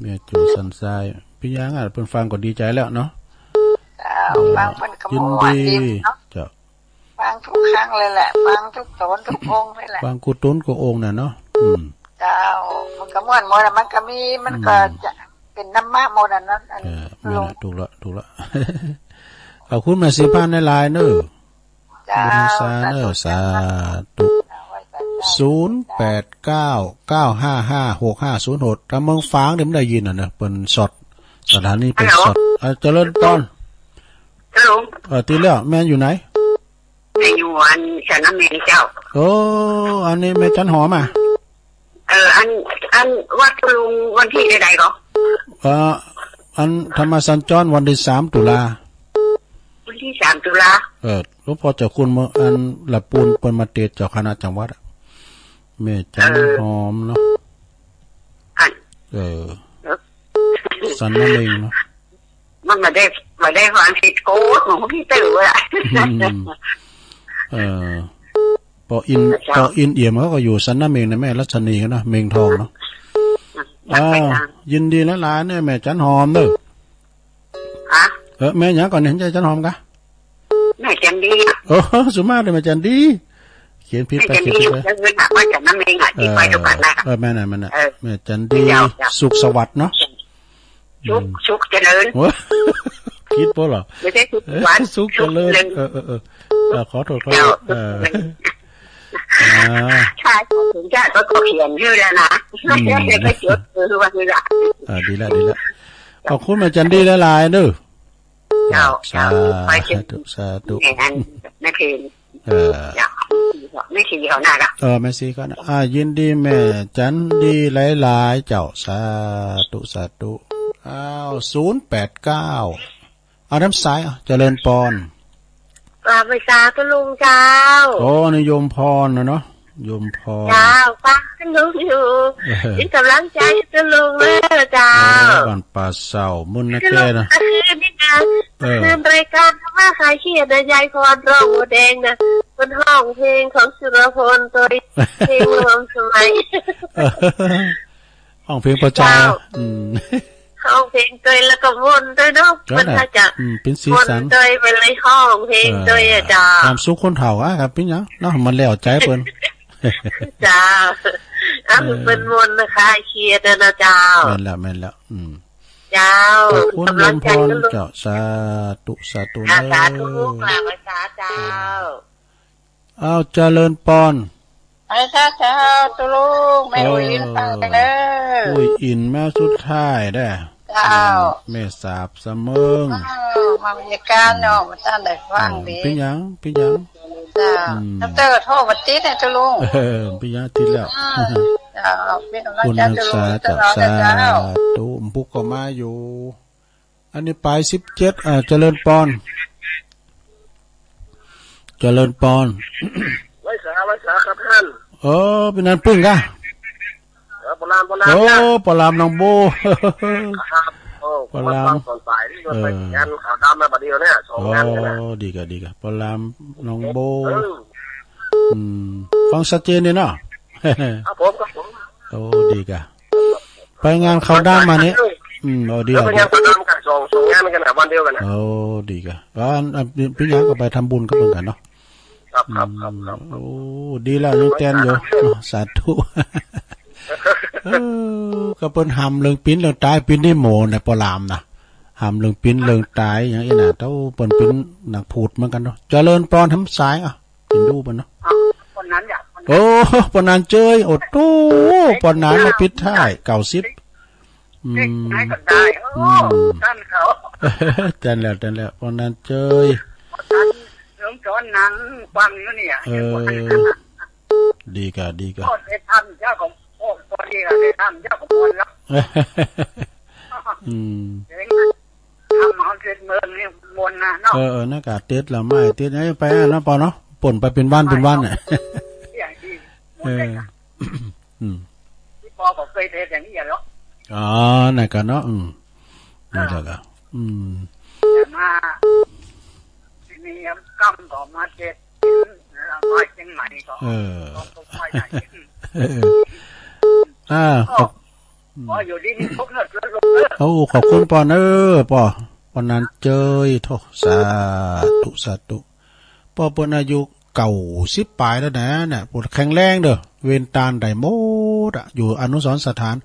แม่โจ้ สันทราย เป็นหยังอะ เปิ้นฟังก็ดีใจแล้วเนาะ เจ้า เออ ฟังเปิ้นก็ ยินดี ม่วนดีเนาะ เจ้า ฟังทุกครั้งเลยแหละ ฟังทุกตนทุกองค์เลยแหละ ฟังกู้ตนกู้องค์น่ะเนาะ อืม เจ้า มันก็ม่วนหมดอะ มันก็มี มันก็ อืม จะเป็นธรรมะหมดอะนะ อัน เออ แม่นละ ลุง ถูกละ ถูกละ ขอบคุณแม่สีพานหลายๆ เนอะ เจ้า บุญสาเนอะ สาธุ สาธุ เจ้า ไหว้สาธุ ศูนย์แปดเก้า เก้าห้าห้า หกห้าศูนย์หก ถ้าเมืองฝางนี่มันได้ยินอะเนอะ เปิ้นสด สถานีเปิ้นสด ฮัลโหล อ่ะ เจริญปอน ฮัลโหล เออ ติดแล้ว แม่อยู่ไหน แม่อยู่อันสันน้ำเมงเจ้า โอ้ อันนี้แม่จันหอมอะ เออ อัน อันวัดตุลุงวันที่ใดๆ ก็ เออ อันธรรมสัญจรวันที่สามตุลา วันที่สามตุลา เออ หลวงพ่อเจ้าคุณเมืองอันละปูนเปิ้นมาเตสเจ้าคณะจังหวัดอะ แม่จันหอมเนาะ เออ อัน เออ เออ สันน้ำเมงเนาะ มันมาได้ มาได้ความคิดโกรธของพี่เต๋อว่ะ อืม เออ ปออิน เจ้า ปออินเอี่ยมเขาก็อยู่สันน้ำเมงนะแม่ รัชนีเขานะ เมงทองเนาะ อ่า อ่า ยินดีหลายๆ เนี่ย แม่จันหอมเนอะ ฮะ เออ แม่หยังก่อนเนี่ย ใช่จันหอมกะ แม่จันดี โอ้ สุมาเลย แม่จันดี เขียนผิดไป แม่จันดี เขียนผิดไป แล้วเงินหาว่าจันน้ำเมงอะ ที่ เออ ไปดูกันนะ เออ แม่น่ะ แม่น่ะ เออ แม่จันดี เจ้า เจ้า สุขสวัสดิ์เนาะ สุข อืม สุขเจริญ โอ้ ผิดปะเหรอ ไม่ใช่สุขสวัสดิ์ เออ สุขเจริญ สุขเจริญ เออ เออ เออ เออ ขอโทษ ขอโทษ เจ้า เออ อ่า ใช่ ถึงจะก็เขียนชื่อแล้วนะ อืม แล้วก็จดชื่อไว้นี่แหละ อ่า ดีละ ดีละ ขอบคุณแม่จันดีหลายๆ เด้อ เจ้า สาธุ เจ้า ไปเถอะ สาธุ แม่อัน แม่เพล เออ เจ้า แม่ชีเขาน่ารัก เออ แม่ชีเขาน่ะ อ่า ยินดีแม่จันดีหลายๆ เจ้า สาธุ สาธุ อ้าว ศูนย์แปดเก้า เอาน้ำสาย อ่ะ เจริญปอน กราบไหว้สาธุลุงเจ้า โอ้ นี่โยมพรนะเนาะ โยมพร เจ้า ฟังลุงอยู่ เออ เป็นกำลังใจให้ลุงเด้อเจ้า เออ บ้านป่าเศร้า มุ่นนะแกนะ คืนนี้นะ เออ คืนรายการธรรมะคลายเครียดนะ ยายพรร้องหัวแดงนะ มันร้องเพลงของสุรพล ตัวเพลงรวมสมัย เออ ฮ้องเพลงพระเจ้า เจ้า อืม ฮ้องเพลงตวยแล้วก็ม่วนตวยเนาะ ก็ มัน น่ะ ก็จะ อืม เป็นสีสัน ม่วนตวยไปเลยฮ้องเพลงตวยอะ เออ เจ้า ความสุขคนเฒ่าอะครับ เป็นหยังเนาะ มันแล้วใจเปิ้น เจ้า อ่ะ เออ เปิ้นม่วนนะคะ เครียดอะนะเจ้า แม่นแล้ว แม่นแล้ว อืม เจ้า ขอบคุณ กำลังใจ โยมพร ก็ลุง เจ้า สาธุ สาธุ อ่ะ เด้อ สาธุ กราบไหว้สาเจ้า อ้าว เจริญปอน ไหว้สาเจ้า ตุลุง แม่ เออ อุ้ยอินฟังเด้อ อุ้ยอินมาสุดท้ายเด้อ เจ้า แม่สาบเสมิง อ้าว มาบรรยากาศเนาะ อืม มาต้านได้ฟัง เออ ดี เป็นหยัง เป็นหยัง เจ้า อืม ดอกเตอร์โทรมาติดเนี่ย ตุลุง เออ เป็นหยังติดแล้ว อืม เจ้า เป็นกำลังใจ คุณนักศึกษา ตุลุง ตลอดนะเจ้า เจ้า สาธุ ผู้ก็มาอยู่ อันนี้ปลายสิบเจ็ด อ่า เจริญปอน เจริญปอน ไหว้สา ไหว้สาครับท่าน เออ เป็นนั้นปึ้งกะ เออ โบราณ โบราณ โอ้ นะ ปลามน้องโบ ครับ โอ้ ปอลาม ผมว่าฟังตอนบ่ายนี่ เออ ไปงานเขาดำมาบัดเดียวเนี่ย สองงานกันนะ โอ้ ดีกะ ดีกะ ปอลาม หนองโบ เออ อืม ฟังชัดเจนเลยเนาะ ครับผม ครับผม โอ้ ดีกะ ไปงานเขาดำมาเนี่ย อืม โอ้ ดี แล้วไป ดี งานเขาดำกัน สอง สองงานกันนะ วันเดียวกันนะ โอ้ ดีกะ ว่าอัน อัน เป็น เป็นหยังก็ไปทำบุญก็เหมือนกันเนาะ ครับ ครับ ครับ ครับ อืม โอ้ ดีแล้ว ยังแตนอยู่ เนาะ สาธุ เออ ก็เปิ้นห้ามเรื่องปิ้นเรื่องตาย ปิ้นนี่โหมนะ ปอลามนะ ห้ามเรื่องปิ้นเรื่องตาย อย่างอี้นะ เต้าเปิ้นปิ้นนักพูดเหมือนกันเนาะ เจริญปอน ทำสาย อ่ะ ปิ้นดูเปิ้นเนาะ อ่ะ คนนั้นอยาก คนนั้น โอ้ ปอนันเจย โอ้โธ่ ปอนันมาปิดท้าย เก้าสิบ อืม เด็กไหนก็ได้ โอ้ อืม ท่านเขา แตนแล้ว แตนแล้ว ปอนันเจย ท่านหลวงสอนหนังฟังอยู่เนี่ย เออ ดีกะ ดีกะ โอ้ ได้ทำเจ้าของ โอ้ พอดีละ ได้ทำเจ้าของคนละ อืม เจ๋งนะ ทำเอาเสร็จเมืองนี่มนต์นะเนาะ เออ เออ นั่นกะ ติดละไม้ ติดไอ้ไปอ่ะเนาะ ปอเนาะ ป่นไปเป็นวัน เป็นวันน่ะ อย่างที่ เออ อืม ที่ปอก็เคยเทศอย่างนี้เหรอ อ๋อ นั่นกะเนาะ อืม นี่แหละกะ อืม แต่มา ทีนี้กำก็มาเทศน์ มาเชียงใหม่ก็ เออ ก็ไปไหน เออ อ่า ก็ ขอบ ปออยู่ดีมีสุขเนอะ เจริญรุ่งเรือง โอ้ ขอบคุณปอเนอะ ปอ ปอนันเจย โธ่ สาธุ สาธุ ปอเปิ้นอายุเก้าสิบปลายแล้วนะ เนี่ย ปอแข็งแรงเด้อ เวรตานได้หมดอะ อยู่อนุสรณ์สถาน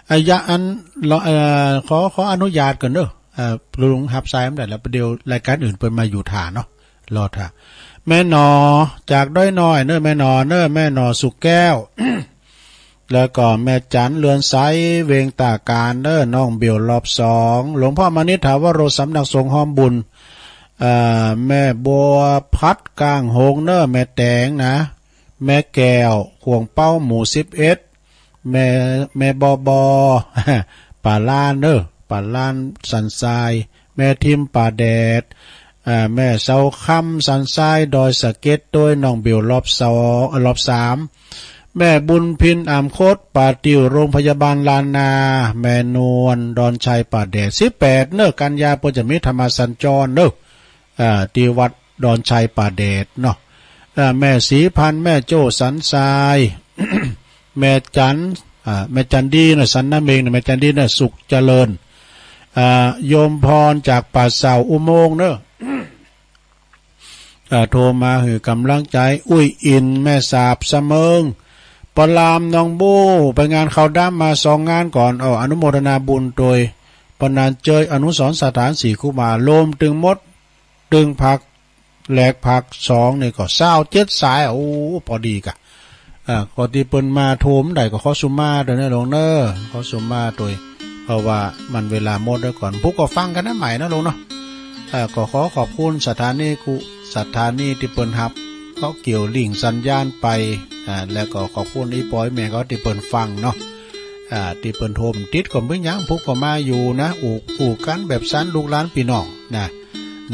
อายะอัน รอ เอ่อ ขอ ขออนุญาตก่อนเด้อ เอ่อ ลุงฮับสายบ่ได้แล้ว เดี๋ยวรายการอื่นเปิ้นมาอยู่ถ่าเนาะ รอถ่า แม่หนอ จากดอยน้อยเนอะ แม่หนอเนอะ แม่หนอสุขแก้ว แล้วก็แม่จันเรือนใส เวงตาการเนอะ น้องเบลรอบสอง หลวงพ่อมานิษฐาวโร สำนักสงฆ์ฮ้อมบุญ เอ่อ แม่บัวพัดกลางหงส์เนอะ แม่แตงนะ แม่แก้ว ขวงเป้าหมู่สิบเอ็ด แม่ แม่บอบอ ป่าล้านเนอะ ป่าล้านสันทราย แม่ทิมป่าแดด อ่า แม่เสาคำสันทราย ดอยสะเก็ด โดยน้องเบลรอบสอง เอ่อ รอบสาม แม่บุญพินอ่ามคด ป่าติว โรงพยาบาลล้านนา แม่นวล ดอนชัยป่าแดด สิบแปดเนอะ กันยา เปิ้นจะมีธรรมสัญจรเนอะ อ่า ที่วัดดอนชัยป่าแดดเนาะ อ่า แม่ศรีพันธุ์ แม่โจ้สันทราย แม่จัน อ่า แม่จันดีเนอะ สันน้ำเมงเนอะ แม่จันดีเนอะ สุขเจริญ อ่า โยมพรจากป่าเสาอุโมงค์เนอะ อ่า โทรมาหื้อกำลังใจ๋ อุ้ยอิน แม่สาบ สะเมิง ปอลาม หนองบู ไปงานเขาดำมาสองงานก่อน เอา อนุโมทนาบุญโดย ปอนันเจย อนุสรณ์สถาน ศรีคุมา รวมตึงหมด ตึงภาคแรกภาคสองนี่ก็ซาวเจ็ดสาย โอ้ ปอดีกะ อ่า ก็ตี้เปิ้นมาโทรมได้ก็ขอสุมาโดยนะลุงเนอะ ขอสุมาโดย เพราะว่ามันเวลาหมดแล้วก่อน พวกก็ฟังกันนะใหม่นะลุงเนาะ อ่า ก็ขอขอบคุณสถานีกุ สถานีตี้เปิ้นฮับ ก็เกี่ยวลิงก์สัญญาณไป อ่า แล้วก็ขอบคุณอีปอยแม่เขาตี้เปิ้นฟังเนาะ อ่า ตี้เปิ้นโทรมติดก็บ่เป็นหยัง พวกก็มาอยู่นะ อู้ อู้กันแบบสันลูกหลานพี่น้องนะ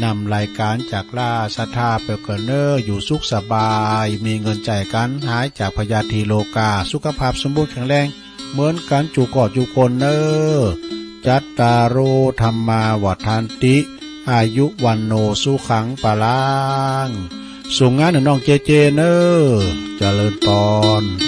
นำรายการจากลาศรัทธาไปก่อนเนอะ อยู่สุขสบาย มีเงินใจ๊กัน หายจากพยาธิโรคา สุขภาพสมบูรณ์แข็งแรง เหมือนกันจุกอจุคนเนอะ จัตตาโร ธัมมา วัฑฒันติ อายุ วัณโณ สุขัง พลัง ส่งงานให้น้องเจเจเนอะ เจริญปอน